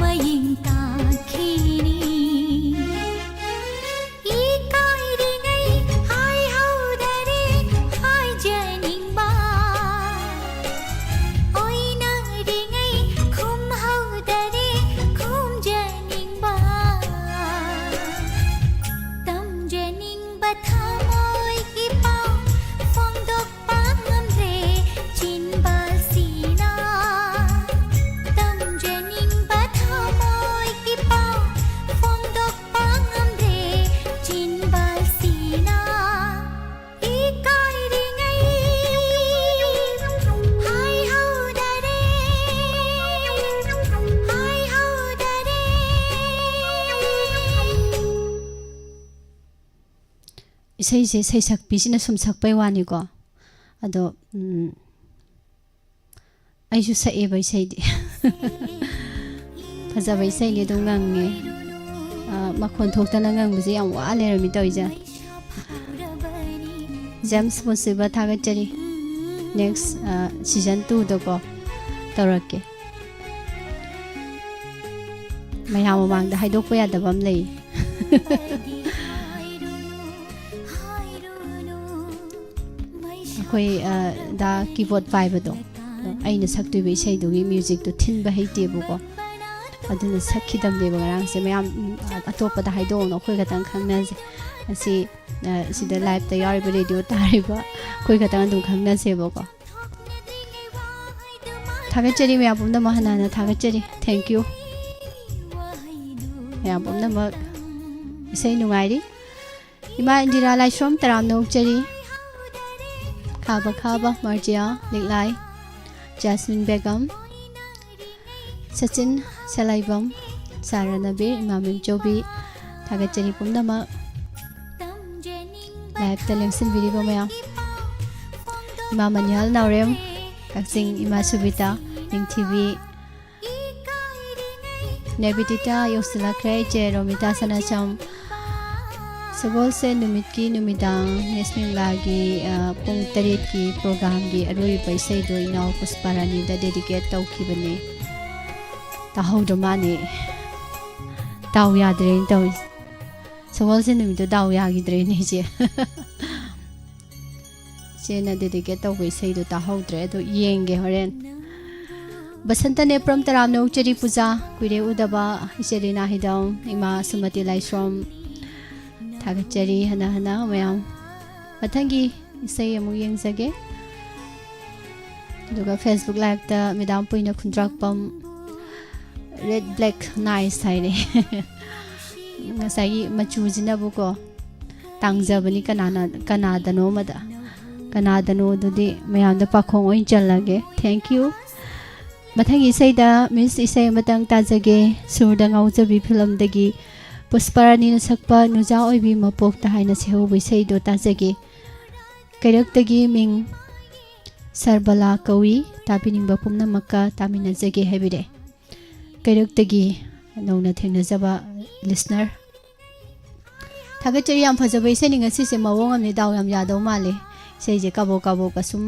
ꯃꯌꯦꯡ ꯇꯥꯈꯤꯅꯤ꯫ ꯏꯀꯥꯏꯔꯤꯉꯩ ꯍꯥꯏꯍꯧꯗꯔꯦ ꯍꯥꯏꯖꯅꯤꯡꯕ꯫ ꯑꯣꯏꯅꯔꯤꯉꯩ ꯈꯨꯝꯍꯧꯗꯔꯦ ꯈꯨꯝꯖꯅꯤꯡꯕ꯫ ꯇꯝꯖꯅꯤꯡꯕ ꯊꯃꯣꯏꯒꯤ ꯄꯥꯎ ꯐꯣꯡꯗꯣꯛꯄ ꯉꯝꯗ꯭ꯔꯦ ꯆꯤꯟꯕꯥꯜꯁꯤꯅ꯫ ꯇꯝꯖꯅꯤꯡꯕ ꯊꯃꯣꯏꯒꯤ ꯄꯥꯎ ꯐꯣꯡꯗꯣꯛꯄ ꯉꯝꯗ꯭ꯔꯦ ꯆꯤꯟꯕꯥꯜꯁꯤꯅ꯫ ꯏꯀꯥꯏꯔꯤꯉꯩ ꯍꯥꯏꯍꯧꯗꯔꯦ, ꯍꯥꯏꯍꯧꯗꯔꯦ꯫ ꯏꯁꯩꯁꯦ ꯁꯩꯁꯛꯄꯤꯁꯤꯅ ꯁꯨꯝ ꯁꯛꯄꯩ ꯋꯥꯅꯤꯀꯣ꯫ ꯑꯗꯣ, ꯎꯝ, ꯑꯩꯁꯨ ꯁꯛꯑꯦꯕ ꯏꯁꯩꯗꯤ꯫ ꯐꯖꯕ ꯏꯁꯩꯅꯤ, ꯑꯗꯨꯝ ꯉꯪꯉꯦ꯫ ꯑ, ꯃꯈꯣꯟ ꯊꯣꯛꯇꯅ ꯉꯪꯕꯁꯦ ꯌꯥꯝ ꯋꯥ ꯂꯩꯔꯝꯃꯤ ꯇꯧꯔꯤꯁꯦ꯫ ꯖꯦꯝꯁ ꯃꯨꯁꯤꯕ ꯊꯥꯒꯠꯆꯔꯤ꯫ Next season two ꯗꯀꯣ ꯇꯧꯔꯛꯀꯦ꯫ ꯃꯌꯥꯝ ꯃꯃꯥꯡꯗ ꯍꯥꯏꯗꯣꯛꯄ ꯌꯥꯗꯕ ꯑꯃ ꯂꯩ꯫ ꯑꯩꯈꯣꯏ ꯗ ꯀꯤꯕꯣꯔꯗ ꯄꯥꯏꯕꯗꯣ, ꯑꯩꯅ ꯁꯛꯇꯣꯏꯕ ꯏꯁꯩꯗꯨꯒꯤ ꯃ꯭ꯌꯨꯖꯤꯛꯇꯣ ꯊꯤꯟꯕ ꯍꯩꯇꯦꯕꯀꯣ꯫ ꯑꯗꯨꯅ ꯁꯛꯈꯤꯗꯕꯅꯦꯕ ꯉꯔꯥꯡꯁꯦ꯫ ꯃꯌꯥꯝ ꯑꯇꯣꯞꯄꯗ ꯍꯥꯏꯗꯣꯛꯑꯣꯅꯣ, ꯑꯩꯈꯣꯏ ꯈꯛꯇꯪ ꯈꯪꯅꯁꯦ꯫ ꯑꯁꯤ ꯁꯤꯗ ꯂꯥꯏꯞꯇ ꯌꯥꯎꯔꯤꯕ, ꯔꯦꯗꯤꯑꯣ ꯇꯥꯔꯤꯕ ꯑꯩꯈꯣꯏ ꯈꯛꯇꯪ ꯑꯗꯨꯝ ꯈꯪꯅꯁꯦꯕꯀꯣ꯫ ꯊꯥꯒꯠꯆꯔꯤ ꯃꯌꯥꯝ ꯄꯨꯝꯅꯃꯛ, ꯍꯟꯅ ꯍꯟꯅ ꯊꯥꯒꯠꯆꯔꯤ꯫ Thank you꯫ ꯃꯌꯥꯝ ꯄꯨꯝꯅꯃꯛ ꯏꯁꯩ ꯅꯨꯡꯉꯥꯏꯔꯤ꯫ ꯏꯃꯥ ꯏꯟꯗꯤꯔꯥ ꯂꯥꯏꯁ꯭ꯔꯝ ꯇꯔꯥꯝꯅ ꯑꯣꯛꯆꯔꯤ꯫ ꯈꯥꯕ ꯈꯥꯕ ꯃꯔꯖꯤꯌꯥ ꯂꯤꯛꯂꯥꯏ, ꯖꯥꯁꯃꯤꯟ ꯕꯦꯒꯝ, ꯁꯆꯤꯟ ꯁꯂꯥꯏꯕꯝ, ꯁꯥꯔ ꯅꯕꯤꯔ, ꯏꯃꯥ ꯃꯦꯝꯆꯧꯕꯤ, ꯊꯥꯒꯠꯆꯔꯤ ꯄꯨꯝꯅꯃꯛ꯫ ꯂꯥꯏꯞꯇ ꯂꯦꯡꯁꯤꯟꯕꯤꯔꯤꯕ ꯃꯌꯥꯝ, ꯏꯃꯥ ꯃꯅꯤꯍꯥꯜ ꯅꯥꯎꯔꯦꯝ, ꯀꯛꯆꯤꯡ ꯏꯃꯥ ꯁꯨꯕꯤꯇꯥ, ꯅꯤꯡꯊꯤꯕꯤ, ꯅꯦꯕꯤꯗꯤꯇꯥ ꯌꯧꯁꯤꯜꯂꯛꯈ꯭ꯔꯦ, ꯏꯆꯦ ꯔꯣꯃꯤꯇꯥ ꯁꯅꯥꯆꯝ꯫ ꯁꯒꯣꯜꯁꯦꯟ ꯅꯨꯃꯤꯠꯀꯤ ꯅꯨꯃꯤꯗꯥꯡ ꯅꯦꯁꯅꯦꯜ ꯂꯥꯒꯤ, ꯑ, ꯄꯨꯡ ꯇꯔꯦꯠꯀꯤ ꯄ꯭ꯔꯣꯒ꯭ꯔꯥꯝꯒꯤ ꯑꯔꯣꯏꯕ ꯏꯁꯩꯗꯣ ꯏꯅꯥꯎ ꯄꯨꯁꯄꯥꯔꯥꯅꯤꯗ ꯗꯦꯗꯤꯀꯦꯠ ꯇꯧꯈꯤꯕꯅꯦ꯫ ꯇꯥꯍꯧꯗ꯭ꯔ ꯃꯥꯅꯦ꯫ ꯗꯥꯎ ꯌꯥꯗ꯭ꯔꯦꯅ ꯇꯧꯔꯤꯁꯦ꯫ ꯁꯒꯣꯜꯁꯦꯟ ꯅꯨꯃꯤꯠꯇꯣ ꯗꯥꯎ ꯌꯥꯈꯤꯗ꯭ꯔꯦꯅꯦ ꯏꯆꯦ꯫ ꯏꯆꯦꯅ ꯗꯦꯗꯤꯀꯦꯠ ꯇꯧꯕ ꯏꯁꯩꯗꯣ ꯇꯥꯍꯧꯗ꯭ꯔꯦ, ꯑꯗꯣ ꯌꯦꯡꯒꯦ ꯍꯣꯔꯦꯟ꯫ ꯕꯁꯟꯇ ꯅꯦꯄ꯭ꯔꯝ ꯇꯔꯥꯝꯅ ꯑꯣꯛꯆꯔꯤ ꯄꯨꯖꯥ, ꯀꯨꯏꯔꯦ ꯎꯗꯕ ꯏꯆꯦ ꯂꯤꯅꯥ ꯍꯤꯗꯝ, ꯏꯃꯥ ꯁꯨꯃꯇꯤ ꯂꯥꯏꯁ꯭ꯔꯝ, ꯊꯥꯒꯠꯆꯔꯤ ꯍꯟꯅ ꯍꯟꯅ ꯃꯌꯥꯝ꯫ ꯃꯊꯪꯒꯤ ꯏꯁꯩ ꯑꯃꯨꯛ ꯌꯦꯡꯖꯒꯦ꯫ ꯑꯗꯨꯒ Facebook ꯂꯥꯏꯞꯇ ꯃꯦꯗꯥꯝ ꯄꯨꯏꯅ ꯈꯨꯟꯗ꯭ꯔꯥꯛꯄꯝ, ꯔꯦꯗ ꯕ꯭ꯂꯦꯛ ꯅꯥꯏꯁ ꯍꯥꯏꯔꯦ꯫ ꯉꯁꯥꯏꯒꯤ ꯃꯆꯨꯁꯤꯅꯕꯨꯀꯣ ꯇꯥꯡꯖꯕꯅꯤ ꯀꯅꯥꯅ, ꯀꯅꯥꯗꯅꯣ ꯑꯃꯗ, ꯀꯅꯥꯗꯅꯣ ꯑꯗꯨꯗꯤ ꯃꯌꯥꯝꯗ ꯄꯥꯈꯣꯡ ꯑꯣꯏꯅ ꯆꯜꯂꯒꯦ꯫ Thank you꯫ ꯃꯊꯪꯒꯤ ꯏꯁꯩꯗ ꯃꯤꯁ ꯏꯁꯩ ꯑꯃꯇꯪ ꯇꯥꯖꯒꯦ꯫ ꯁꯨꯔꯗ ꯉꯥꯎꯖꯕꯤ ꯐꯤꯂꯝꯗꯒꯤ ꯄꯨꯁꯄꯥꯔꯥꯅꯤꯅ ꯁꯛꯄ ꯅꯨꯖꯥ ꯑꯣꯏꯕꯤ ꯃꯄꯣꯛꯇ ꯍꯥꯏꯅ ꯁꯩꯍꯧꯕ ꯏꯁꯩꯗꯣ ꯇꯥꯖꯒꯦ꯫ ꯀꯩꯔꯛꯇꯒꯤ ꯃꯤꯡ ꯁꯔꯕꯂꯥ ꯀꯧꯏ꯫ ꯇꯥꯕꯤꯅꯤꯡꯕ ꯄꯨꯝꯅꯃꯛꯀ ꯇꯥꯃꯤꯟꯅꯖꯒꯦ ꯍꯥꯏꯕꯤꯔꯛꯑꯦ꯫ ꯀꯩꯔꯛꯇꯒꯤ ꯅꯧꯅ ꯊꯦꯡꯅꯖꯕ ꯂꯤꯁꯅꯔ꯫ ꯊꯥꯒꯠꯆꯔꯤ꯫ ꯌꯥꯝ ꯐꯖꯕ ꯏꯁꯩꯅꯤ ꯉꯁꯤꯁꯦ, ꯃꯑꯣꯡ ꯑꯃꯅꯤ꯫ ꯗꯥꯎ ꯌꯥꯝ ꯌꯥꯗꯧ ꯃꯥꯜꯂꯦ꯫ ꯏꯁꯩꯁꯦ ꯀꯥꯕꯣꯛ ꯀꯥꯕꯣꯛꯀ ꯁꯨꯝ,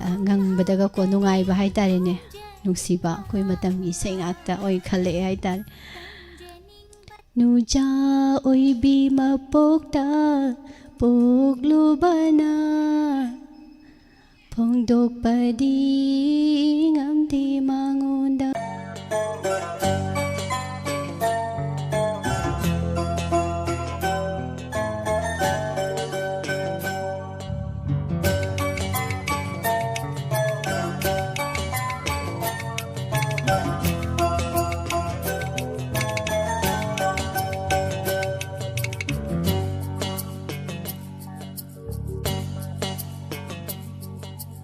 ꯑ, ꯉꯪꯕꯗꯒ ꯀꯣ ꯅꯨꯡꯉꯥꯏꯕ ꯍꯥꯏꯇꯥꯔꯦꯅꯦ꯫ ꯅꯨꯡꯁꯤꯕ ꯑꯩꯈꯣꯏ ꯃꯇꯝꯒꯤ ꯏꯁꯩ ꯉꯥꯛꯇ ꯑꯣꯏ ꯈꯜꯂꯛꯑꯦ ꯍꯥꯏꯇꯥꯔꯦ꯫ ꯅꯨꯖꯥ ꯑꯣꯏꯕꯤ ꯃꯄꯣꯛꯇ ꯄꯣꯛꯂꯨꯕꯅ ꯐꯣꯡꯗꯣꯛꯄꯗꯤ ꯉꯝꯗꯦ ꯃꯉꯣꯟꯗ꯫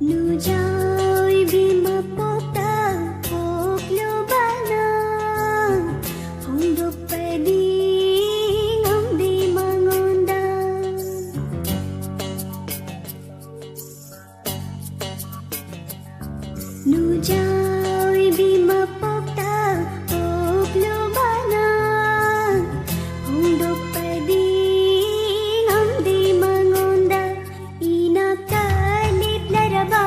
ꯅꯨꯖꯥ ꯑꯣꯏꯕꯤ ꯃꯄꯣꯛꯇ ꯄꯣꯛꯂꯨꯕꯅ ꯐꯣꯡꯗꯣꯛꯄꯗꯤ ꯉꯝꯗꯦ ꯃꯉꯣꯟꯗ꯫ ꯅꯨꯖꯥ ꯑꯣꯏꯕꯤ ꯃꯄꯣꯛꯇ ꯄꯣꯛꯂꯨꯕꯅ ꯐꯣꯡꯗꯣꯛꯄꯗꯤ ꯉꯝꯗꯦ ꯃꯉꯣꯟꯗ꯫ ꯏꯅꯥꯛꯇ ꯂꯦꯞꯂꯔꯕ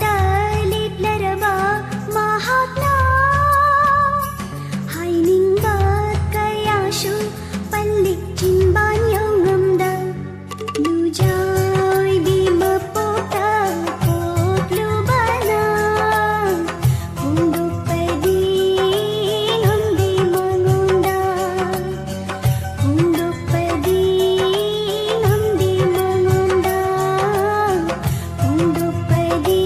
ꯇ ꯂꯦꯞꯂꯔꯕ ꯃꯍꯥꯛꯅ ꯍꯥꯏꯅꯤꯡꯕ ꯀꯌꯥꯁꯨ ꯄꯜꯂꯤ ꯆꯤꯟꯕꯥꯟ ꯌꯧꯉꯝꯗ ꯂꯨꯖꯥꯏꯕꯤ ꯃꯄꯣꯛꯇ ꯄꯣꯛꯂꯨꯕꯅ ꯐꯣꯡꯗꯣꯛꯄꯗꯤ ꯉꯝꯗꯦ ꯃꯉꯣꯟꯗ ꯐꯣꯡꯗꯣꯛꯄꯗꯤ ꯉꯝꯗꯦ ꯃꯉꯣꯟꯗ ꯐꯣꯡꯗꯣꯛꯄꯗꯤ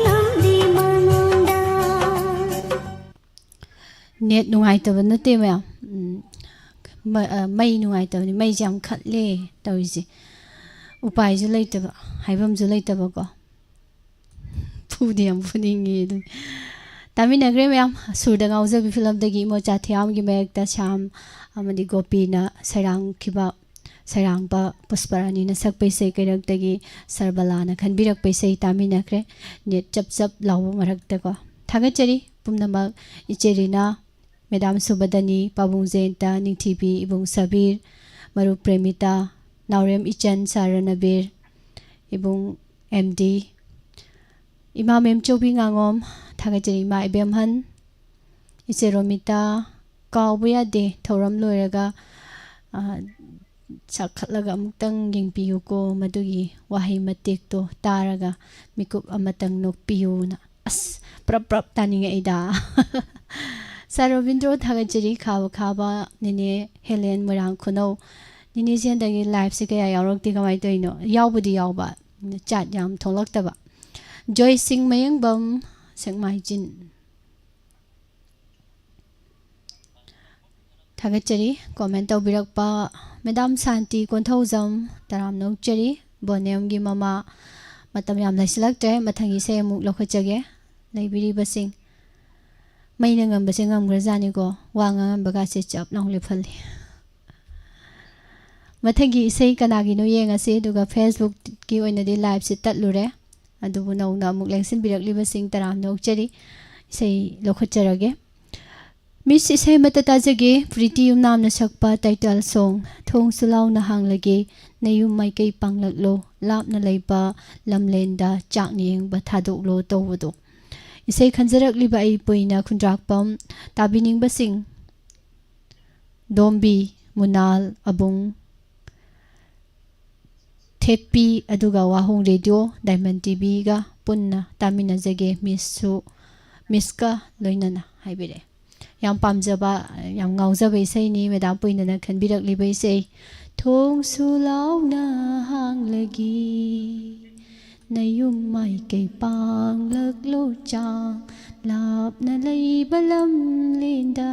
ꯉꯝꯗꯦ ꯃꯉꯣꯟꯗ꯫ ꯅꯦꯠ ꯅꯨꯡꯉꯥꯏꯇꯕ ꯅꯠꯇꯦ ꯃꯌꯥꯝ꯫ ꯎꯝ, ꯃ-, ꯑ, ꯃꯩ ꯅꯨꯡꯉꯥꯏꯇꯕꯅꯤ꯫ ꯃꯩꯁꯦ ꯌꯥꯝ ꯈꯠꯂꯦ ꯇꯧꯔꯤꯁꯦ꯫ ꯎꯄꯥꯏꯁꯨ ꯂꯩꯇꯕ, ꯍꯥꯏꯐꯝꯁꯨ ꯂꯩꯇꯕꯀꯣ꯫ ꯐꯨꯗꯤ ꯌꯥꯝ ꯐꯨꯅꯤꯡꯉꯤ ꯑꯗꯨ꯫ ꯇꯥꯃꯤꯟꯅꯈ꯭ꯔꯦ ꯃꯌꯥꯝ꯫ ꯁꯨꯔꯗ ꯉꯥꯎꯖꯕꯤ ꯐꯤꯂꯝꯗꯒꯤ ꯏꯃꯣꯆꯥ ꯊꯤꯌꯥꯝꯒꯤ ꯃꯌꯦꯛꯇ ꯁ꯭ꯌꯥꯝ ꯑꯃꯗꯤ ꯒꯣꯄꯤꯅ ꯁꯩꯔꯥꯡꯈꯤꯕ, ꯁꯩꯔꯥꯡꯕ ꯄꯨꯁꯄꯔꯥꯅꯤꯅ ꯁꯛꯄ ꯏꯁꯩ ꯀꯩꯔꯛꯇꯒꯤ ꯁꯔꯕꯂꯥꯅ ꯈꯟꯕꯤꯔꯛꯄ ꯏꯁꯩ ꯇꯥꯃꯤꯟꯅꯈ꯭ꯔꯦ꯫ ꯅꯦꯠ ꯆꯞ ꯆꯞ ꯂꯥꯎꯕ ꯃꯔꯛꯇꯀꯣ꯫ ꯊꯥꯒꯠꯆꯔꯤ ꯄꯨꯝꯅꯃꯛ꯫ ꯏꯆꯦ ꯔꯤꯅꯥ, ꯃꯦꯗꯥꯝ ꯁꯨꯕꯗꯅꯤ, ꯄꯥꯕꯨꯡ ꯖꯌꯟꯇ, ꯅꯤꯡꯊꯤꯕꯤ, ꯏꯕꯨꯡ ꯁꯕꯤꯔ, ꯃꯔꯨꯞ ꯄ꯭ꯔꯦꯃꯤꯇꯥ, ꯅꯥꯎꯔꯦꯝ ꯏꯆꯟ, ꯁꯥꯔ ꯔꯅꯕꯤꯔ, ꯏꯕꯨꯡ ꯑꯦꯝ ꯗꯤ, ꯏꯃꯥ ꯃꯦꯝꯆꯧꯕꯤ ꯉꯥꯉꯣꯝ, ꯊꯥꯒꯠꯆꯔꯤ ꯏꯃꯥ ꯏꯕꯦꯝꯍꯟ, ꯏꯆꯦ ꯔꯣꯃꯤꯇꯥ, ꯀꯥꯎꯕ ꯌꯥꯗꯦ ꯊꯧꯔꯝ ꯂꯣꯏꯔꯒ, ꯑ, ꯁꯥꯈꯠꯂꯒ ꯑꯃꯨꯛꯇꯪ ꯌꯦꯡꯕꯤꯌꯨꯀꯣ, ꯃꯗꯨꯒꯤ ꯋꯥꯍꯩ ꯃꯇꯦꯛꯇꯣ ꯇꯥꯔꯒ ꯃꯤꯀꯨꯞ ꯑꯃꯇꯪ ꯅꯣꯛꯄꯤꯌꯨꯅ꯫ ꯑꯁ, ꯄ꯭ꯔꯞ ꯄ꯭ꯔꯞ ꯇꯥꯅꯤꯡꯉꯛꯏꯗ꯫ ꯁꯥꯔ ꯔꯣꯕꯤꯟꯗ꯭ꯔꯣ ꯊꯥꯒꯠꯆꯔꯤ, ꯈꯥꯕ ꯈꯥꯕ, ꯅꯦꯅꯦ ꯍꯦꯂꯦꯟ ꯃꯣꯏꯔꯥꯡ ꯈꯨꯅꯧ꯫ ꯅꯦꯅꯦꯁꯦ ꯍꯟꯗꯛꯀꯤ ꯂꯥꯏꯐꯁꯦ ꯀꯌꯥ ꯌꯥꯎꯔꯛꯇꯦ, ꯀꯃꯥꯏꯅ ꯇꯧꯔꯤꯅꯣ? ꯌꯥꯎꯕꯨꯗꯤ ꯌꯥꯎꯕ, ꯆꯥꯠ ꯌꯥꯝ ꯊꯣꯛꯂꯛꯇꯕ꯫ ꯖꯣꯏꯁꯤꯡ ꯃꯌꯦꯡꯕꯝ, ꯁꯦꯛꯃꯥꯏꯖꯤꯟ꯫ ꯊꯥꯒꯠꯆꯔꯤ꯫ ꯀꯣꯃꯦꯟ ꯇꯧꯕꯤꯔꯛꯄ ꯃꯦꯗꯥꯝ ꯁꯥꯟꯇꯤ ꯀꯣꯟꯊꯧꯖꯝ, ꯇꯔꯥꯝꯅ ꯑꯣꯛꯆꯔꯤ꯫ ꯕꯣꯅꯦꯝꯒꯤ ꯃꯃꯥ, ꯃꯇꯝ ꯌꯥꯝ ꯂꯩꯁꯤꯜꯂꯛꯇ꯭ꯔꯦ, ꯃꯊꯪꯒꯤ ꯏꯁꯩ ꯑꯃꯨꯛ ꯂꯧꯈꯠꯆꯒꯦ꯫ ꯂꯩꯕꯤꯔꯤꯕꯁꯤꯡ, ꯃꯩꯅ ꯉꯝꯕꯁꯦ ꯉꯝꯈ꯭ꯔꯖꯥꯠꯅꯤꯀꯣ, ꯋꯥ ꯉꯥꯡꯉꯝꯕꯒꯥꯁꯦ ꯆꯞ ꯂꯥꯎ ꯂꯦꯞꯍꯜꯂꯤ꯫ ꯃꯊꯪꯒꯤ ꯏꯁꯩ ꯀꯅꯥꯒꯤꯅꯣ ꯌꯦꯡꯉꯁꯤ, ꯑꯗꯨꯒ ꯐꯦꯁꯕꯨꯛꯀꯤ ꯑꯣꯏꯅꯗꯤ ꯂꯥꯏꯞꯁꯦ ꯇꯠꯂꯨꯔꯦ꯫ ꯑꯗꯨꯕꯨ ꯅꯧꯅ ꯑꯃꯨꯛ ꯂꯦꯡꯁꯤꯟꯕꯤꯔꯛꯂꯤꯕꯁꯤꯡ ꯇꯔꯥꯝꯅ ꯑꯣꯛꯆꯔꯤ꯫ ꯏꯁꯩ ꯂꯧꯈꯠꯆꯔꯒꯦ꯫ ꯃꯤꯁ, ꯏꯁꯩ ꯑꯃꯠꯇ ꯇꯥꯖꯒꯦ꯫ ꯄ꯭ꯔꯤꯇꯤ ꯌꯨꯝꯅꯥꯝꯅ ꯁꯛꯄ title song, "ꯊꯣꯡꯁꯨ ꯂꯥꯎꯅ ꯍꯥꯡꯂꯒꯦ, ꯅꯌꯨꯝ ꯃꯥꯏꯀꯩ ꯄꯥꯡꯂꯛꯂꯣ, ꯂꯥꯞꯅ ꯂꯩꯕ ꯂꯝꯂꯦꯟꯗ ꯆꯥꯛꯅ ꯌꯦꯡꯕ ꯊꯥꯗꯣꯛꯂꯣ" ꯇꯧꯕꯗꯣ꯫ ꯏꯁꯩ ꯈꯟꯖꯔꯛꯂꯤꯕ ꯑꯩ ꯄꯨꯏꯅ ꯈꯨꯟꯗ꯭ꯔꯥꯛꯄꯝ꯫ ꯇꯥꯕꯤꯅꯤꯡꯕꯁꯤꯡ, ꯗꯣꯝꯕꯤ, ꯃꯨꯅꯥꯜ, ꯑꯕꯨꯡ, ꯊꯦꯠꯄꯤ, ꯑꯗꯨꯒ ꯋꯥꯍꯣꯡ ꯔꯦꯗꯤꯑꯣ ꯗꯥꯏꯃꯟ ꯇꯤꯚꯤꯒ ꯄꯨꯟꯅ ꯇꯥꯃꯤꯟꯅꯖꯒꯦ꯫ ꯃꯤꯁꯁꯨ, ꯃꯤꯁꯀ ꯂꯣꯏꯅꯅ ꯍꯥꯏꯕꯤꯔꯛꯑꯦ꯫ ꯌꯥꯝ ꯄꯥꯝꯖꯕ, ꯌꯥꯝ ꯉꯥꯎꯖꯕ ꯏꯁꯩꯅꯤ꯫ ꯃꯦꯗꯥꯝ ꯄꯨꯏꯅꯅ ꯈꯟꯕꯤꯔꯛꯂꯤꯕ ꯏꯁꯩ, "ꯊꯣꯡꯁꯨ ꯂꯥꯎꯅ ꯍꯥꯡꯂꯒꯦ, ꯅꯌꯨꯝ ꯃꯥꯏꯀꯩ ꯄꯥꯡꯂꯛꯂꯣ, ꯆꯥꯡ ꯂꯥꯞꯅ ꯂꯩꯕ ꯂꯝꯂꯦꯟꯗ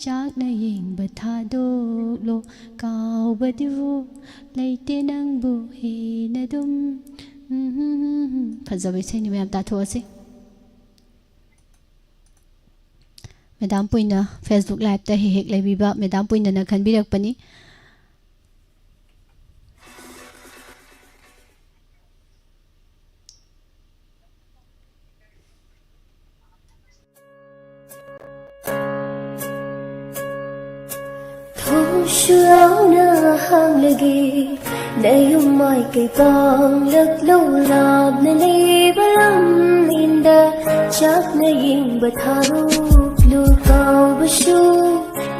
ꯆꯥꯛꯅ ꯌꯦꯡꯕ ꯊꯥꯗꯣꯛꯂꯣ, ꯀꯥꯎꯕꯗꯨ ꯂꯩꯇꯦ ꯅꯪꯕꯨ ꯍꯦꯟꯅ ꯑꯗꯨꯝ"꯫ ꯐꯖꯕ ꯏꯁꯩꯅꯤ, ꯃꯌꯥꯝ ꯇꯥꯊꯣꯛꯑꯁꯤ꯫ ꯃꯦꯗꯥꯝ ꯄꯨꯏꯅ Facebook liveꯇ ꯍꯦꯛ ꯍꯦꯛ ꯂꯩꯕꯤꯕ ꯃꯦꯗꯥꯝ ꯄꯨꯏꯅꯅ ꯈꯟꯕꯤꯔꯛꯄꯅꯤ꯫ ꯊꯣꯡꯁꯨ ꯂꯥꯎꯅ ꯍꯥꯡꯂꯒꯦ, ꯅꯌꯨꯝ ꯃꯥꯏꯀꯩ ꯄꯥꯡꯂꯛꯂꯣ, ꯂꯥꯞꯅ ꯂꯩꯕ ꯂꯝꯂꯦꯟꯗ ꯆꯥꯛꯅ ꯌꯦꯡꯕ ꯊꯥꯔꯨꯛꯂꯨ, ꯀꯥꯎꯕꯁꯨ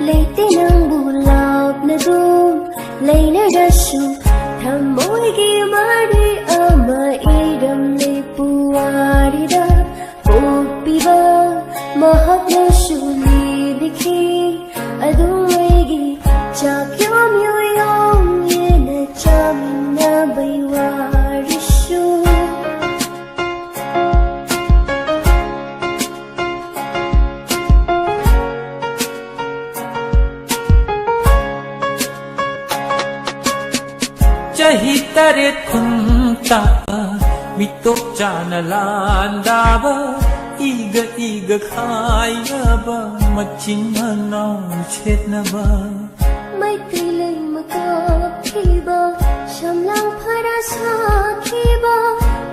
ꯂꯩꯇꯦ ꯅꯪꯕꯨ ꯂꯥꯞꯅ ꯑꯗꯨꯝ ꯂꯩꯅꯔꯁꯨ, ꯊꯃꯣꯏꯒꯤ ꯃꯔꯤ ꯑꯃ ꯏꯔꯝꯂꯦ ꯄꯨꯋꯥꯔꯤꯗ꯫ ꯄꯣꯛꯄꯤꯕ ꯃꯍꯥꯛꯅꯁꯨ ꯂꯤꯕꯤꯈꯤ, ꯑꯗꯨꯝ ꯑꯩꯒꯤ ꯆꯥꯛ ꯌꯣꯝ ꯌꯣꯝ ꯌꯦꯟꯅ ꯆꯥꯃꯤꯟꯅꯕꯩ ꯋꯥꯔꯤꯁꯨ꯫ ꯆꯍꯤ ꯇꯔꯦꯠ ꯈꯨꯟ ꯇꯥꯛꯄ, ꯃꯤꯇꯣꯞ ꯆꯥꯅ ꯂꯥꯟꯗꯥꯕ, ꯏꯒ ꯏꯒ ꯈꯥꯏꯅꯕ, ꯃꯆꯤꯟ ꯃꯅꯥꯎ ꯁꯦꯠꯅꯕ꯫ ꯃꯩꯇꯩ ꯂꯩꯃ ꯀꯥꯞꯈꯤꯕ, ꯁꯝꯂꯥꯡ ꯐꯔꯥ ꯁꯥꯈꯤꯕ,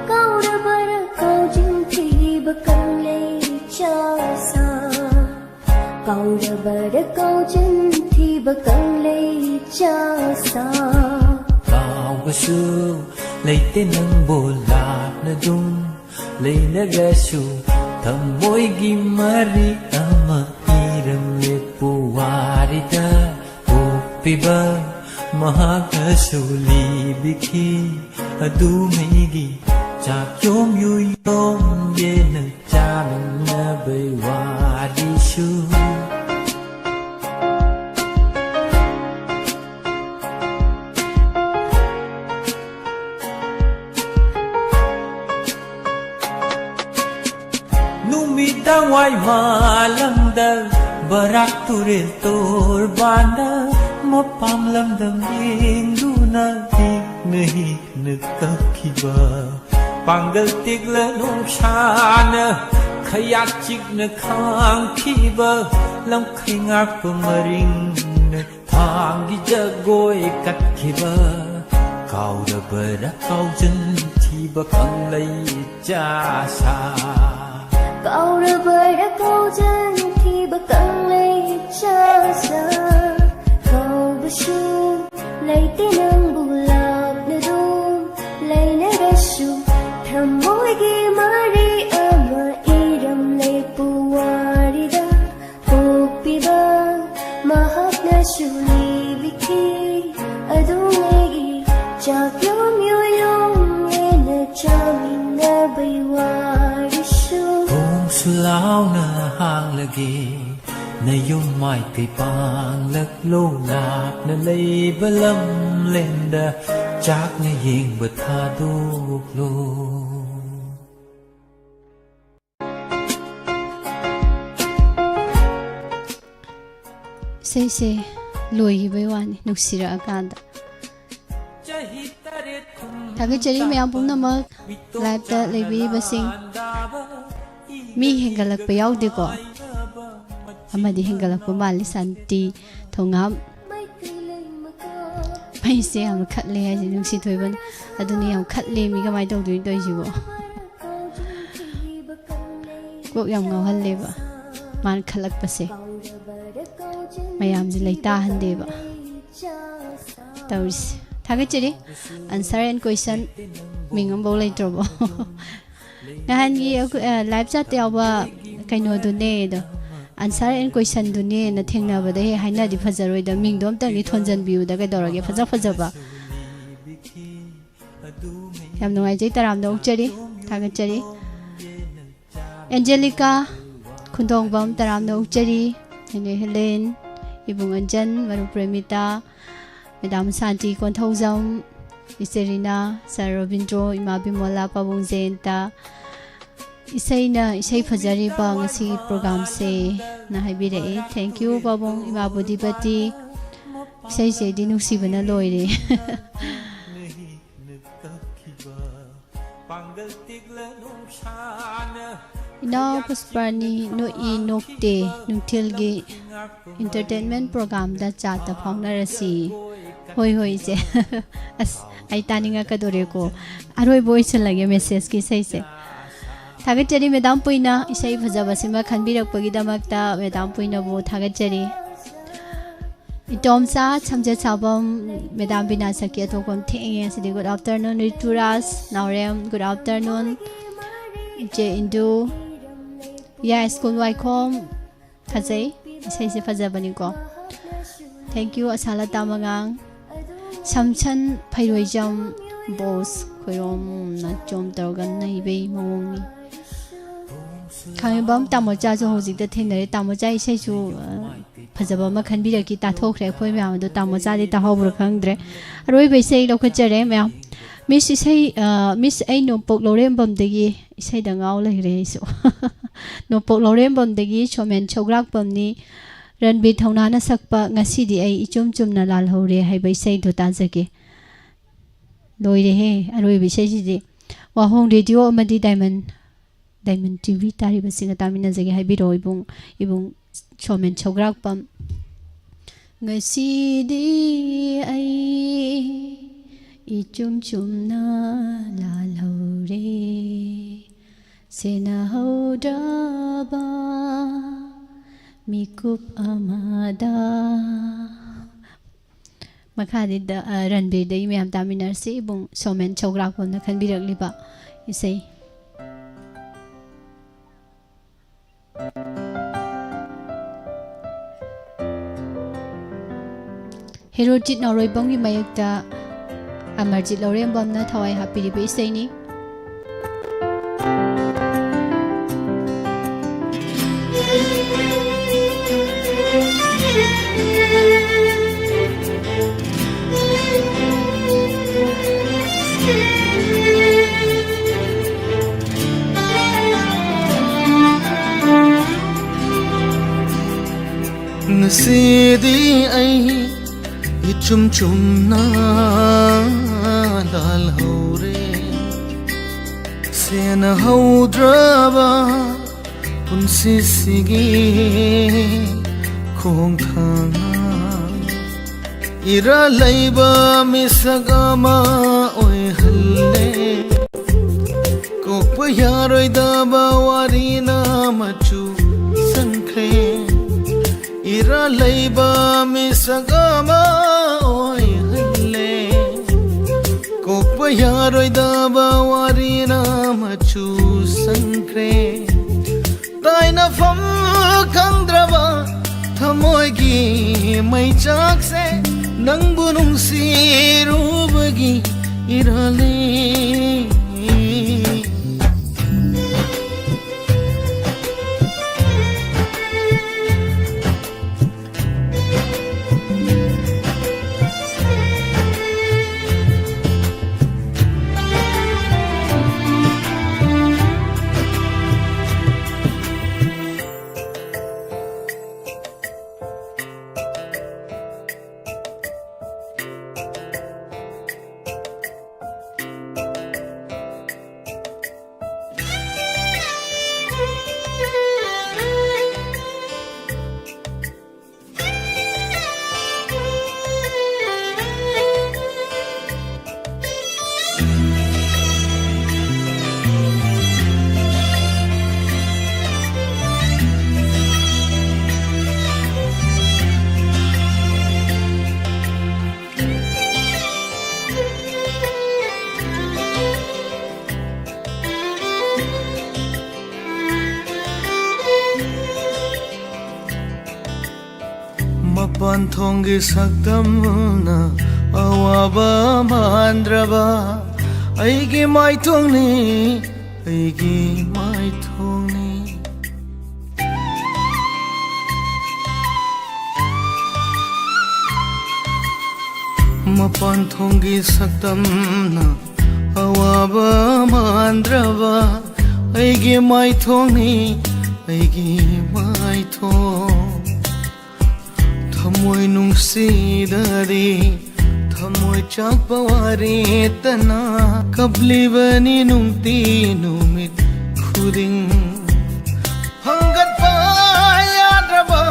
ꯀꯥꯎꯔꯕꯔ ꯀꯥꯎꯖꯤꯟꯈꯤꯕ ꯀꯪꯂꯩ ꯆꯥꯛꯁꯥ꯫ ꯀꯥꯎꯔꯕꯔ ꯀꯥꯎꯖꯟꯈꯤꯕ ꯀꯪꯂꯩ ꯆꯥꯁꯥ꯫ ꯀꯥꯎꯕꯁꯨ ꯂꯩꯇꯦ ꯅꯪꯕꯨ ꯂꯥꯞꯅ ꯑꯗꯨꯝ ꯂꯩꯅꯔꯁꯨ ꯊꯃꯣꯏꯒꯤ ꯃꯔꯤ ꯑꯃ ꯏꯔꯝꯂꯦ ꯄꯨꯋꯥꯔꯤꯗ꯫ ꯄꯣꯛꯄꯤꯕ ꯃꯍꯥꯛꯅꯁꯨ ꯂꯤꯕꯤꯈꯤ ꯑꯗꯨꯉꯩꯒꯤ ꯆꯥꯛꯌꯣꯝ ꯌꯨꯌꯣꯝ ꯌꯦꯟꯅ ꯆꯥꯃꯤꯟꯅꯕꯩ ꯋꯥꯔꯤꯁꯨ꯫ ꯅꯨꯃꯤꯗꯥꯡ ꯋꯥꯏ ꯃꯥꯂꯪꯗ ꯕꯔꯥꯛ ꯇꯨꯔꯦꯜ ꯇꯣꯔꯕꯥꯟꯗ ꯃꯄꯥꯝ ꯂꯝꯗꯝ ꯌꯦꯡꯗꯨꯅ ꯏꯛꯅ ꯍꯤꯛꯅ ꯀꯞꯈꯤꯕ꯫ ꯄꯥꯡꯒꯜ ꯇꯦꯛꯂ ꯅꯨꯡꯁꯥꯅ ꯈꯌꯥꯠ ꯆꯤꯛꯅ ꯈꯥꯡꯈꯤꯕ꯫ ꯂꯝꯈꯩ ꯉꯥꯛꯄ ꯃꯔꯤꯡꯅ ꯊꯥꯡꯒꯤ ꯖꯒꯣꯏ ꯀꯠꯈꯤꯕ꯫ ꯀꯥꯎꯔꯕꯔ ꯀꯥꯎꯖꯟꯈꯤꯕ ꯀꯪꯂꯩ ꯆꯥꯁꯥ꯫ ꯀꯥꯎꯔꯕꯔ ꯀꯥꯎꯖꯟꯈꯤꯕ ꯀꯪꯂꯩ ꯆꯥꯁꯥ꯫ ꯀꯥꯎꯕꯁꯨ ꯂꯩꯇꯦ ꯅꯪꯕꯨ ꯂꯥꯞꯅ ꯑꯗꯨꯝ ꯂꯩꯅꯔꯁꯨ ꯊꯃꯣꯏꯒꯤ ꯃꯔꯤ ꯑꯃ ꯏꯔꯝꯂꯦ ꯄꯨꯋꯥꯔꯤꯗ꯫ ꯄꯣꯛꯄꯤꯕ ꯃꯍꯥꯛꯅꯁꯨ ꯂꯤꯕꯤꯈꯤ ꯑꯗꯨꯉꯩꯒꯤ ꯆꯥꯛꯌꯣꯝ ꯌꯨꯌꯣꯝ ꯌꯦꯟꯅ ꯆꯥꯃꯤꯟꯅꯕꯩ ꯋꯥꯔꯤꯁꯨ꯫ ꯊꯣꯡꯁꯨ ꯂꯥꯎꯅ ꯍꯥꯡꯂꯒꯦ ꯅꯌꯨꯝ ꯃꯥꯏꯀꯩ ꯄꯥꯡꯂꯛꯂꯣ꯫ ꯂꯥꯞꯅ ꯂꯩꯕ ꯂꯝꯂꯦꯟꯗ ꯆꯥꯛꯅ ꯌꯦꯡꯕ ꯊꯥꯗꯣꯛꯂꯣ꯫ ꯏꯁꯩꯁꯦ ꯂꯣꯏꯈꯤꯕꯩ ꯋꯥꯅꯤ ꯅꯨꯡꯁꯤꯔꯛꯑꯀꯥꯟꯗ꯫ ꯊꯥꯒꯠꯆꯔꯤ ꯃꯌꯥꯝ ꯄꯨꯝꯅꯃꯛ ꯂꯥꯏꯞꯇ ꯂꯩꯕꯤꯔꯤꯕꯁꯤꯡ꯫ ꯃꯤ ꯍꯦꯟꯒꯠꯂꯛꯄ ꯌꯥꯎꯗꯦꯀꯣ? ꯑꯃꯗꯤ ꯍꯦꯟꯒꯠꯂꯛꯄ ꯃꯥꯜꯂꯤ, ꯁꯥꯟꯇꯤ ꯊꯣꯉꯥꯝ꯫ ꯃꯩꯁꯦ ꯌꯥꯝꯅ ꯈꯠꯂꯦ ꯍꯥꯏꯁꯦ ꯅꯨꯡꯁꯤ ꯊꯣꯏꯕꯅ꯫ ꯑꯗꯨꯅꯤ, ꯌꯥꯝ ꯈꯠꯂꯦ ꯃꯤ, ꯀꯃꯥꯏꯅ ꯇꯧꯗꯣꯏꯅꯣ ꯇꯧꯔꯤꯁꯤꯕꯣ? ꯀꯣꯛ ꯌꯥꯝ ꯉꯥꯎꯍꯜꯂꯦꯕ ꯃꯥꯅ ꯈꯠꯂꯛꯄꯁꯦ꯫ ꯃꯌꯥꯝꯁꯦ ꯂꯩꯇꯥꯍꯟꯗꯦꯕ ꯇꯧꯔꯤꯁꯦ꯫ ꯊꯥꯒꯠꯆꯔꯤ꯫ Answer and question ꯃꯤꯡ ꯑꯃꯐꯥꯎ ꯂꯩꯇ꯭ꯔꯕꯣ? ꯅꯍꯥꯟꯒꯤ ꯑꯩꯈꯣꯏ, ꯑ, live chat ꯇ ꯌꯥꯎꯕ ꯀꯩꯅꯣꯗꯨꯅꯦ ꯑꯗꯣ, answer and question ꯗꯨꯅꯦꯅ ꯊꯦꯡꯅꯕꯗ ꯍꯦꯛ ꯍꯥꯏꯅꯗꯤ ꯐꯖꯔꯣꯏꯗ, ꯃꯤꯡꯗꯣ ꯑꯝꯇꯪꯗꯤ ꯊꯣꯟꯖꯟꯕꯤꯌꯨꯗ ꯀꯩꯗꯧꯔꯒꯦ, ꯐꯖ ꯐꯖꯕ꯫ ꯌꯥꯝ ꯅꯨꯡꯉꯥꯏꯖꯩ, ꯇꯔꯥꯝꯅ ꯑꯣꯛꯆꯔꯤ, ꯊꯥꯒꯠꯆꯔꯤ꯫ ꯑꯦꯟꯖꯦꯂꯤꯀꯥ ꯈꯨꯟꯗꯣꯡꯕꯝ, ꯇꯔꯥꯝꯅ ꯑꯣꯛꯆꯔꯤ꯫ ꯑꯩꯅ ꯍꯦꯂꯦꯟ, ꯏꯕꯨꯡ ꯑꯟꯖꯟ, ꯃꯔꯨꯞ ꯄ꯭ꯔꯦꯃꯤꯇꯥ, ꯃꯦꯗꯥꯝ ꯁꯥꯟꯇꯤ ꯀꯣꯟꯊꯧꯖꯝ, ꯏꯆꯦ ꯔꯤꯅꯥ, ꯁꯥꯔ ꯔꯣꯕꯤꯟꯗ꯭ꯔꯣ, ꯏꯃꯥ ꯕꯤꯃꯣꯂꯥ, ꯄꯥꯕꯨꯡ ꯖꯌꯟꯇ, ꯏꯁꯩꯅ ꯏꯁꯩ ꯐꯖꯔꯤꯕ ꯉꯁꯤꯒꯤ program ꯁꯦ ꯅ ꯍꯥꯏꯕꯤꯔꯛꯏ꯫ Thank you ꯄꯥꯕꯨꯡ, ꯏꯃꯥ ꯕꯣꯙꯤꯄꯇꯤ꯫ ꯏꯁꯩꯁꯦ ꯑꯩꯗꯤ ꯅꯨꯡꯁꯤꯕꯅ ꯂꯣꯏꯔꯦ꯫ ꯏꯅꯥꯎ ꯄꯨꯁꯄꯥꯔꯥꯅꯤ ꯅꯣꯛꯏ ꯅꯣꯛꯇꯦ ꯅꯨꯡꯊꯤꯜꯒꯤ entertainment program ꯗ chat ꯇ ꯐꯥꯎꯅꯔꯁꯤ꯫ ꯍꯣꯏ, ꯍꯣꯏ, ꯏꯆꯦ꯫ ꯑꯁ, ꯑꯩ ꯇꯥꯅꯤꯡꯉꯛꯀꯗꯣꯔꯦꯀꯣ꯫ ꯑꯔꯣꯏꯕ ꯑꯣꯏꯁꯜꯂꯒꯦ message ꯀꯤ ꯏꯁꯩꯁꯦ꯫ ꯊꯥꯒꯠꯆꯔꯤ ꯃꯦꯗꯥꯝ ꯄꯨꯏꯅ ꯏꯁꯩ ꯐꯖꯕꯁꯤꯃ ꯈꯟꯕꯤꯔꯛꯄꯒꯤꯗꯃꯛꯇ ꯃꯦꯗꯥꯝ ꯄꯨꯏꯅꯕꯨ ꯊꯥꯒꯠꯆꯔꯤ꯫ ꯏꯇꯣꯝꯆꯥ ꯁꯝꯖꯦꯠ ꯁꯥꯕꯝ, ꯃꯦꯗꯥꯝ ꯕꯤꯅꯥ ꯁꯛꯀꯤ ꯑꯇꯣꯞꯄ ꯑꯃ ꯊꯦꯡꯉꯦ꯫ ꯑꯁꯤꯗꯤ good afternoon ꯔꯤꯇꯨꯔꯥꯖ ꯅꯥꯎꯔꯦꯝ, good afternoon ꯏꯆꯦ ꯏꯟꯗꯨ, ꯌꯥꯏ ꯁ꯭ꯀꯨꯜ ꯋꯥꯏꯈꯣꯝ꯫ ꯐꯖꯩ, ꯏꯁꯩꯁꯦ ꯐꯖꯕꯅꯤꯀꯣ꯫ Thank you ꯑꯁꯥꯂꯇꯥ ꯃꯉꯥꯡ꯫ ꯁꯝꯁꯟ ꯐꯩꯔꯣꯏꯖꯝ ꯕꯣꯁ ꯈꯣꯏꯔꯣꯝꯅ ꯆꯣꯝ ꯇꯧꯔꯒ ꯅꯩꯕꯩ ꯃꯑꯣꯡꯅꯤ꯫ ꯈꯥꯡꯉꯦꯝꯕꯝ ꯇꯥꯃꯣꯆꯥꯁꯨ ꯍꯧꯖꯤꯛꯇ ꯊꯦꯡꯅꯔꯦ꯫ ꯇꯥꯃꯣꯆꯥ ꯏꯁꯩꯁꯨ, ꯑ, ꯐꯖꯕ ꯑꯃ ꯈꯟꯕꯤꯔꯛꯈꯤ, ꯇꯥꯊꯣꯛꯈ꯭ꯔꯦ꯫ ꯑꯩꯈꯣꯏ ꯃꯌꯥꯝ ꯑꯗꯣ ꯇꯥꯃꯣꯆꯥꯗꯤ ꯇꯥꯍꯧꯕ꯭ꯔꯥ ꯈꯪꯗ꯭ꯔꯦ꯫ ꯑꯔꯣꯏꯕ ꯏꯁꯩ ꯂꯧꯈꯠꯆꯔꯦ ꯃꯌꯥꯝ꯫ ꯃꯤꯁ ꯏꯁꯩ, ꯑ, ꯃꯤꯁ ꯑꯩ ꯅꯣꯡꯄꯣꯛ ꯂꯧꯔꯦꯝꯕꯝꯗꯒꯤ ꯏꯁꯩꯗ ꯉꯥꯎ ꯂꯩꯈ꯭ꯔꯦ ꯑꯩꯁꯨ꯫ ꯅꯣꯡꯄꯣꯛ ꯂꯧꯔꯦꯝꯕꯝꯗꯒꯤ ꯁꯣꯃꯦꯟ ꯁꯧꯒ꯭ꯔꯥꯛꯄꯝꯅꯤ꯫ ꯔꯟꯕꯤꯔ ꯊꯧꯅꯥꯅ ꯁꯛꯄ ꯉꯁꯤꯗꯤ ꯑꯩ ꯏꯆꯨꯝ ꯆꯨꯝꯅ ꯂꯥꯜꯍꯧꯔꯦ ꯍꯥꯏꯕ ꯏꯁꯩꯗꯨ ꯇꯥꯖꯒꯦ꯫ ꯂꯣꯏꯔꯦꯍꯦ, ꯑꯔꯣꯏꯕ ꯏꯁꯩꯁꯤꯗꯤ꯫ ꯋꯥꯍꯣꯡ ꯔꯦꯗꯤꯑꯣ ꯑꯃꯗꯤ ꯗꯥꯏꯃꯟ, ꯗꯥꯏꯃꯟ ꯇꯤ ꯚꯤ ꯇꯥꯔꯤꯕꯁꯤꯡꯒ ꯇꯥꯃꯤꯟꯅꯖꯒꯦ꯫ ꯍꯥꯏꯕꯤꯔꯛꯑꯣ, ꯏꯕꯨꯡ, ꯏꯕꯨꯡ ꯁꯣꯃꯦꯟ ꯁꯧꯒ꯭ꯔꯥꯛꯄꯝ꯫ ꯉꯁꯤꯗꯤ ꯑꯩ ꯏꯆꯨꯝ ꯆꯨꯝꯅ ꯂꯥꯜꯍꯧꯔꯦ꯫ ꯁꯦꯟꯅꯍꯧꯗ꯭ꯔꯕ ꯃꯤꯀꯨꯞ ꯑꯃꯗ꯫ ꯃꯈꯥꯗꯤ ꯗ-, ꯑ, ꯔꯟꯕꯤꯔꯗꯒꯤ ꯃꯌꯥꯝ ꯇꯥꯃꯤꯟꯅꯔꯁꯤ꯫ ꯏꯕꯨꯡ ꯁꯣꯃꯦꯟ ꯁꯧꯒ꯭ꯔꯥꯛꯄꯝꯅ ꯈꯟꯕꯤꯔꯛꯂꯤꯕ ꯏꯁꯩ꯫ ꯍꯦꯔꯣꯖꯤꯠ ꯅꯥꯎꯔꯣꯏꯕꯝꯒꯤ ꯃꯌꯦꯛꯇ ꯑꯃꯔꯖꯤꯠ ꯂꯧꯔꯦꯝꯕꯝꯅ ꯊꯋꯥꯏ ꯍꯥꯞꯄꯤꯔꯤꯕ ꯏꯁꯩꯅꯤ꯫ ꯉꯁꯤꯗꯤ ꯑꯩ ꯏꯆꯨꯝ ꯆꯨꯝꯅ ꯂꯥꯜꯍꯧꯔꯦ꯫ ꯁꯦꯟꯅꯍꯧꯗ꯭ꯔꯕ ꯄꯨꯟꯁꯤꯁꯤꯒꯤ ꯈꯣꯡꯊꯥꯡꯅ ꯏꯔꯥ ꯂꯩꯕ ꯃꯤꯁꯛ ꯑꯃ ꯑꯣꯏꯍꯜꯂꯦ꯫ ꯀꯣꯛꯄ ꯌꯥꯔꯣꯏꯗꯕ ꯋꯥꯔꯤꯅ ꯃꯆꯨ ꯁꯪꯈ꯭ꯔꯦ꯫ ꯏꯔꯥ ꯂꯩꯕ ꯃꯤꯁꯛ ꯑꯃ ꯑꯣꯏꯍꯜꯂꯦ꯫ ꯀꯣꯛꯄ ꯌꯥꯔꯣꯏꯗꯕ ꯋꯥꯔꯤꯅ ꯃꯆꯨ ꯁꯪꯈ꯭ꯔꯦ꯫ ꯇꯥꯏꯅꯐꯝ ꯈꯪꯗ꯭ꯔꯕ ꯊꯃꯣꯏꯒꯤ ꯃꯩꯆꯥꯛꯁꯦ ꯅꯪꯕꯨ ꯅꯨꯡꯁꯤꯔꯨꯕꯒꯤ ꯏꯔꯥꯜꯂꯦ꯫ ꯄꯥꯟꯊꯣꯡꯒꯤ ꯁꯛꯇꯝꯅ ꯑꯋꯥꯕ ꯃꯥꯟꯗ꯭ꯔꯕ ꯑꯩꯒꯤ ꯃꯥꯏꯊꯣꯡꯅꯤ, ꯑꯩꯒꯤ ꯃꯥꯏꯊꯣꯡꯅꯤ꯫ ꯃꯄꯥꯟ ꯊꯣꯡꯒꯤ ꯁꯛꯇꯝꯅ ꯑꯋꯥꯕ ꯃꯥꯟꯗ꯭ꯔꯕ ꯑꯩꯒꯤ ꯃꯥꯏꯊꯣꯡꯅꯤ, ꯑꯩꯒꯤ ꯃꯥꯏꯊꯣꯡ꯫ ꯊꯃꯣꯏ ꯅꯨꯡꯁꯤꯗꯗꯤ ꯊꯃꯣꯏ ꯆꯥꯛꯄ ꯋꯥꯔꯦꯇꯅ ꯀꯞꯂꯤꯕꯅꯤ ꯅꯨꯡꯇꯤ ꯅꯨꯃꯤꯠ ꯈꯨꯗꯤꯡ꯫ ꯍꯪꯒꯠꯄ ꯌꯥꯗ꯭ꯔꯕ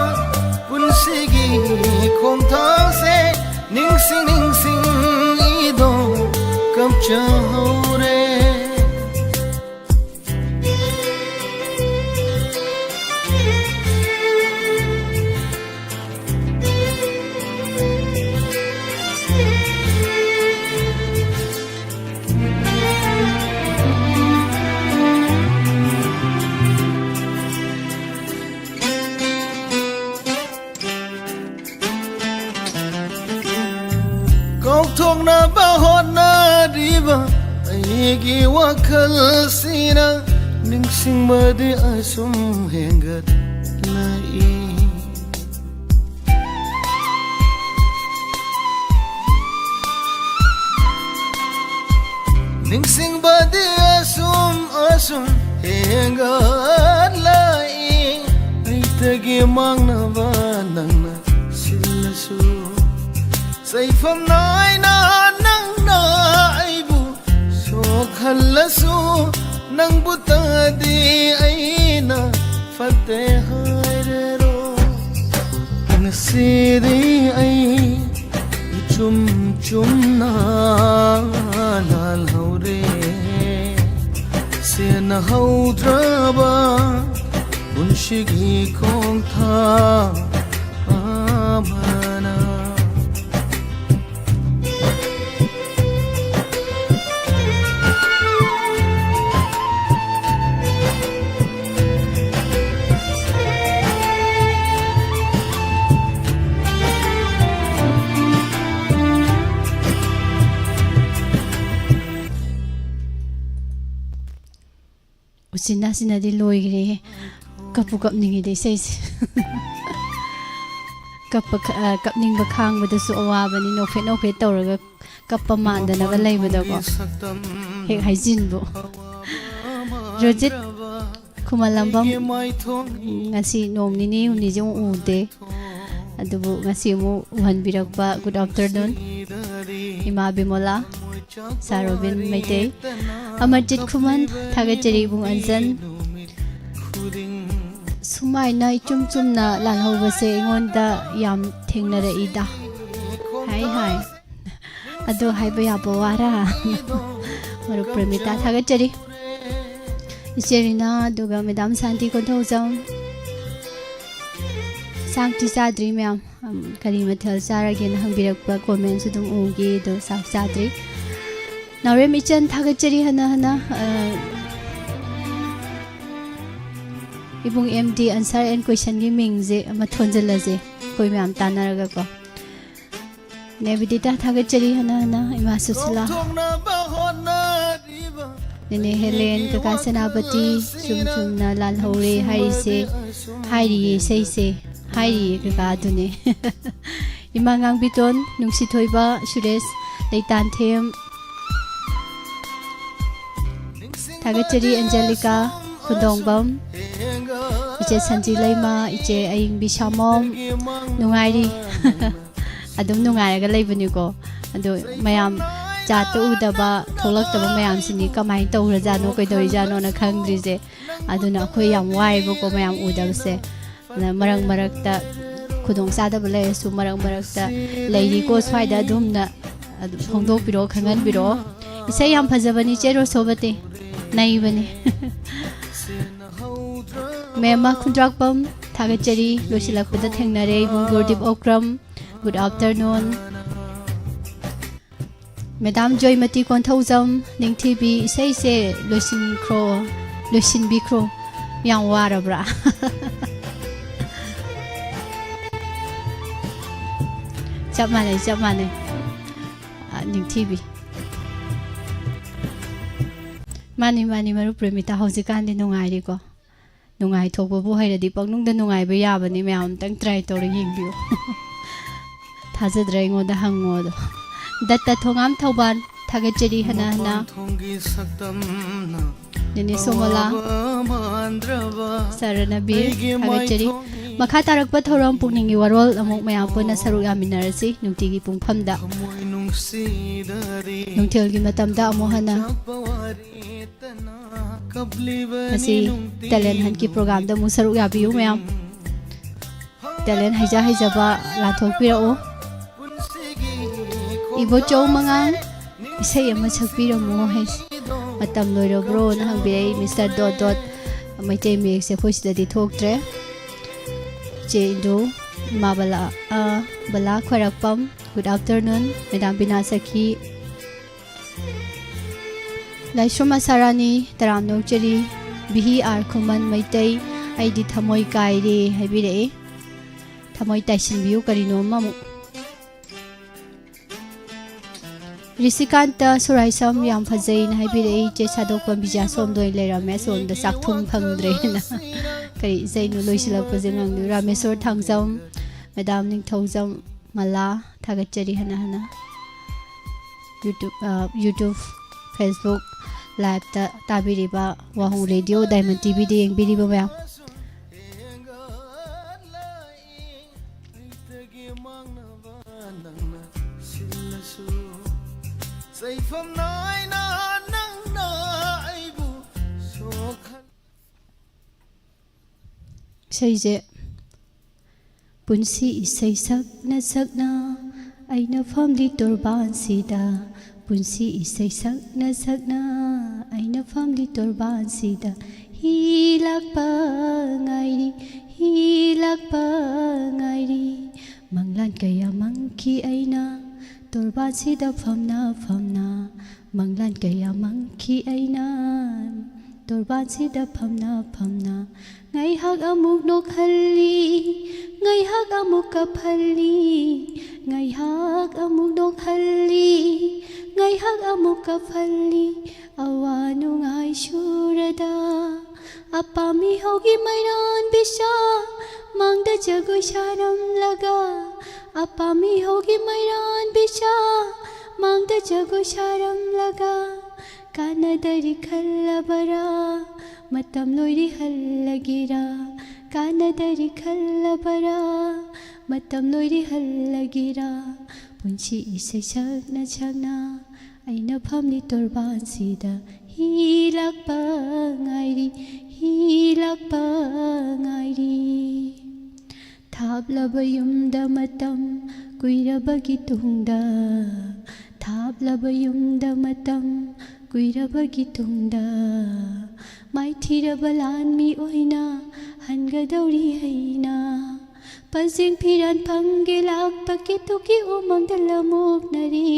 ꯄꯨꯟꯁꯤꯒꯤ ꯈꯣꯡꯊꯥꯡꯁꯦ ꯅꯤꯡꯁꯤꯡ ꯅꯤꯡꯁꯤꯡ ꯏꯗꯣ ꯀꯞꯆꯍꯧꯔꯦ꯫ ꯀꯥꯎꯊꯣꯛꯅꯕ ꯍꯣꯠꯅꯔꯤꯕ ꯑꯩꯒꯤ ꯋꯥꯈꯜꯁꯤꯅ ꯅꯤꯡꯁꯤꯡꯕꯗꯤ ꯑꯁꯨꯝ ꯍꯦꯟꯒꯠꯂꯛꯏ꯫ ꯅꯤꯡꯁꯤꯡꯕꯗꯤ ꯑꯁꯨꯝ ꯑꯁꯨꯝ ꯍꯦꯟꯒꯠꯂꯛꯏ꯫ ꯑꯩꯇꯒꯤ ꯃꯥꯡꯅꯕ ꯅꯪꯅ ꯁꯤꯜꯂꯁꯨ, ꯆꯩꯐꯝ ꯅꯥꯏꯅ ꯅꯪꯅ ꯑꯩꯕꯨ ꯁꯣꯛꯍꯜꯂꯁꯨ, ꯅꯪꯕꯨꯇꯗꯤ ꯑꯩꯅ ꯐꯠꯇꯦ ꯍꯥꯏꯔꯔꯣ꯫ ꯉꯁꯤꯗꯤ ꯑꯩ ꯏꯆꯨꯝ ꯆꯨꯝꯅ ꯂꯥꯜꯍꯧꯔꯦ꯫ ꯁꯦꯟꯅꯍꯧꯗ꯭ꯔꯕ ꯄꯨꯟꯁꯤꯒꯤ ꯈꯣꯡꯊꯥꯡ ꯑꯃꯅ꯫ ꯆꯤꯟꯅ ꯆꯤꯟꯅꯗꯤ ꯂꯣꯏꯈ꯭ꯔꯦꯍꯦ꯫ ꯀꯞꯄꯨ ꯀꯞꯅꯤꯡꯉꯤꯗ ꯏꯁꯩꯁꯦ꯫ ꯀꯞꯄ ꯈ-, ꯑ, ꯀꯞꯅꯤꯡꯕ ꯈꯥꯡꯕꯗꯁꯨ ꯑꯋꯥꯕꯅꯤ, ꯅꯣꯛꯐꯦꯠ ꯅꯣꯛꯐꯦꯠ ꯇꯧꯔꯒ ꯀꯞꯄ ꯃꯥꯟꯗꯅꯕ ꯂꯩꯕꯗꯀꯣ꯫ ꯍꯦꯛ ꯍꯥꯏꯖꯤꯟꯕꯨ꯫ ꯔꯣꯖꯤꯠ ꯈꯨꯃꯟꯂꯝꯕꯝ, ꯉꯁꯤ ꯅꯣꯡ ꯅꯤꯅꯤ ꯍꯨꯝꯅꯤꯁꯦ ꯑꯃꯨꯛ ꯎꯗꯦ꯫ ꯑꯗꯨꯕꯨ ꯉꯁꯤ ꯑꯃꯨꯛ ꯎꯍꯟꯕꯤꯔꯛꯄ, good afternoon, ꯏꯃꯥ ꯕꯤꯃꯣꯂꯥ, ꯁꯥꯔ ꯔꯣꯕꯤꯟ ꯃꯩꯇꯩ, ꯑꯃꯔꯖꯤꯠ ꯈꯨꯃꯟ, ꯊꯥꯒꯠꯆꯔꯤ ꯏꯕꯨꯡ ꯑꯟꯖꯟ꯫ ꯁꯨꯃꯥꯏꯅ ꯏꯆꯨꯝ ꯆꯨꯝꯅ ꯂꯥꯜꯍꯧꯕꯁꯦ ꯑꯩꯉꯣꯟꯗ ꯌꯥꯝ ꯊꯦꯡꯅꯔꯛꯏꯗ꯫ ꯍꯥꯏ ꯍꯥꯏ꯫ ꯑꯗꯣ ꯍꯥꯏꯕ ꯌꯥꯕ ꯋꯥꯔꯥ? ꯃꯔꯨꯞ ꯄ꯭ꯔꯦꯃꯤꯇꯥ, ꯊꯥꯒꯠꯆꯔꯤ꯫ ꯏꯆꯦ ꯔꯤꯅꯥ, ꯑꯗꯨꯒ ꯃꯦꯗꯥꯝ ꯁꯥꯟꯇꯤ ꯀꯣꯟꯊꯧꯖꯝ꯫ ꯆꯥꯛꯇꯤ ꯆꯥꯗ꯭ꯔꯤ ꯃꯌꯥꯝ꯫ ꯑꯝ, ꯀꯔꯤ ꯃꯊꯦꯜ ꯆꯥꯔꯒꯦꯅ ꯍꯪꯕꯤꯔꯛꯄ comment ꯁꯨ ꯑꯗꯨꯝ ꯎꯈꯤ, ꯑꯗꯣ ꯆꯥꯛ ꯆꯥꯗ꯭ꯔꯤ꯫ ꯅꯥꯎꯔꯦꯝ ꯏꯆꯟ, ꯊꯥꯒꯠꯆꯔꯤ ꯍꯟꯅ ꯍꯟꯅ꯫ ꯑ, ꯏꯕꯨꯡ M D answer and question ꯒꯤ ꯃꯤꯡꯁꯦ ꯑꯃ ꯊꯣꯟꯖꯜꯂꯁꯦ, ꯑꯩꯈꯣꯏ ꯃꯌꯥꯝ ꯇꯥꯟꯅꯔꯒꯀꯣ꯫ ꯅꯦꯕꯤꯗꯤꯇꯥ, ꯊꯥꯒꯠꯆꯔꯤ ꯍꯟꯅ ꯍꯟꯅ꯫ ꯏꯃꯥ ꯁꯨꯁꯤꯂꯥ, ꯅꯦꯅꯦ ꯍꯦꯂꯦꯟ, ꯀꯀꯥ ꯁꯦꯅꯥꯄꯇꯤ, ꯆꯨꯝ ꯆꯨꯝꯅ ꯂꯥꯜꯍꯧꯔꯦ ꯍꯥꯏꯔꯤꯁꯦ, ꯍꯥꯏꯔꯤꯌꯦ ꯏꯁꯩꯁꯦ, ꯍꯥꯏꯔꯤꯌꯦ ꯀꯀꯥ ꯑꯗꯨꯅꯦ꯫ ꯏꯃꯥ ꯉꯥꯡꯕꯤꯇꯣꯟ, ꯅꯨꯡꯁꯤꯊꯣꯏꯕ, ꯁꯨꯔꯦꯁ ꯂꯩꯇꯥꯟꯊꯦꯝ, ꯊꯥꯒꯠꯆꯔꯤ ꯑꯦꯟꯖꯦꯂꯤꯀꯥ ꯈꯨꯟꯗꯣꯡꯕꯝ, ꯏꯆꯦ ꯁꯟꯖꯤ ꯂꯩꯃ, ꯏꯆꯦ ꯑꯌꯤꯡꯕꯤ ꯁꯥꯃꯣꯝ, ꯅꯨꯡꯉꯥꯏꯔꯤ꯫ ꯑꯗꯨꯝ ꯅꯨꯡꯉꯥꯏꯔꯒ ꯂꯩꯕꯅꯤꯀꯣ꯫ ꯑꯗꯣ ꯃꯌꯥꯝ ꯆꯥꯠꯇ ꯎꯗꯕ, ꯊꯣꯛꯂꯛꯇꯕ ꯃꯌꯥꯝꯁꯤꯅꯤ ꯀꯃꯥꯏꯅ ꯇꯧꯔꯖꯥꯠꯅꯣ, ꯀꯩꯗꯧꯔꯤꯖꯥꯠꯅꯣꯅ ꯈꯪꯗ꯭ꯔꯤꯁꯦ꯫ ꯑꯗꯨꯅ ꯑꯩꯈꯣꯏ ꯌꯥꯝ ꯋꯥꯏꯕꯀꯣ ꯃꯌꯥꯝ ꯎꯗꯕꯁꯦ꯫ ꯑꯗ ꯃꯔꯛ ꯃꯔꯛꯇ ꯈꯨꯗꯣꯡ ꯆꯥꯗꯕ ꯂꯩꯔꯁꯨ ꯃꯔꯛ ꯃꯔꯛꯇ ꯂꯩꯔꯤꯀꯣ ꯁ꯭ꯋꯥꯏꯗ ꯑꯗꯨꯝꯅ ꯑꯗꯨꯝ ꯐꯣꯡꯗꯣꯛꯄꯤꯔꯛꯑꯣ, ꯈꯪꯍꯟꯕꯤꯔꯛꯑꯣ꯫ ꯏꯁꯩ ꯌꯥꯝ ꯐꯖꯕꯅꯤ ꯆꯦ ꯔꯣꯁꯣꯕꯇꯤ, ꯅꯩꯕꯅꯤ꯫ ꯃꯦꯝꯃ ꯈꯨꯟꯗ꯭ꯔꯥꯛꯄꯝ, ꯊꯥꯒꯠꯆꯔꯤ꯫ ꯂꯣꯏꯁꯤꯜꯂꯛꯄꯗ ꯊꯦꯡꯅꯔꯦ ꯏꯕꯨꯡ ꯒꯨꯔꯗꯤꯞ Okram. Good afternoon꯫ Madam ꯖꯣꯏꯃꯇꯤ Konthoujam, ꯅꯤꯡꯊꯤꯕꯤ, ꯏꯁꯩꯁꯦ ꯂꯣꯏꯁꯤꯟꯈ꯭ꯔꯣ, ꯂꯣꯏꯁꯤꯟꯕꯤꯈ꯭ꯔꯣ꯫ ꯌꯥꯝ ꯋꯥꯔꯕ꯭ꯔꯥ? ꯆꯞ ꯃꯥꯟꯅꯩ, ꯆꯞ ꯃꯥꯟꯅꯩ꯫ ꯑ, ꯅꯤꯡꯊꯤꯕꯤ꯫ ꯃꯥꯅꯤ, ꯃꯥꯅꯤ, ꯃꯔꯨꯞ ꯄ꯭ꯔꯦꯃꯤꯇꯥ, ꯍꯧꯖꯤꯛꯀꯥꯟꯗꯤ ꯅꯨꯡꯉꯥꯏꯔꯤꯀꯣ? ꯅꯨꯡꯉꯥꯏꯊꯣꯛꯄꯕꯨ ꯍꯩꯔꯗꯤ ꯄꯪꯅꯨꯡꯗ ꯅꯨꯡꯉꯥꯏꯕ ꯌꯥꯕꯅꯤ꯫ ꯃꯌꯥꯝ ꯑꯝꯇꯪ try ꯇꯧꯔ ꯌꯦꯡꯕꯤꯌꯨ꯫ ꯊꯥꯖꯗ꯭ꯔꯦ, ꯑꯩꯉꯣꯟꯗ ꯍꯪꯉꯣ ꯑꯗꯣ꯫ ꯗꯠꯇ ꯊꯣꯉꯥꯝ ꯊꯧꯕꯥꯜ, ꯊꯥꯒꯠꯆꯔꯤ ꯍꯟꯅ ꯍꯟꯅ꯫ ꯅꯦꯅꯦ ꯁꯣꯃꯣꯂꯥ, ꯁꯥꯔ ꯔꯅꯕꯤꯔ, ꯊꯥꯒꯠꯆꯔꯤ꯫ ꯃꯈꯥ ꯇꯥꯔꯛꯄ ꯊꯧꯔꯝ ꯄꯨꯛꯅꯤꯡꯒꯤ ꯋꯥꯔꯣꯜ ꯑꯃꯨꯛ ꯃꯌꯥꯝ ꯄꯨꯟꯅ ꯁꯔꯨꯛ ꯌꯥꯃꯤꯟꯅꯔꯁꯤ ꯅꯨꯡꯇꯤꯒꯤ ꯄꯨꯡꯐꯝꯗ꯫ ꯅꯨꯡꯊꯤꯜꯒꯤ ꯃꯇꯝꯗ ꯑꯃꯨꯛ ꯍꯟꯅ꯫ ꯉꯁꯤ talent huntꯀꯤ programꯗ ꯑꯃꯨꯛ ꯁꯔꯨꯛ ꯌꯥꯕꯤꯌꯨ ꯃꯌꯥꯝ꯫ Talent ꯍꯩꯖ ꯍꯩꯖꯕ ꯂꯥꯟꯊꯣꯛꯄꯤꯔꯛꯎ꯫ ꯏꯕꯣꯆꯧ ꯃꯉꯥꯡ, ꯏꯁꯩ ꯑꯃ ꯁꯛꯄꯤꯔꯝꯃꯣ ꯍꯥꯏꯁꯦ꯫ ꯃꯇꯝ ꯂꯣꯏꯔꯕ꯭ꯔꯣꯅ ꯍꯪꯕꯤꯔꯛꯏ꯫ Mister Dot Dot, ꯃꯩꯇꯩ ꯃꯌꯦꯛꯁꯦ ꯑꯩꯈꯣꯏ ꯁꯤꯗꯗꯤ ꯊꯣꯛꯇ꯭ꯔꯦ꯫ ꯏꯆꯦ ꯏꯟꯗꯨ, ꯏꯃꯥ ꯕꯂꯥ, ꯑ, ꯕꯂꯥ ꯈ꯭ꯋꯥꯏꯔꯥꯛꯄꯝ, good afternoon꯫ Madam ꯕꯤꯅꯥ ꯁꯈꯤ, ꯂꯥꯏꯁ꯭ꯔꯝ ꯑꯁꯥꯔꯥꯅꯤ, ꯇꯔꯥꯝꯅ ꯑꯣꯛꯆꯔꯤ꯫ ꯚꯤ ꯑꯥꯔ ꯈꯨꯃꯟ ꯃꯩꯇꯩ, "ꯑꯩꯗꯤ ꯊꯃꯣꯏ ꯀꯥꯏꯔꯦ" ꯍꯥꯏꯕꯤꯔꯛꯏ꯫ ꯊꯃꯣꯏ ꯇꯥꯏꯁꯤꯟꯕꯤꯌꯨ ꯀꯔꯤꯅꯣ ꯑꯃꯃꯨꯛ꯫ ꯔꯤꯁꯤꯀꯥꯟꯇ ꯁꯨꯔꯥꯏꯁꯝ, "ꯌꯥꯝ ꯐꯖꯩꯅ" ꯍꯥꯏꯕꯤꯔꯛꯏ꯫ ꯏꯆꯦ ꯁꯥꯗꯣꯛꯄ ꯕꯤꯖꯌꯥ ꯁꯣꯝꯗ ꯑꯣꯏꯅ ꯂꯩꯔꯝꯃꯦ, ꯑꯁꯣꯝꯗ ꯆꯥꯛ ꯊꯣꯡ ꯐꯪꯗ꯭ꯔꯦꯅ꯫ ꯀꯔꯤ ꯏꯁꯩꯅꯣ ꯂꯣꯏꯁꯤꯜꯂꯛꯄꯁꯦ ꯉꯪꯗꯣꯏ꯫ ꯔꯥꯃꯦꯁꯣꯔ ꯊꯥꯡꯖꯝ, Madam ꯅꯤꯡꯊꯧꯖꯝ ꯃꯂꯥ, ꯊꯥꯒꯠꯆꯔꯤ ꯍꯟꯅ ꯍꯟꯅ꯫ YouTube, ꯑ, YouTube, Facebook liveꯇ ꯇꯥꯕꯤꯔꯤꯕ ꯋꯥꯍꯣꯡ Radio, Diamond TVꯗ ꯌꯦꯡꯕꯤꯔꯤꯕ ꯃꯌꯥꯝ꯫ ꯏꯁꯩꯁꯦ꯫ ꯄꯨꯟꯁꯤ ꯏꯁꯩ ꯁꯛꯅ ꯁꯛꯅ ꯑꯩꯅ ꯐꯝꯂꯤ ꯇꯣꯔꯕꯥꯟꯁꯤꯗ꯫ ꯄꯨꯟꯁꯤ ꯏꯁꯩ ꯁꯛꯅ ꯁꯛꯅ ꯑꯩꯅ ꯐꯝꯂꯤ ꯇꯣꯔꯕꯥꯟꯁꯤꯗ꯫ ꯍꯤ ꯂꯥꯛꯄ ꯉꯥꯏꯔꯤ, ꯍꯤ ꯂꯥꯛꯄ ꯉꯥꯏꯔꯤ꯫ ꯃꯪꯂꯥꯟ ꯀꯌꯥ ꯃꯪꯈꯤ ꯑꯩꯅ ꯇꯣꯔꯕꯥꯟꯁꯤꯗ ꯐꯝꯅ ꯐꯝꯅ꯫ ꯃꯪꯂꯥꯟ ꯀꯌꯥ ꯃꯪꯈꯤ ꯑꯩꯅ꯫ ꯇꯣꯔꯕꯥꯟꯁꯤꯗ ꯐꯝꯅ ꯐꯝꯅ ꯉꯥꯏꯍꯥꯛ ꯑꯃꯨꯛ ꯅꯣꯛꯍꯜꯂꯤ, ꯉꯥꯏꯍꯥꯛ ꯑꯃꯨꯛ ꯀꯞꯍꯜꯂꯤ, ꯉꯥꯏꯍꯥꯛ ꯑꯃꯨꯛ ꯅꯣꯛꯍꯜꯂꯤ, ꯉꯥꯏꯍꯥꯛ ꯑꯃꯨꯛ ꯀꯞꯍꯜꯂꯤ꯫ ꯑꯋꯥ ꯅꯨꯡꯉꯥꯏ ꯁꯨꯔꯗ ꯑꯄꯥꯝꯃꯤ ꯍꯧꯒꯤ ꯃꯩꯔꯥꯟ ꯕꯤꯁꯥ ꯃꯥꯡꯗ ꯖꯒꯣꯏ ꯁꯥꯔꯝꯂꯒ, ꯑꯄꯥꯝꯃꯤ ꯍꯧꯒꯤ ꯃꯩꯔꯥꯟ ꯕꯤꯁꯥ ꯃꯥꯡꯗ ꯖꯒꯣꯏ ꯁꯥꯔꯝꯂꯒ, ꯀꯥꯟꯅꯗꯔꯤ ꯈꯜꯂꯕꯔꯥ? ꯃꯇꯝ ꯂꯣꯏꯔꯤ ꯍꯜꯂꯒꯦꯔꯥ? ꯀꯥꯟꯅꯗꯔꯤ ꯈꯜꯂꯕꯔꯥ? ꯃꯇꯝ ꯂꯣꯏꯔꯤ ꯍꯜꯂꯒꯦꯔꯥ? ꯄꯨꯟꯁꯤ ꯏꯁꯩ ꯁꯛꯅ ꯁꯛꯅ ꯑꯩꯅ ꯐꯝꯂꯤ ꯇꯣꯔꯕꯥꯟꯁꯤꯗ ꯍꯤ ꯂꯥꯛꯄ ꯉꯥꯏꯔꯤ, ꯍꯤ ꯂꯥꯛꯄ ꯉꯥꯏꯔꯤ꯫ ꯊꯥꯞꯂꯕ ꯌꯨꯝꯗ ꯃꯇꯝ ꯀꯨꯏꯔꯕꯒꯤ ꯇꯨꯡꯗ, ꯊꯥꯞꯂꯕ ꯌꯨꯝꯗ ꯃꯇꯝ ꯀꯨꯏꯔꯕꯒꯤ ꯇꯨꯡꯗ, ꯃꯥꯏꯊꯤꯔꯕ ꯂꯥꯟꯃꯤ ꯑꯣꯏꯅ ꯍꯟꯒꯗꯧꯔꯤ ꯑꯩꯅ꯫ ꯄꯖꯦꯡ ꯐꯤꯔꯥꯟ ꯐꯪꯒꯦ ꯂꯥꯛꯄ ꯀꯦꯇꯨꯀꯤ ꯎꯃꯪꯗ ꯂꯃꯨꯛꯅꯔꯤ꯫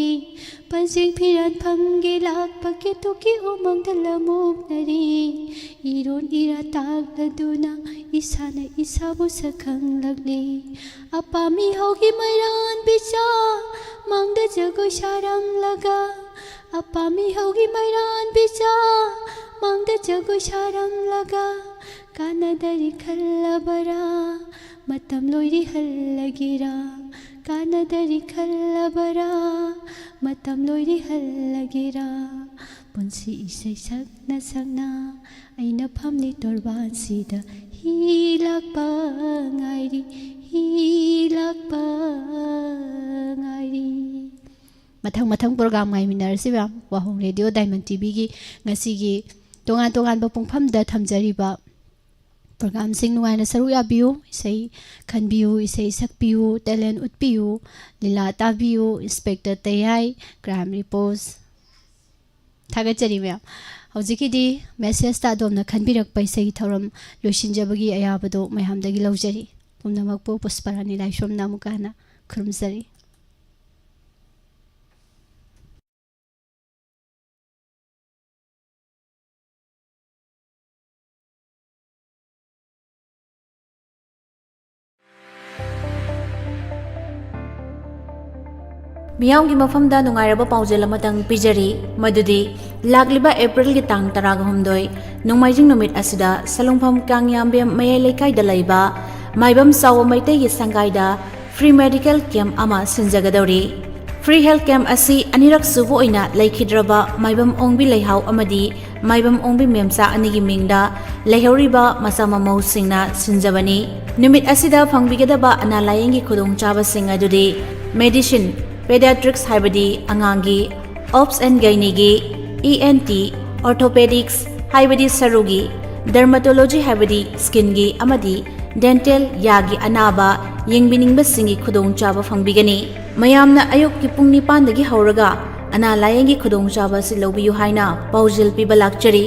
ꯄꯖꯦꯡ ꯐꯤꯔꯥꯟ ꯐꯪꯒꯦ ꯂꯥꯛꯄ ꯀꯦꯇꯨꯀꯤ ꯎꯃꯪꯗ ꯂꯃꯨꯛꯅꯔꯤ꯫ ꯏꯔꯣꯟ ꯏꯔꯥ ꯇꯥꯛꯂꯗꯨꯅ ꯏꯁꯥꯅ ꯏꯁꯥꯕꯨ ꯁꯛꯈꯪꯂꯛꯂꯤ꯫ ꯑꯄꯥꯝꯃꯤ ꯍꯧꯒꯤ ꯃꯩꯔꯥꯟ ꯕꯤꯆꯥ ꯃꯥꯡꯗ ꯖꯒꯣꯏ ꯁꯥꯔꯝꯂꯒ, ꯑꯄꯥꯝꯃꯤ ꯍꯧꯒꯤ ꯃꯩꯔꯥꯟ ꯕꯤꯆꯥ ꯃꯥꯡꯗ ꯖꯒꯣꯏ ꯁꯥꯔꯝꯂꯒ, ꯀꯥꯟꯅꯗꯔꯤ ꯈꯜꯂꯕꯔꯥ? ꯃꯇꯝ ꯂꯣꯏꯔꯤ ꯍꯜꯂꯒꯦꯔꯥ? ꯀꯥꯟꯅꯗꯔꯤ ꯈꯜꯂꯕꯔꯥ? ꯃꯇꯝ ꯂꯣꯏꯔꯤ ꯍꯜꯂꯒꯦꯔꯥ? ꯄꯨꯟꯁꯤ ꯏꯁꯩ ꯁꯛꯅ ꯁꯛꯅ ꯑꯩꯅ ꯐꯝꯂꯤ ꯇꯣꯔꯕꯥꯟꯁꯤꯗ ꯍꯤ ꯂꯥꯛꯄ ꯉꯥꯏꯔꯤ, ꯍꯤ ꯂꯥꯛꯄ ꯉꯥꯏꯔꯤ꯫ ꯃꯊꯪ ꯃꯊꯪ ꯄ꯭ꯔꯣꯒ꯭ꯔꯥꯝ ꯉꯥꯏꯃꯤꯟꯅꯔꯁꯤ ꯃꯌꯥꯝ꯫ ꯋꯥꯍꯣꯡ ꯔꯦꯗꯤꯑꯣ ꯗꯥꯏꯃꯟ ꯇꯤꯚꯤꯒꯤ ꯉꯁꯤꯒꯤ ꯇꯣꯉꯥꯟ ꯇꯣꯉꯥꯟꯕ ꯄꯨꯡꯐꯝꯗ ꯊꯝꯖꯔꯤꯕ ꯄ꯭ꯔꯣꯒ꯭ꯔꯥꯝꯁꯤꯡ ꯅꯨꯡꯉꯥꯏꯅ ꯁꯔꯨꯛ ꯌꯥꯕꯤꯌꯨ, ꯏꯁꯩ ꯈꯟꯕꯤꯌꯨ, ꯏꯁꯩ ꯁꯛꯄꯤꯌꯨ, ꯇꯦꯂꯦꯟ ꯎꯠꯄꯤꯌꯨ, ꯂꯤꯂꯥ ꯇꯥꯕꯤꯌꯨ, ꯏꯟꯁꯄꯦꯛꯇꯔ ꯇꯌꯥꯏ, ꯀ꯭ꯔꯥꯏꯝ ꯔꯤꯄꯣꯔꯠꯁ꯫ ꯊꯥꯒꯠꯆꯔꯤ ꯃꯌꯥꯝ꯫ ꯍꯧꯖꯤꯛꯀꯤꯗꯤ ꯃꯦꯁꯦꯖꯇ ꯑꯗꯣꯝꯅ ꯈꯟꯕꯤꯔꯛꯄ ꯏꯁꯩꯒꯤ ꯊꯧꯔꯝ ꯂꯣꯏꯁꯤꯟꯖꯕꯒꯤ ꯑꯌꯥꯕꯗꯣ ꯃꯌꯥꯝꯗꯒꯤ ꯂꯧꯖꯔꯤ꯫ ꯄꯨꯝꯅꯃꯛꯄꯨ ꯄꯨꯁꯄꯔꯥꯅꯤ ꯂꯥꯏꯁ꯭ꯔꯝꯅ ꯑꯃꯨꯛꯀ ꯍꯟꯅ ꯈꯨꯔꯨꯝꯖꯔꯤ꯫ ꯃꯤꯌꯥꯝꯒꯤ ꯃꯐꯝꯗ ꯅꯨꯡꯉꯥꯏꯔꯕ ꯄꯥꯎꯖꯦꯜ ꯑꯃꯇꯪ ꯄꯤꯖꯔꯤ, ꯃꯗꯨꯗꯤ ꯂꯥꯛꯂꯤꯕ ꯑꯦꯄ꯭ꯔꯤꯜꯒꯤ ꯇꯥꯡ ꯇꯔꯥꯒ ꯍꯨꯝꯗꯣꯏ, ꯅꯣꯡꯃꯥꯏꯖꯤꯡ ꯅꯨꯃꯤꯠ ꯑꯁꯤꯗ ꯁꯂꯨꯡꯐꯝ ꯀꯥꯡꯌꯥꯝꯕꯦꯝ ꯃꯌꯥꯏ ꯂꯩꯀꯥꯏꯗ ꯂꯩꯕ ꯃꯥꯏꯕꯝ ꯆꯥꯎꯕ ꯃꯩꯇꯩꯒꯤ ꯁꯪꯒꯥꯏꯗ free medical camp ꯑꯃ ꯁꯤꯟꯖꯒꯗꯧꯔꯤ꯫ Free health camp ꯑꯁꯤ ꯑꯅꯤꯔꯛ ꯁꯨꯕ ꯑꯣꯏꯅ ꯂꯩꯈꯤꯗ꯭ꯔꯕ ꯃꯥꯏꯕꯝ ꯑꯣꯡꯕꯤ ꯂꯩꯍꯥꯎ ꯑꯃꯗꯤ ꯃꯥꯏꯕꯝ ꯑꯣꯡꯕꯤ ꯃꯦꯝꯆꯥ ꯑꯅꯤꯒꯤ ꯃꯤꯡꯗ ꯂꯩꯍꯧꯔꯤꯕ ꯃꯆꯥ ꯃꯃꯧꯁꯤꯡꯅ ꯁꯤꯟꯖꯕꯅꯤ꯫ ꯅꯨꯃꯤꯠ ꯑꯁꯤꯗ ꯐꯪꯕꯤꯒꯗꯕ ꯑꯅꯥ ꯂꯥꯌꯦꯡꯒꯤ ꯈꯨꯗꯣꯡꯆꯥꯕꯁꯤꯡ ꯑꯗꯨꯗꯤ medicine, pediatrics ꯍꯥꯏꯕꯗꯤ ꯑꯉꯥꯡꯒꯤ, obs and gynaeꯒꯤ, ENT, orthopedics ꯍꯥꯏꯕꯗꯤ ꯁꯔꯨꯒꯤ, dermatology ꯍꯥꯏꯕꯗꯤ skinꯒꯤ ꯑꯃꯗꯤ dental ꯌꯥꯒꯤ ꯑꯅꯥꯕ ꯌꯦꯡꯕꯤꯅꯤꯡꯕꯁꯤꯡꯒꯤ ꯈꯨꯗꯣꯡꯆꯥꯕ ꯐꯪꯕꯤꯒꯅꯤ꯫ ꯃꯌꯥꯝꯅ ꯑꯌꯨꯛꯀꯤ ꯄꯨꯡ ꯅꯤꯄꯥꯟꯗꯒꯤ ꯍꯧꯔꯒ ꯑꯅꯥ ꯂꯥꯌꯦꯡꯒꯤ ꯈꯨꯗꯣꯡꯆꯥꯕ ꯑꯁꯤ ꯂꯧꯕꯤꯌꯨ ꯍꯥꯏꯅ ꯄꯥꯎꯖꯦꯜ ꯄꯤꯕ ꯂꯥꯛꯆꯔꯤ꯫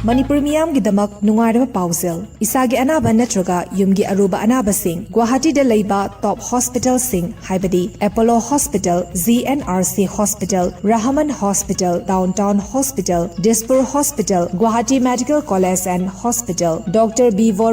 ꯃꯅꯤꯄꯨꯔ ꯃꯤꯌꯥꯝꯒꯤꯗꯃꯛ ꯅꯨꯡꯉꯥꯏꯔꯕ ꯄꯥꯎꯖꯦꯜ꯫ ꯏꯁꯥꯒꯤ ꯑꯅꯥꯕ ꯅꯠꯇ꯭ꯔꯒ ꯌꯨꯝꯒꯤ ꯑꯔꯨꯕ ꯑꯅꯥꯕꯁꯤꯡ ꯒꯨꯋꯥꯍꯥꯇꯤꯗ ꯂꯩꯕ top hospitalꯁꯤꯡ ꯍꯥꯏꯕꯗꯤ Apollo Hospital, GNRC Hospital, Rahman Hospital, Downtown Hospital, Dispur Hospital, Guwahati Medical College and Hospital, Doctor B.